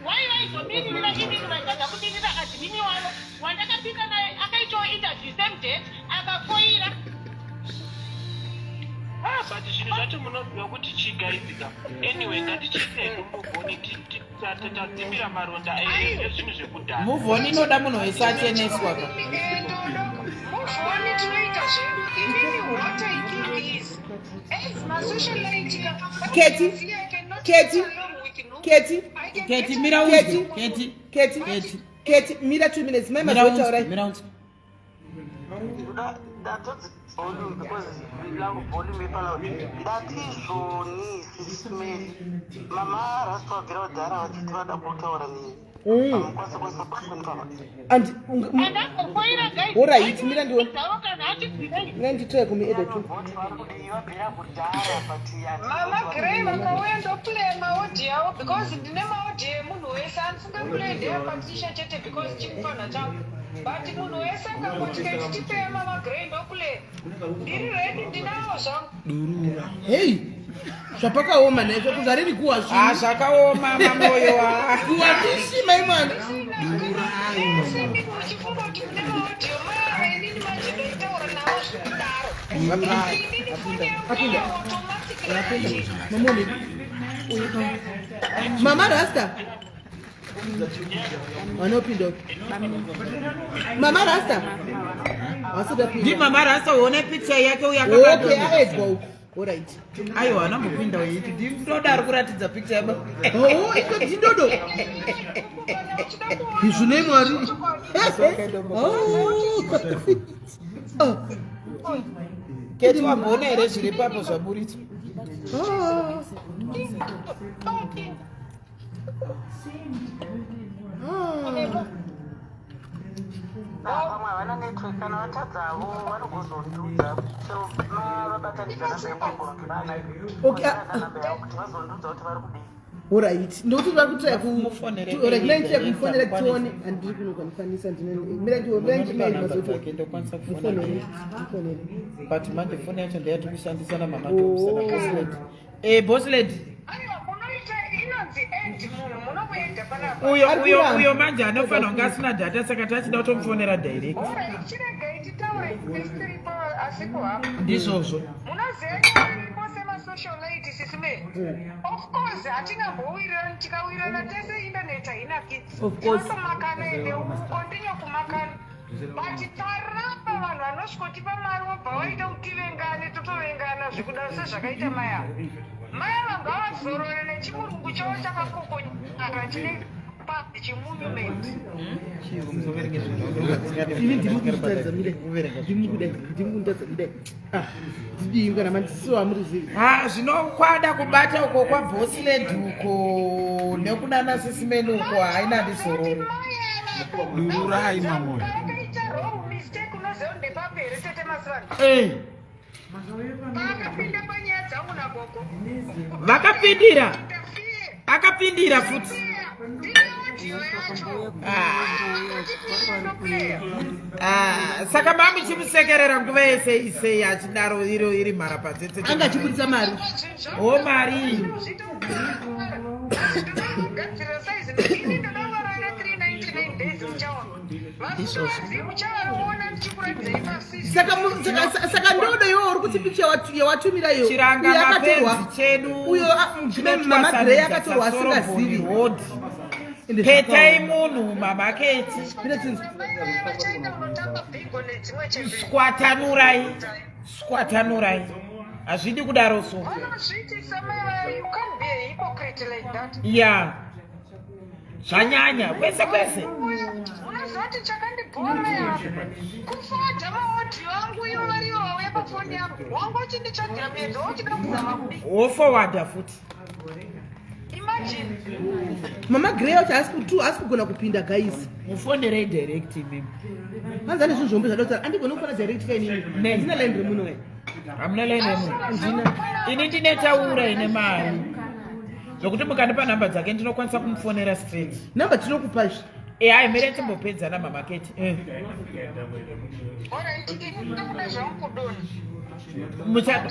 Wai vaizomirira inini, vaitadza kumirira admin wavo wandakapinda naye, akaitawo interview same date, akafoira. Ah, but zvinhu zvacho munoziva kuti chigaidzika. Anyway, ngatichiitei move on, tadzimbira maronda ezvinhu zvekudhara. Move on inoda munhu wese acheneswa ka. Move on tinoita zvedu. Inini, what I think is, as masocialite, Keti, Keti, Keti. Keti, mira. Keti. Unzwe Keti. Keti. Keti. Keti, mira 2 minutes. Mai. Mira unzwe. Mazoitaurai. Mira unzwe. Ndatodzi volume because langu volume ipaloud. Ndati izvoni, Sisi Mary, mama Rasta vabvira kudhara vachiti vada kutaura neni. Hamukwanisa kwanisa kufoni papa. Handambofoira, guys. Alright, mira ndione. Dzavo kana hatibvirei. Mira nditry kumuedha tu. Voti vari kudii, vabvira kudhara, but Mama Grey vakauya, ndoplay maaudio avo because ndine maaudio emunhu wese. Andifunge play ndeyaPatricia chete because chimufanha changu, but munhu wese akangoti keti tipeye Mama Grey, ndoplay. Ndiri ready, ndinawo zvangu. Durura. Hei, zvapakaoma naizvo zvariri kuwa. Ah, zvinhu zvakaoma mamoyo a. Kuwa fishi, mai mwana. Ese mimi uchifunga kuti mune maaudio mara inini manje ndoitaura nawo zvekudaro. Inini foni yangu iyo automatically. Mamoni, Mama Rasta vanopinda. Mama Rasta vasati Ndi Mama Rasta, uone picture yake uyo. Okay. Akabata. Aedzwa uku, alright. Aiwa, anambopinda uiti ndinoda ari kuratidza picture yaba. Oh, iko ndindodo izvo nei Mwari. Oh. Keti, wamboona here zviri papo zvaburitswa? Ah. Ah. Vamwe havana network, kana vatadzavo vanogozondiudza. So mavabatanidza namba yangu vanayo. Okay, ah. Namba yavo kuti vazondiudza kuti vari kudii. Alright, ndokuti vari kutraya. Mufonere. Kutraya kumufonera tione. Handiri kunokwanisa, ndine Ndokwanisa kufona. Mufonere, mufonere. But manje foni yacho ndeyati kushandisa namama Tobsa naboslady, boslady. Aiwa, munoita inonzi add munhu, munomuedha panapa. Uyo Ari uyo kuramba. uyo manje anofanira kunge asina data, saka tachida kutomufonera direct. Alright, chiregai titaure tisiripo asipo hapo. Ndizvozvo. Munoziva nyaya iripo semasocialite, Sisi Mary, of course hatingambowirirani. Tikawirirana tese, internet haina kids. Of course. Tinotomakana, ende continue kumakana, but taramba vanhu vanosvikotipa mari wobva waita kuti tivengane, totovengana zvekudaro sezvakaita mai ava. Mai ava ngavazorore nechimurungu chavo chakakokonyara chine pazi chimunument. Ini ndiri kuzvitaridza, mire ndimukudai, ndimukundadza kudai. Ah, ndidii kana mandisiwo amurizivi. Ha, zvinokwada kubata uko kwaboslady uko nekunana Sisi Mary uko haina ndizororo. Dururai, mamoyo. Paakaita wrong mistake, unoziva ndepapi here, tete Masivano? Paakapinda panyaya dzangu nagogo. Vakapindira. Interfere. Akapindira futi. Ndine audio yacho. Akati play, noplay. Ah, saka mamuchimusekerera nguva yese isei achidaro iro iri mharapatsetse? Anga achibudisa mari. O mari. Gadzira saizi ini ndoda varara 399 days, muchaona vasingazivi muchavaona ndichikuratidzai pasisi. Saka ndodo iwo uri kuti picha yawatumira iyo Chiranga uyo akatorwa mapenzi chedu. Uyo Mama Grey akatorwa asingazivi. Road. Ende Petai zvakaoma. munhu, mamaketi. Mira chinzi. Vachaenda unotamba bhingo nedzimwe chembere. Skwatanurai, skwatanurai, hazvidi kudaro so. Vanozviitisa mai, you can't be a hypocrite like that. Ya, zvanyanya kwese kwese. Unoziva kuti chakandibhora ya kufadha maaudio angu, ivo varivo vauya pafoni yangu, wangu uchinditsvagira muedzo wauchida kuzama kudii? Wofowadha futi. Imagine. Mama Grey wacho haasi kutu haasi kugona kupinda guys. Mufonerei direct imimi. Hanzi ane zvinhu zvombe zvadotara. Andigoni kufona direct kai inini. Handina line remuno kai. Hamuna line remuno. Handina. Ini ndine taura ine mari. Zvokuti mukandipa nhamba dzake ndinokwanisa kumufonera straight. Nhamba tinokupa izvi. Eh, hayi mere timbopedzana mama Keti. Eh. Alright, ini ndokuda zvangu kudonha. Mucha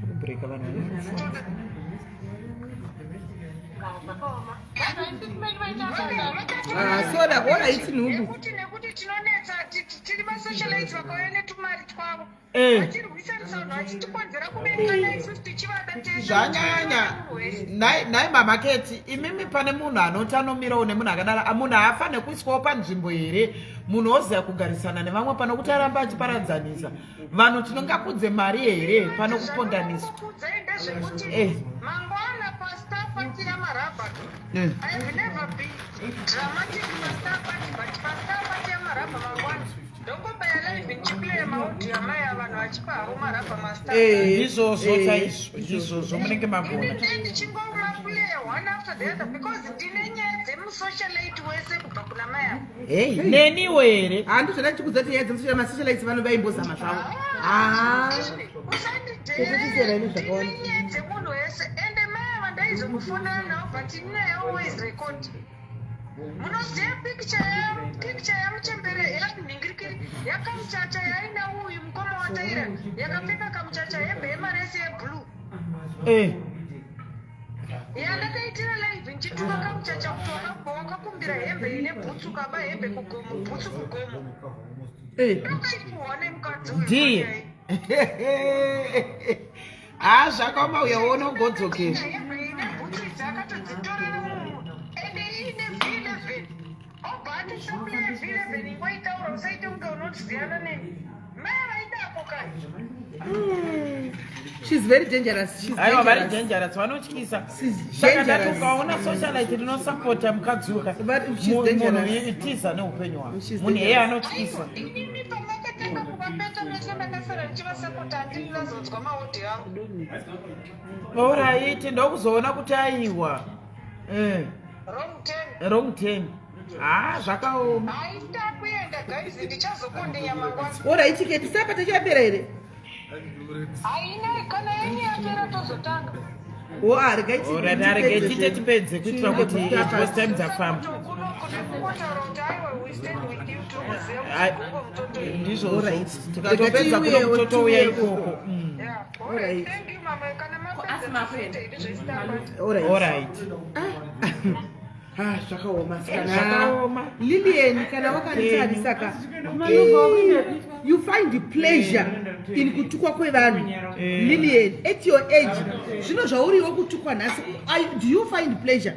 Kubreaka vanhu. Ah, soda hora iti nhubu. Nekuti nekuti tinonetsa tiri masocialites vakauya netumari twavo. Eh. Vachirwisanisa vanhu vachitikonzera kuvengana isusu tichivada tese. Zvanyanya. Nhai nhai mama Keti, imimi pane munhu anoti anomirawo nemunhu akadaro, Ah, munhu haafanire kuiswawo panzvimbo here? Munhu oziva kugarisana nevamwe pano kuti arambe achiparadzanisa. Vanhu tinongakudze mari here pano kupondaniswa? Kudzai ndezvekuti Eh. mangwana pastar party yamarabha Eh. I have never been dramatic pastar party but pastar party yamarabha mangwana ndongobaya live ndichiplaya maaudio amai ava vanhu vachipa havo marabha mastar Eh, Ndizvozvo eh. chaizvo, ndizvozvo munenge magona. Ini ndichingoma-playa one after the other because ndine nyaya dzemusocialite wese kubva kuna mai ava. Hey, neniwo here? Handizvo ndachikudza kuti nyaya dzemusocial masocialites vano vaimbozama zvavo. Ah. Usandidheerere, ndine nyaya dzemunhu wese ende mai ava ndaizomufonera navo but ini I always record. Munoziva picture ya picture yamuchembere yanhingirikiri yakamuchacha yaina uyu mukoma wataira yakapfeka kamuchacha hembe yemaresi yeblue Eh. yandakaitira live ndichituka kamuchacha kuti wakabva wakakumbira hembe ine bhutsu kaba hembe kugomo bhutsu kugomo Eh. ndakaipuhwa nemukadzi uyu Ndiye. Ah, zvakaoma uya uone ugodzokera. hembe ine bhutsu idzi akatodzitorera munhu ende iine v11 obva atisaplaya v11 ingoitaura usaite kunge unotiziyana neni mai vaidako kani She's very dangerous. She's Aiwa vari dangerous. dangerous vanotyisa. She's Saka ndati dangerous. ukaona socialite rinosapota mukadzi uka But she's dangerous. munhu tiza neupenyu hwako. She's Munhu iye dangerous. anotyisa. inini pamakatanga kuvapeta vese ndakasara ndichivasapota handini vazonzwa maodhi angu Alright, ndokuzoona kuti aiwa. Eh, wrong ten wrong turn. Ah, zvakaoma. haita kuenda guys ndichazokondinya mangwana Ora itiketi sapa tichapera here? haina kana yenyu yapera tozotanga Wo ah, regai Alright, regai tiite tipedze kuitira kuti because time dzafamba. kunoku nekungotaura kuti aiwa we stand with you tiri kuziva Ai, kuti gungo mutoto iyi Ndizvozvo. Alright. Tikatopedza Regai kuno mutoto uya tiuyewo, ikoko. Mm. Yeah, alright. Alright. Thank you mama kana mapedza tozoita idi zvesitapati Alright. Alright. Ah, zvakaoma sikana. Zvakaoma. Lilian kana wakanditarisa ka. You find pleasure in kutukwa kwevanhu. Lilian, at your age, zvino zvauriwo kutukwa nhasi, do you find pleasure?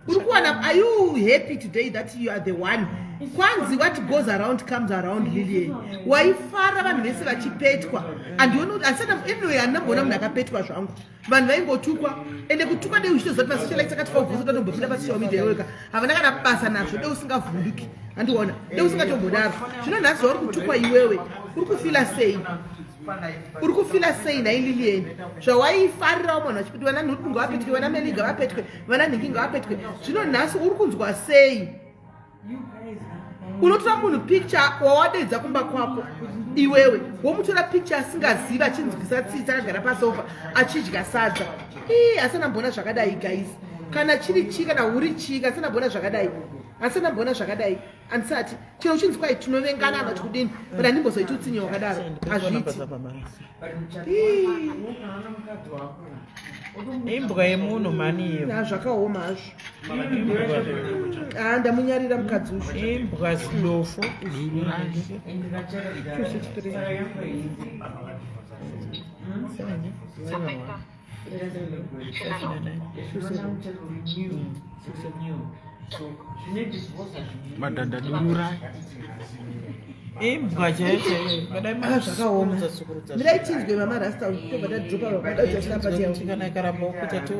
Uri kuwana, are you happy today that you are the one? Kwanzi what goes around comes around Lilian. Waifara vanhu vese vachipetwa. Andioni kuti asina anyway handinamboona munhu akapetwa zvangu. Vanhu vaingotukwa ende kutukwa dei uchitoziva kuti masocialites akati kaubvunza kuti anombopinda pasocial media iweka havana kana basa nazvo dei usingavhunduki handiona dei usingatombodaro zvino nhasi zvauri kutukwa iwewe uri kufila sei uri kufila sei nhai Lilian zvawaifarirawo vanhu vachipetwa vana nhubu ngavapetwe vana meli ngavapetwe vana nhingi ngavapetwe zvino nhasi uri kunzwa sei unotora munhu picture wawadedza kumba kwako iwewe womutora picture asingazivi achinzwisa tsitsi akagara pasofa achidya sadza ii asina mbona zvakadai guys kana chiri chii kana uri chii asina mbona zvakadai asina mbona zvakadai handisati chero uchinzi kwai tinovengana kana kuti kudini but handimbozoiti utsinye hwakadaro hazviiti Ii, Imbwa yemunhu mani iyo. ha zvakaoma hazvo ha ndamunyarira mukadzi uyu Imbwa zidofo. 263. Madhadha dururai. Imbwa chaiyo chaiyo. Kadai Ah, zvakaoma masukurudza mirai tinzwe mama rasta tobva tadropa vamadautachitapati yavo Kana ikaramba kuita to.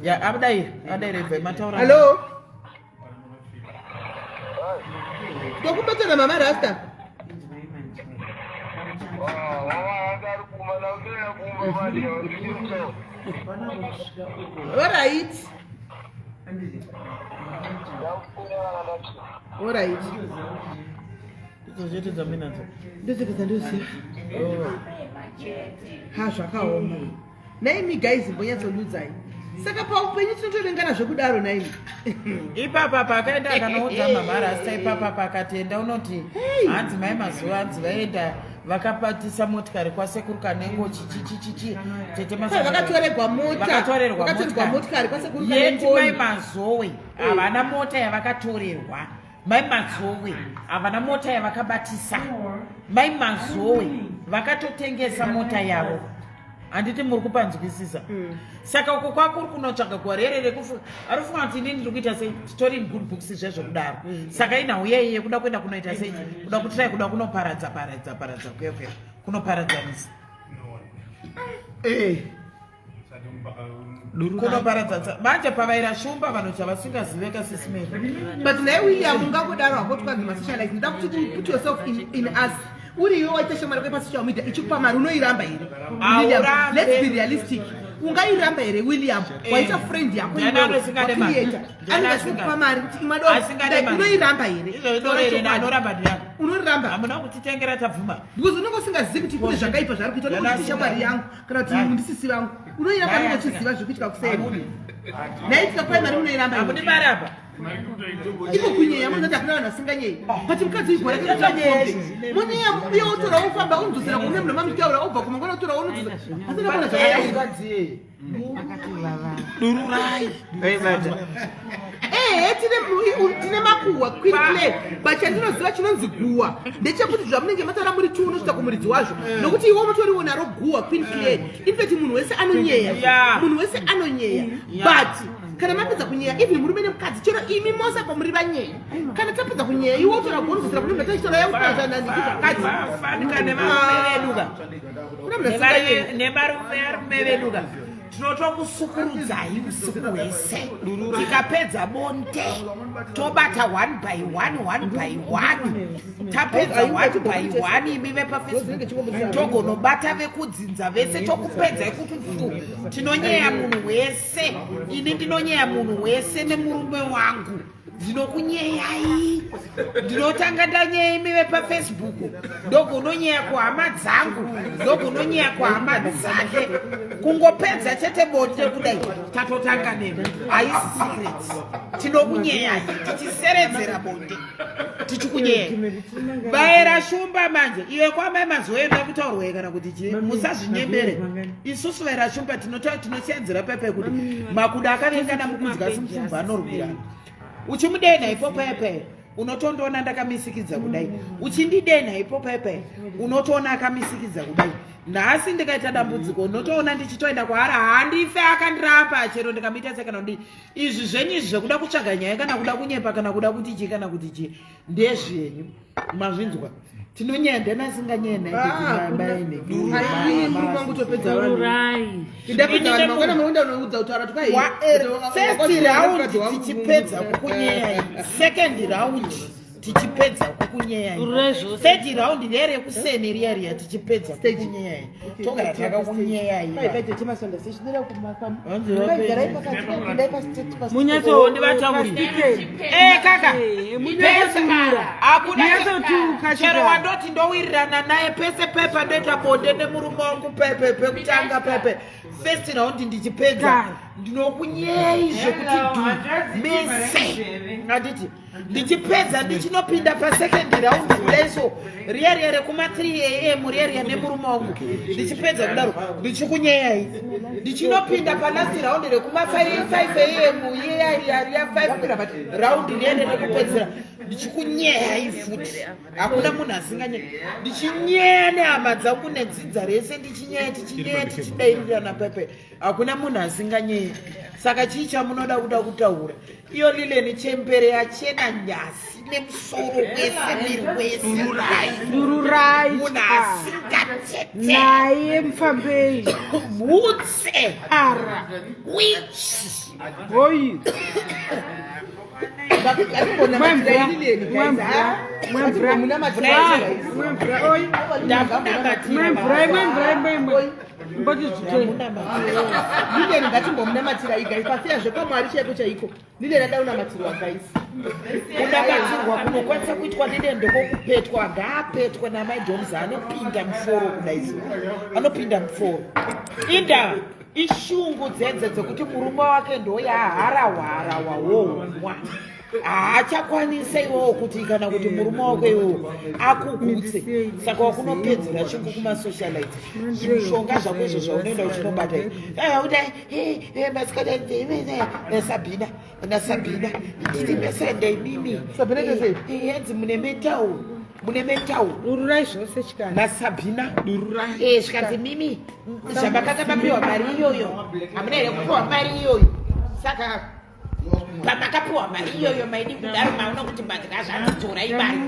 Ya adaira, adaira ibva mataura. hallo tokubatana mama rasta Alright. Alright. Chete dzaminadzo. Ndochete dzandoziva. Ha zvakaoma. Naimi guys mbonyatsoludzai. Saka paupenyu tinotorengana zvekudaro naimi. Ipapa paakaenda akanoudza mama Rasta ipapa pakatenda unoti hanzi mai mazuva hanzi vaenda vakapatisa motikari kwasekuru Kanengo chichichichichi tete Kwai vakatoregwa mota. Vakatorerwa Vakatorerwa motikari kwasekuru Yeti Kanengo. mai Mazowe havana mota yavakatorerwa. Mai Mazowe havana mota yavakabatisa. Mai Mazowe vakatotengesa mota yavo. Handiti muri kupanzwisisa? Saka uko kwakuri kunotsvaga gwarere rekufunga ari kufunga kuti inini ndiri kuita sei titori in good books zvezvokudaro. Saka inhau yei yekuda kuenda kunoita sei kuda kutirai kuda kunoparadza paradza paradza kuya kuya kunoparadzanisa. Eh. Kunoparadzanisa manje pavaira shumba vanhu chavasingazive kasisimeri. But naye William ungangodaro hako twanzi masocialite ndoda kuti put yourself in us uri iwe waita shamwari yako pasocial media ichikupa mari unoiramba here William, Haurambe. let's be realistic ungairamba here William waita friend yako Ndiani iwewe, anosingade mari? wacreator Ndiani anenge achikupa asinga- mari kuti imwe Asingade doro mari. unoiramba here Izvo doro here anoramba ndiani? Unoramba. Hamuna kutitengera tabvuma. Because unenge usingazivi kuti kune zvakaipa zvaari kuita unenge uchiti shamwari yangu kana kuti ndisisi vangu unoiramba Ndani unenge uchiziva zviri kuitika kuseri naitika kwai mari unoiramba Hamudi mari apa. Iko kunyeya munoti hakuna vanhu vasinganyeyi but mukadzi uyu gore rake munyeya uye wotora wofamba unodzosera kune munhu mamuchitaura obva kumangwana otora unodzosera asina kuona zvakadai. Dururai. Ehe tine makuhwa Queen Clay but chandinoziva chinonzi guhwa ndechekuti zvamunenge mataura muri two unosvika kumuridzi wazvo nokuti iwe unotoriwo naro guhwa Queen Clay. In fact munhu wese anonyeya munhu wese anonyeya but kana mapedza kunyeya even murume nemukadzi chero imi mose apa muri vanyeyi kana tapedza kunyeya iwe wotora guhwa unodzosera kune munhu atachitora yakukazananiki Fanika nevarume vedu ka. Kuna munhu asinganyeyi. Nevarume vedu ka. Tinotokusukurudzai usiku hwese tikapedza bonde tobata one by one, one by one tapedza one by one imi vepaFacebook togonobata vekudzinza vese tokupedzai kuti fu tinonyeya munhu wese ini ndinonyeya munhu wese nemurume wangu ndinokunyeyai ndinotanga ndanyeya imi vepaFacebook ndogononyeya kuhama dzangu ndogononyeya kuhama dzake kungopedza chete bonde kudai tatotanga nemi haisi secret tinokunyeyai tichiseredzera bonde tichikunyeyai vaera shumba manje iwe kwamai mazoenda kutaurwei kana kuti chii musazvinyembere isusu vaera shumba tinosiyadzira pepe kuti makuda akavengana mukudya simupfumvu anorwirana uchimudenha ipo pepe unotondoona ndakamisikidza kudai uchindidenha ipo pepe unotoona akamisikidza kudai nhasi ndikaita dambudziko unotoona ndichitoenda kwaari handife akandirapa chero ndikamuita se kana kudii izvi zvenyu izvi zvekuda kutsvaga nyaya kana kuda kunyepa kana kuda kuti chii kana kuti chii ndezvenyu mazvinzwa tinonyeya ndani asinganyeya Murume wangu topedza vanhu ndapedza vanhu mangwana munoenda unoudza kutaura kuti First round tichipedza kukunyeyai second round tichipedza kukunyeyai third round nderekuseni riya riya tichipedza kukunyeyai togara takakunyeyai Munyatso- kaka munyatsotura. Hakuna Munyatsotuka chero chigaro. wandoti ndowirirana naye pese pepa ndoita bonde nemurume wangu pepe pekutanga pepe first round ndichipedza ndinokunyei zvekuti dhu mese anditi ndichipedza ndichinopinda pasecond round kudaiso riya riya rekuma 3 am riya riya nemurume wangu ndichipedza kudaro ndichikunyeyai ndichinopinda palast round rekuma 5 am iya riya riya 5 round riya rekupedzera ndichikunyeyai futi hakuna munhu asinganyei ndichinyeya nehama dzangu nedzinza rese ndichinyeya tichinyeya tichidairirana pepe hakuna munhu asinganyei saka chii chamunoda kuda kutaura iyo lileni chembere yachena nyasi nemusoro wese miri wese Dururai. Munhu asingatete Naye mufambei. Mhutse. Ara. Witch. Hoi. Lilian ngatimbomunamatirai guys, pafiya zvekwamwari chaiko chaiko. Lilian ada unamatirwa guys. Kunamatirwa kunokwanisa kuitwa Lilian ndokokupetwa, ngaapetwe namai Doms, anopinda muforo kudai, anopinda muforo. Inda ishungu dzedze dzekuti murume wake ndoyaharahwaharawa woumwa haachakwanisa iwowo kuti kana kuti murume wako iwowo akugutse, saka wakunopedzera chungu kumasocialite. Zvimishonga zvako izvo zvaunoenda uchinobata uda masikati nasabhina nasabhina nditi mesende imimi. Sabhina ite sei? Yanzi mune metau, mune metau. Dururai zvose chikani. Nasabhina zvikanzi mimi zvamakanga mapiwa mari iyoyo, hamuna here kupiwa mari iyoyo? Saka pamakapiwa mari iyoyo maidi kudaro, maona kuti madya, zvanzi dzorai mari,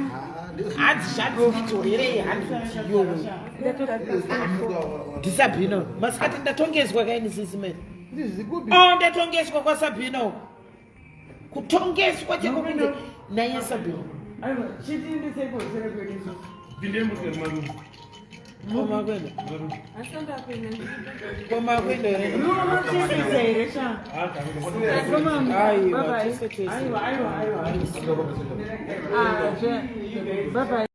hanzi zvanzi ndidzorerei 100 iyoyo. Ndisabhina masikati ndatongeswa kaini sisimeri. Ndizvikupi? O, ndatongeswa kwasabhina uko, kutongeswa cheko kunge naiye Sabhina. Koma kwenda, koma kwenda here? Aiwa, tese tese. Bye bye.